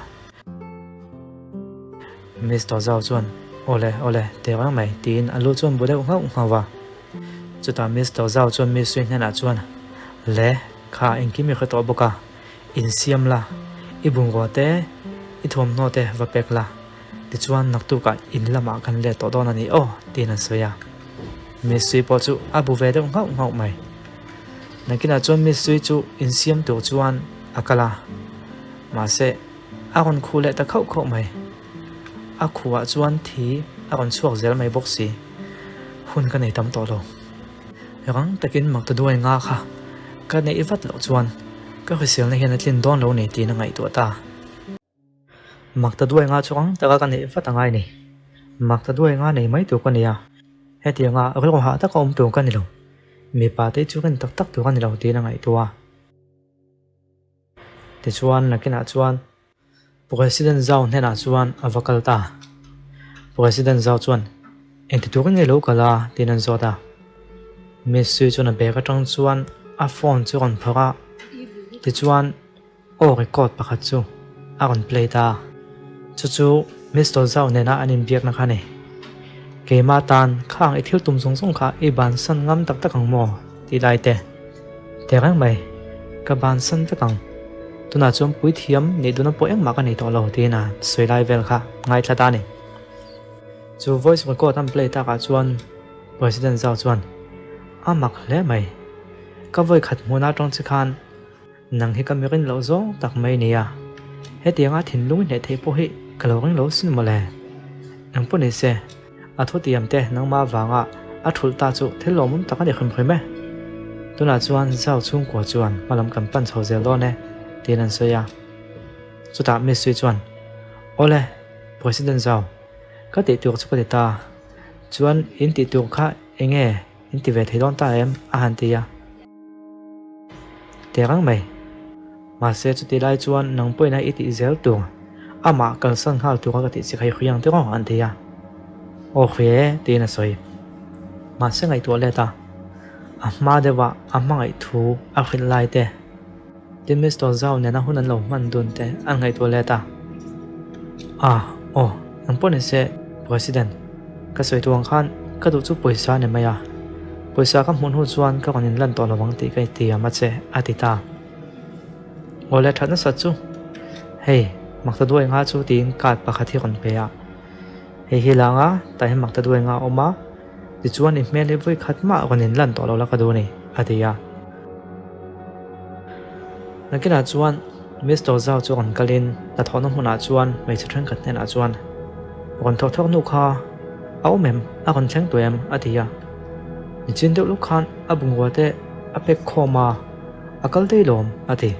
Mister Zhao chuan, Awle, awle, teh reng mai, tiin a lu chuan bu deuh nghauh nghauh a. Chutah Mister Zhao chuan Miss Sui hnenah chuan, Le, kha engkim i hre tawh bawk a, insiam la, i bungrua te, i thuamhnaw te va pek la, Tichuan naktukah in lamah kan let tawh dawn a ni aw, tiin an sawi a. Miss Sui pawh chu a bu ve deuh nghauh nghauh mai. Nakinah chuan Miss Sui chu insiam tur chuan a kal a, mahse a rawn khuh leh ta khauh khauh mai. A khuhah chuan thi a rawn chhuak zel mai bawk si. Hun ka nei tam tawh lo. Rang takin mak ta duai nga kha ka neih vat loh chuan ka hriselna hian a tlin dawn lo nei tiin a ngaihtuah ta. Mak ta duai nga chu ang taka ka neih vat a ngai ni. Mak ta duai nga nei mai tur ka ni a, hetianga rilru hah taka awm tur ka ni lo. Mipa te chu rin tak tak tur a ni lo tiin a ngaihtuah a. Tichuan nakinah chuan President Zhao hnenah chuan a va kal ta. President Zhao chuan, Engti turin nge lo kal a? tiin an zawt a. Miss Sui chuan a bag atang chuan a phone chu a rawn phawrh a, tichuan aw record pakhat chu a rawn play ta. Chu chu Mister Zhao nena an inbiakna kha a ni. Keimah tan khang i thil tum zawng zawng kha i bansan ngam tak tak ang maw? tih lai te. Tehreng mai, ka bansan vek ang. Tunah chuan puithiam nih duhna pawh engmah ka nei tawh lo tiin a sawi lai vel kha ngaithla ta a ni. Chu voice record an play takah chuan President Zhao chuan, A mak hle mai. Ka vawi khat hmuhna atang che khan Nang hi ka mi rin loh zawng tak mai nia. Hetianga thinlung i hneh theih pawh hi ka lo ring lo sin mawle. Nang pawh ni se, a thutiam te nangmah avanga a thulh ta chu thil lawmawm tak a ni hrim hrim e. Tunah chuan Zau chhungkua chuan hmalam kan pan chho zel dawn e, tiin an sawi a. Chutah Miss Sui chuan, Awle, President Zau, ka tih tur chu ka ti ta. Chuan in tih tur kha enge in ti ve thei dawn ta em? a han ti a. Tehreng mai. Mahse chuti lai chuan nang pawhin a i tih zel tur, amah kalsan nghal tura ka tih chi kha i hria ang tiraw an ti a. Aw hria e tiin a sawi. Mahse ngaihtuah let a, a hma deuha a hmangaih thu a hrilh lai te, Tin Mister Zhao nena hun an lo hman dun te an ngaihtuah let a. Ah, aw, eng pawh ni se, President, ka sawi tu ang khan ka duh chu pawisa a ni mai a. Pawisa ka hmuh hnu chuan ka rawn inlan tawh lo ang tih ka intiam a che, a ti ta. Aw le that nasat chu, hei, makta duai nga chu tiin card pakhat hi rawn pe a. Hei hi lang a, tah hian makta duai nga a awm a. Tichuan i hmel hi vawi khat mah rawn inlan tawh lo la ka duh a ni, a ti a. Nakinah chuan Mister Zhao chu rawn kalin hnathawhna hmunah chuan hmeichhe thenkhat hnenah chuan, Rawn thawk thawk hnu kha a awm em? A rawn thleng tawh em? a ti a. Nichin deuh luk khan a bungrua te a pek khawm a, a kal daih lawm, a ti.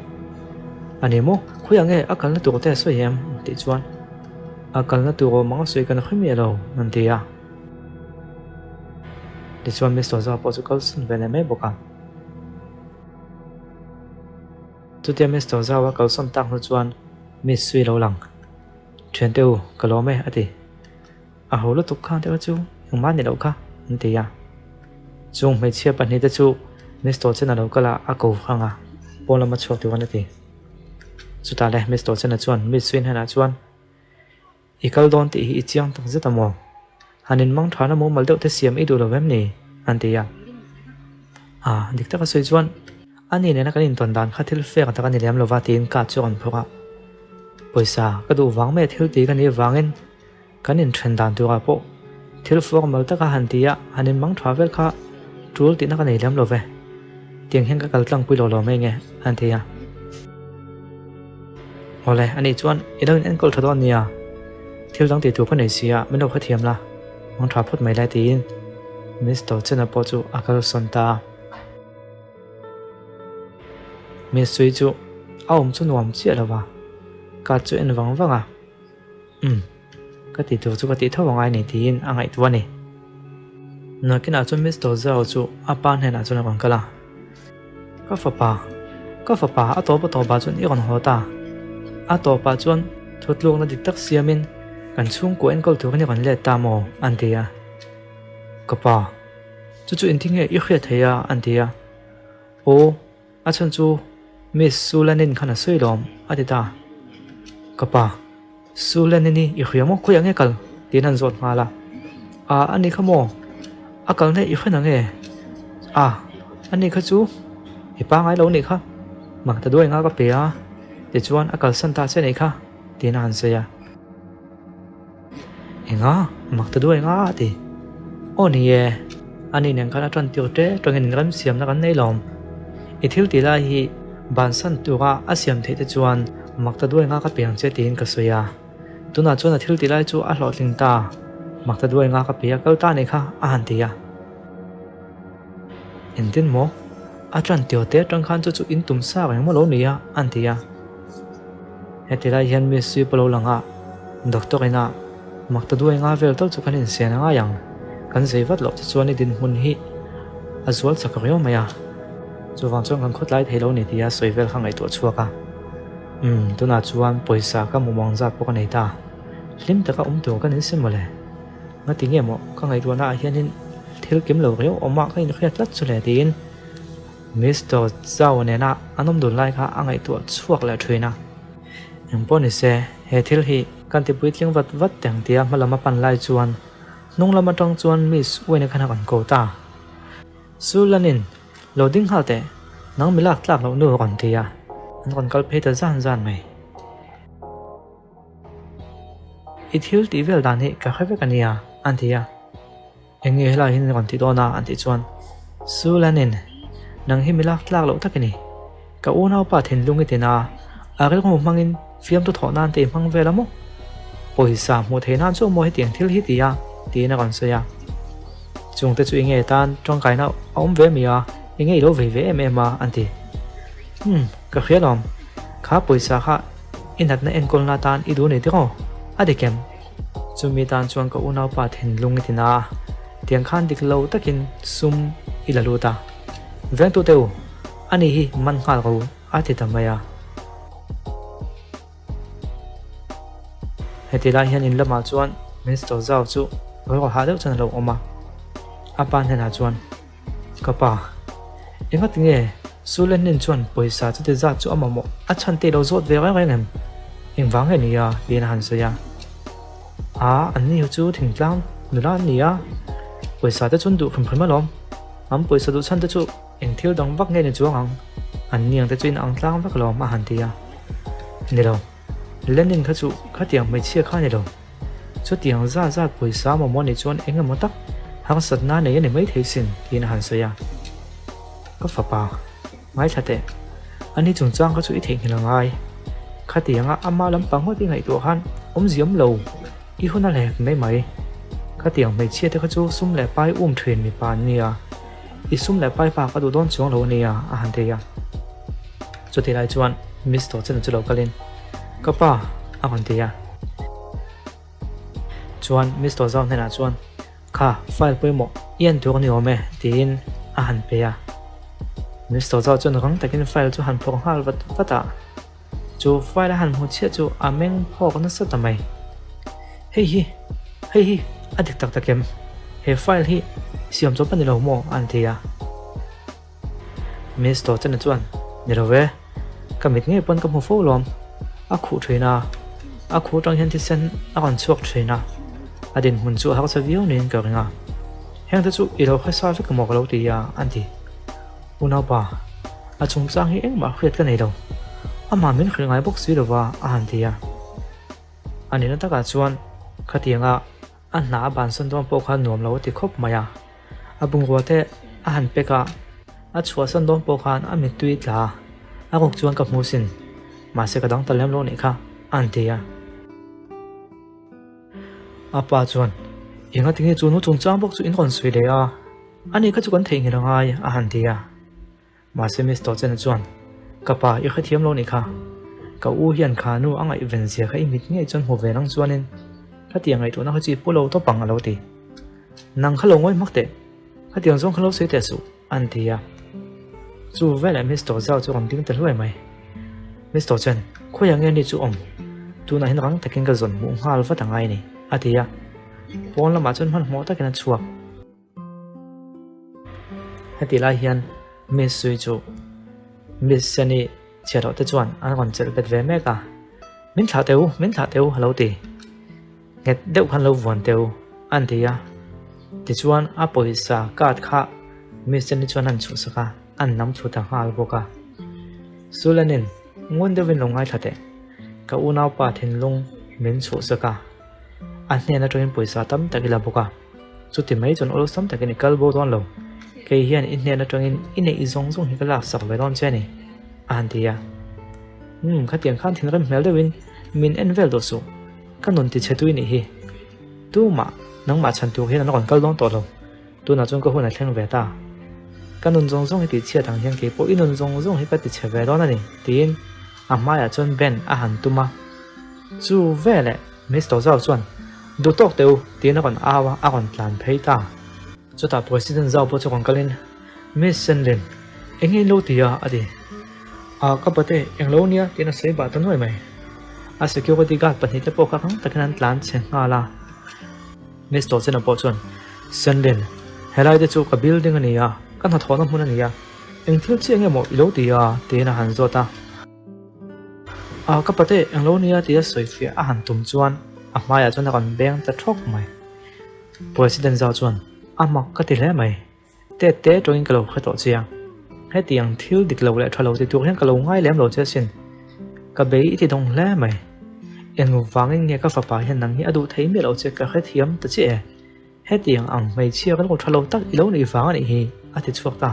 A ni maw? Khawiah nge a kalna tur te a sawi em? tih chuan, A kalna tur awm ang a sawi kan hre miah lo, an ti a. Tichuan Mister Zhao pawh chu kalsan ve leh mai bawk a. Chutia Mister Zhao a kalsawn tak hnu chuan Miss Sui lo lang. Thiante u, ka lawm e, a ti. A ho lutuk kha deuh chu engmah ni loh kha, an ti a. Chung hmeichhia pahnihte chu Mister Chen a lo kal a, a ko vang a, pawn lama chhuak turin a ti. Chutah le Mister Chen-a chuan Miss Sui hnenah chuan, I kal dawn tih hi i chiang tak zet a maw? Han inmang thana mumal deuh te siam i duh lo em ni? an ti a. A, dik taka sawi chuan ani nena kan intawn dan kha thil fek tak a ni lem lo va tiin ka chu a rawn phawk a. Pawisa ka duh vang mai a thil ti ka nih avangin kan inthen dan turah pawh thil formal taka han ti a, han inmang tha vel kha tul tihna ka nei lem lo ve. Tiang hian ka kal tlangpui lo lo mai nge? an ti a. Awle, ani chuan i lo in enkawl tha dawn nia, thil dang tih tur ka nei si a, min lo hrethiam la, mang tha phawt mai lai tiin Mister Chen-a pawh chu a kalsawn ta a. Miss Sui chu a awm chu nuam chiah lo va, card chu en vang vang a. Umm, ka tih tur chu ka tih tho angai ni tiin a ngaihtuah a ni. Nakinah chuan Mister Zhao chu a pa hnenah chuan a rawn kal a. Ka fapa, ka fapa a tawp a tawpah chuan i rawn haw ta. A tawpah chuan thutlukna dik tak siamin kan chhungkua enkawl turin i rawn let ta maw? an ti a. Ka pa, chu chu engtin nge i hriat thei a? an ti a. Aw. A chhan chu Miss Su Lenin khan a sawi lawm, a ti ta. Ka pa, Su Lenin i i hria maw? Khawiah nge kal? tiin an zawt nghal a. A, ani kha maw? A kal nge i hre na nge? A, ani kha chu i pangai lo nih kha, mak ta duai nga ka pe a, tichuan a kalsan ta che nih kha, tiin a han sawi a. Enga? Mak ta duai nga a ti. Aw ni e, ani nen khan a tan tir te tawngin in remsiamna kan nei lawm. I thil tih lai hi bansan tura a siam theih te chuan mak ta duai nga ka pe ang che tiin ka sawi a. Tunah chuan a thil tih lai chu a hlawhtling ta, mak ta duai nga ka pe a kal ta nih kha a han ti a. Engtin maw? A tan tir te atang khan chu chu in tum sa reng maw lo ni a an ti a. Heti lai hian Miss Sui pawh lo lang a, doctor ina. Mak ta duai nga vel tal chu kan insian a ngai ang. Kan zei vat loh che chuan i dinhmun hi a zual chak riau mai a. Chuvang chuan kan khawtlai thei lo ni tia sawi vel kha ngaihtuah chhuak a. Umm, tunah chuan pawisa ka mumang zat pawh ka nei ta. Hlim taka awm tur ka ni si mawle. Ngati nge maw ka ngaihtuahna ah hianin thil kim lo riau awmah ka inhriat tlat chu le tiin Mister Zhao nena an awm dun lai kha a ngaihtuah chhuak leh thin a. Engpawh ni se, he thil hi kan ti puitling vat vat teng tia hma lam a pan lai chuan hnung lam atang chuan Miss Wayne khan a rawn ko ta. Su Lanin, Lo ding nghal teh, nang mi lak tlak loh nu a rawn ti a, an rawn kal phei ta zan zan mai. I thil tih vel dan hi ka hre vek a nia, an ti a. Eng nge helai hian rawn ti dawn a? an tih chuan Su Lanin, Nang hi mi lak tlak loh tak i ni. Ka unaupa thinlung i tin a, a rilru hmangin fiamtu thawh nan te i hmang vel a maw? Pawisa hmuh theih nan chu maw hetiang thil hi ti a? tiin a rawn sawi a. Chungte chu i nge tan tangkaina a awm ve mi a, i nge i lo vei ve em em a? an ti. Umm, ka hria lawm. Kha pawisa kha i natna enkawlna atan i duh ni tiraw? A dik em? Chumi tan chuan ka unaupa thinlung i tin a, tiang khan dik lo takin sum i la lut a. Vengtute u, ani hi man nghal ro a ti ta mai a. Heti lai hian in lamah chuan Mister Zhao chu rawh hah deuh chuan a lo awm a. A pa hnenah chuan. Ka pa, engati nge Su Lenlin chuan pawisa chuti zat chu a mamawh a chhan te lo zawt ve reng reng em? Engvang nge ni a? tiin a han sawi a. A, anni hi chu thingtlang nula an ni a, pawisa te chuan duh hrim hrim alawm. An pawisa duh chhan te chu eng thil dang vak nge ni chuang ang? Anni ang te chu in ang tlang vek alawm a han ti a. Ni lo, Lenlin kha chu khatiang hmeichhia kha a ni lo. Chutiang zat zat pawisa mamawh nih chuan eng emaw tak harsatna nei a ni mai thei sin, tiin a han sawi a. Ka fapa, ngaithla teh, ani chungchang kha chu i theihnghilh a ngai. Khatianga ama lampang ngawt i ngaihtuah khan awmzia awm lo, i hun a lek mai mai. Khatiang hmeichhia te kha chu sum leh pai um thin mipa an nia, i sum leh pai bak a duh dawn chuang lo a nia, a han ti a. Chutih lai chuan Mister Chen chu lo kalin, Ka pa, a rawn ti a. Chuan Mister Zhao hnenah chuan, Kha, file pawimawh i en tur a ni awm e, tiin a han pe a. Mister Zhao chuan rang takin file chu han phawrh nghal vat vat a. Chu file a han hmu chiah chu a meng phawk nasa ta mai. Hei hi, hei hi a dik tak tak em? He file hi siam chawp a ni lo maw? a han ti a. Mister Chana chuan, Ni lo ve, ka mit ngei pawn ka hmu fo lawm. A khuh thin a, a khuh atang hian thisen a rawn chhuak thin a, a dinhmun chu a harsa viau niin ka ring a. Hengte chu i lo hre sa vek emaw ka lo ti a, an ti. Unaupa, a chungchang hi engmah hriat ka nei lo. Amah min hrilh ngai bawk si lova, a han ti a. A nihna takah chuan khatianga a hna a bansan dawn pawh kha nuam lo a ti khawp mai a. A bungrua te a han pek a, a chhuahsan dawn pawh khan a mittui tla a, a ruk chuan ka hmu sin, mahse ka dang ta lem lo nih kha, a han ti a. A pa chuan, Enga tinge chu nu chungchang bawk chu in rawn sawi leh a, ani kha chu kan theihnghilh a ngai, a han ti a. Mahse Mister Chen chuan, Ka pa, i hrethiam lo nih kha. Ka u hian kha nu a ngaihven zia kha i mit ngei chuan hmu ve nang chuanin khatiang ngaihtuahna kha chu i pu lo tawp ang a lo ti. Nang kha lo ngawi hmak teh, khatiang zawng kha lo sawi teh suh, an ti a. Chu veleh Mister Zhao chu a rawn ding ta hluai mai. Mister Chen, khawiah nge ni chu awm? Tunah hian rang takin ka zawn hmuh nghal vat a ngai a ni, a ti a. Pawn lamah chuan hmanhmawh takin a chhuak. Heti lai hian Miss Sui chu Miss Seni chhiatloh te chuan an rawn chelh bet ve mek a, Min thlah teh u, min thlah teh u a lo ti. Nghet deuh khan lo vuan teh u an ti a. Tichuan a pawisa card kha Miss Seni chuan an chhuhsak a, an nam thlu ta nghal bawk a. Sulanin ngun deuhin lo ngaithla teh, ka unaupa thinlung min chhuhsak a, a hnen atangin pawisa tam tak i la bawk a. Chuti mai chuan awlsam takin i kal bo dawn lo. Kei hian i hnen atangin i neih zawng zawng hi ka lak sak ve dawn che a ni, a han ti a. Umm, khatiang khan thinrim hmel deuhin min en vel duh suh. Ka nun ti chhe tui nih hi. Tumah nangmah chhan tur hian an rawn kal dawn tawh lo. Tunah chuan ka hun a thleng ve ta. Ka nun zawng zawng hi tih chhiat ang hian kei pawh i nun zawng zawng hi ka ti chhe ve dawn a ni, tiin a hmaiah chuan Ben a han tum a. Chu veleh Mister Zhao chuan. Duh tawk teh u, tiin a rawn au a, a rawn tlan phei ta. Chutah President Zhao pawh chu rawn kalin, Miss Senlin, eng nge in lo ti a? a ti. A, ka pate, eng lo nia, tiin a sawi bah ta nuai mai. A security guard pahnihte pawh kha rang takin an tlan chhe nghal a. Miss Tawchena pawh chuan, Senlin, helai te chu ka building a ni a, ka hnathawhna hmun a ni a, eng thil chiah nge maw i lo ti a? tiin a han zawt a. A, ka pate, eng lo nia, tia sawifiah a han tum chuan a hmaiah chuan a rawn beng ta thawk mai. President Zhao chuan, A mak ka ti hle mai. Tet te tawngin ka lo hre tawh che a. Hetiang thil dik lo leh tha lo ti tur hian ka lo ngai lem lo che asin. Ka bei i ti dawng hle mai. Eng vangin nge ka fapa hian nang hi a duh thei miah lo che ka hrethiam ta chiah e. Hetiang ang hmeichhia ka lo tha lo tak i lo nih vang a nih hi, a ti chhuak ta.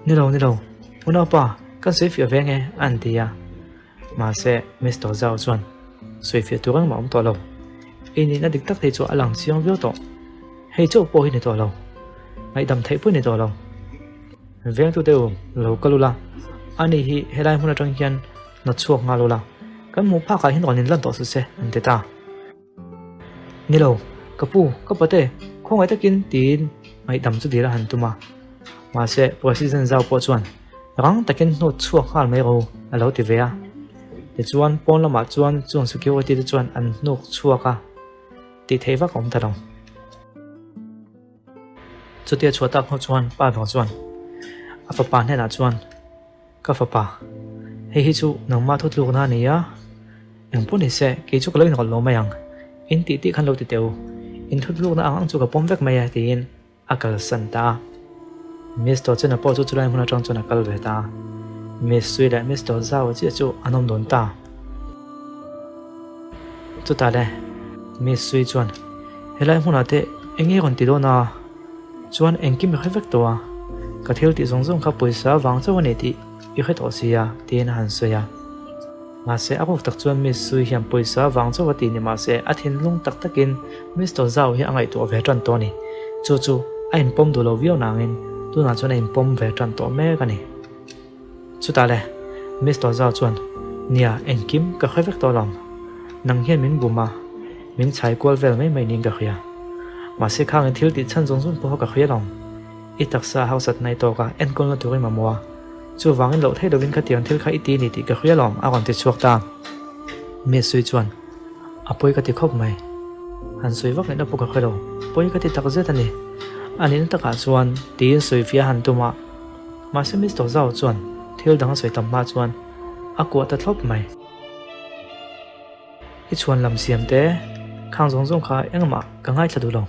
Ni lo, ni lo, unaupa, kan sawifiah ve nge, an ti a. Mahse, Mister Zhao chuan sawifiah tur engmah a awm tawh lo. I nihna dik tak thei chu a lang chiang viau tawh. Hei chauh pawh hi ni tawh lo. Ngaihdam theih pawh ni tawh lo. Vengtute u, lo kal ula. Ani hi helai hmun atang hian hnawt chhuak nghal ula. Kan hmuh phakah hian rawn inlan tawh suh se, an ti ta. Ni lo, ka pu, ka pate, khawngaih takin tiin ngaihdam chu dil a han tum a. Mahse, President Zhao pawh chuan rang takin hnawt chhuak nghal mai ro a lo ti ve a. Tichuan, pawn lamah chuan chung security te chuan an hnuk chhuak a, tih theih vak a awm ta lo. Chutia chhuah tak hnu chuan pa ber chuan a fapa hnenah chuan, Ka fapa, hei hi chu nangmah thutlukna a ni a, engpawh ni se kei chu ka lo inrawlh lo mai ang, in tih tih khan lo ti teh u, in thutlukna ang ang chu ka pawm vek mai e tiin a kalsan ta a. Mister Chena pawh chu chulai hmun atang chuan a kal ve ta a, Miss Sui leh Mister Zhao chiah chu an awm dawn ta. Chutah le Miss Sui chuan helai hmunah te eng nge rawn ti dawn a? Chuan engkim i hre vek tawh a, ka thil tih zawng zawng kha pawisa vang chauh a ni tih i hre tawh si a, tiin a han sawi a. Mahse a ruk tak chuan Miss Sui hian pawisa vang chauh a tih ni mahse a thinlung tak takin Mister Zhao hi a ngaihtuah ve tan tawh a ni. Chu chu a inpawm duh lo viau nangin tunah chuan a inpawm ve tan tawh mek a ni. Chutah le, Mister Zhao chuan, Nia, engkim ka hre vek tawh lo. Nang hian min bum a, min chhai kual vel mai mai niin ka hria. Mahse khangin thil tih chhan zawng zawng pawh ka hria lo. I taksa hausatna i tawk a, enkawlna tur i mamawh a. Chuvangin loh theih lovin khatiang thil kha i ti ni tih ka hria lo, a rawn ti chhuak ta. Miss Sui chuan, A pawi ka ti khawp mai. Han sawi vak ngaihna pawh ka hre lo. Pawi ka ti takzet a ni. A nihna takah chuan tiin sawifiah a han tum a. Mahse Mister Zhao chuan thil dang a sawi tam hma chuan a kuah ta thlawp mai. I chhuan lam siam te, khang zawng zawng kha engmah ka ngaithla duh lo.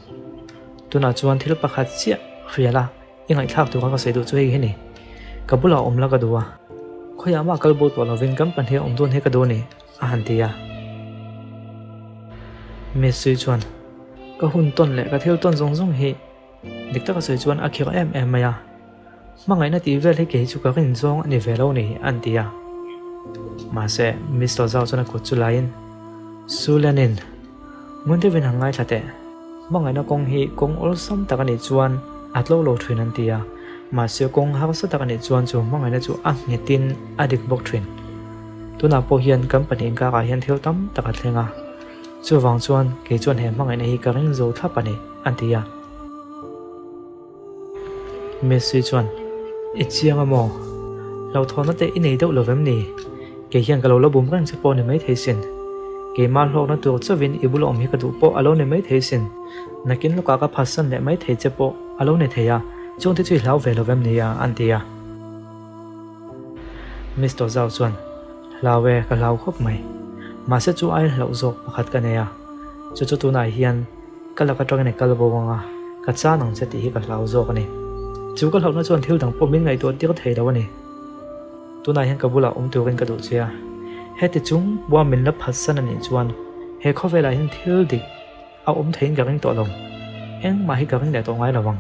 Tunah chuan thil pakhat chiah hrial a i ngaihthlak tura ka sawi duh chu hei hi ni. Ka bulah awm la ka duh a, khawiah mah kal bo tawh lovin kan pahnih awm dawn hi ka duh a ni, a han ti a. Miss Sui chuan, Ka hun tawn leh ka thil tawn zawng zawng hi Dik taka sawi chuan a khirh em em mai a, hmangaihna tih vel hi kei chu ka rin zawng a ni ve lo ni an ti a. Mahse, Mister Zhao chuan a kut chu laiin, Su Lenin, ngun deuhin han ngaithla teh. Hmangaihna kawng hi kawng awlsam tak a nih chuan a tlo lo thin an ti a, mahse kawng harsa tak a nih chuan chu hmangaihna chu a nghetin a dik bawk thin. Tunah pawh hian kan pahnih inkarah hian thil tam tak a thleng a. Chuvang chuan kei chuan he hmangaihna hi ka ring zo thlap a ni, a ti a. Messi chuan, I chiang a maw? Hlauhthawnna te i nei deuh lo vem ni? Kei hian ka lo la bum reng che pawh a ni maithei sin. Keimah hlawkna tur chauhin i bula awm hi ka duh pawh a lo ni maithei sin. Nakin lawkah ka phatsan leh maithei che pawh a lo ni thei a, chungte chu i hlau ve lo vem ni a? an ti a. Mister Zhao chuan, Hlau e, ka hlau khawp mai. Mahse chu aiin hlauh zawk pakhat ka nei a, chu chu tunah hian ka lak atangin i kal bo ang a, ka chan ang che tih hi ka hlau zawk a ni. Chu ka hlauhna chuan thil dang pawh min ngaihtuah tir thei lo a ni. Tunah hian ka bulah awm turin ka duh che a, heti chung pawha min la phatsan a nih chuan he khawvelah hian thil dik a awm theiin ka ring tawh lo. Engmah hi ka ring leh tawh ngai lo ang.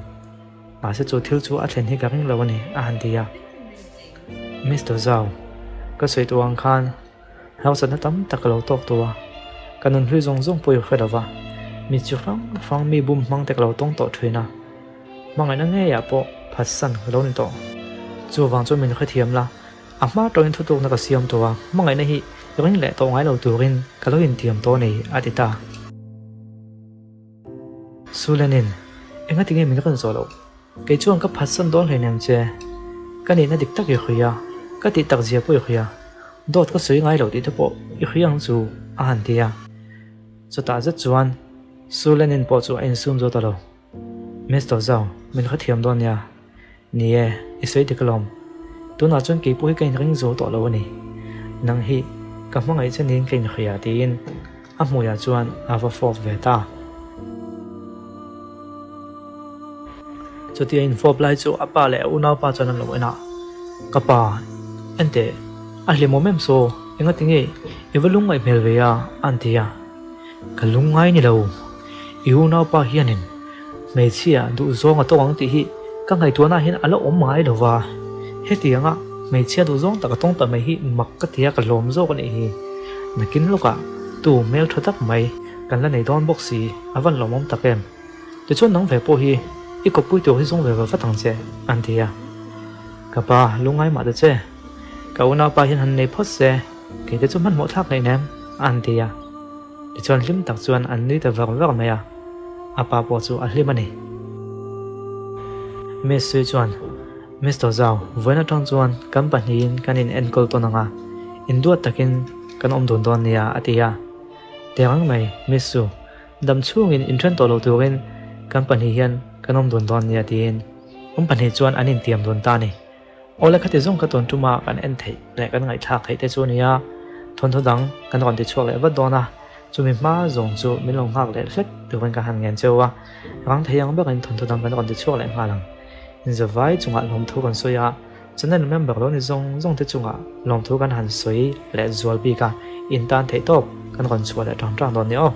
Mahse chu thil chu a thlen hi ka ring lo a ni, a han ti a. Mister Zhao, ka sawi tawh ang khan hausatna tam tak ka lo tawk tawh a, ka nunhlui zawng zawng pawh i hre lo va, mi chi hrang hrang mi bum hmang te ka lo tawng tawh thin a, hmangaihna ngeiah pawh phatsan ka lo ni tawh. Chuvang chuan min hrethiam la, a hma tawngin thutlukna ka siam tawh a, hmangaihna hi ring leh tawh ngai lo turin ka lo intiam tawh a ni, a ti ta. Sulenin, Engati nge min rawn zawh loh? Kei chuan ka phatsan dawn hleinem che. Ka nihna dik tak i hria, ka tih tak zia pawh i hria. Dawt ka sawi ngai loh tih te pawh i hria ang chu, a han ti a. Chutah zet chuan Sulenin pawh chu a insum zo ta lo. Mister Zhao, min hrethiam dawn nia. Ni e, i sawi dik alawm. Tunah chuan kei pawh hi ka inring zo tawh lo a ni. Nang hi ka hmangaih che niin ka inhria tiin a hmuiah chuan a va fawp ve ta. Chutia infawp lai chu a pa leh a unaupa chuan an lo en a, Ka pa, enteh, a hlimawm em saw, engati nge i va lungngaih hmel ve a? an ti a. Ka lungngai ni lo, i unaupa hianin hmeichhia duhzawng a tawk ang tih hi ka ngaihtuahnaah hian a la awm ngai lo va, hetianga hmeichhia duhzawng tak a tawng ta mai hi mak ka ti a, ka hlawm zawk a nih hi. Nakin lawkah tu hmeltha tak mai kan la nei dawn bawk si, a van lawmawm tak em? Tichuan nang ve pawh hi i kawppui tur hi zawng ve ve vat ang che, an ti a. Ka pa, lungngai mah ta che, ka unaupa hian han nei phawt se, Kei te chu hmanhmawh thlak ngei nem, a han ti a. Tichuan hlim tak chuan an nui ta vak vak mai a, a pa pawh chu a hlim a ni. Miss Sui chuan, Mister Zhao, vawiin atang chuan kan pahnihin kan in enkawl tawn ang a, induat takin kan awm dun dawn nia, a ti a. Terang mai, Miss Su, dam chhungin inthen tawh lo turin kan pahnih hian kan awm dun dawn nia, tiin an pahnih chuan an intiam dun ta a ni. Awle khati zawng ka tawn tuma kan en theih leh kan ngaihthlak theih te chu a ni a, thawnthaw dang kan rawn ti chhuak leh vat dawn a, chumi hma zawng chu min lo nghak leh hlek turin ka han ngen cheu a, rang thei ang berin thawnthaw dang kan rawn ti chhuak leh nghal ang. Inzavai chungah lawmthu kan sawi a, channel member lo ni zawng zawng te chungah lawmthu kan han sawi leh zual bik a, in tan theih tawp kan rawn chhuah leh tang tang dawn ni aw.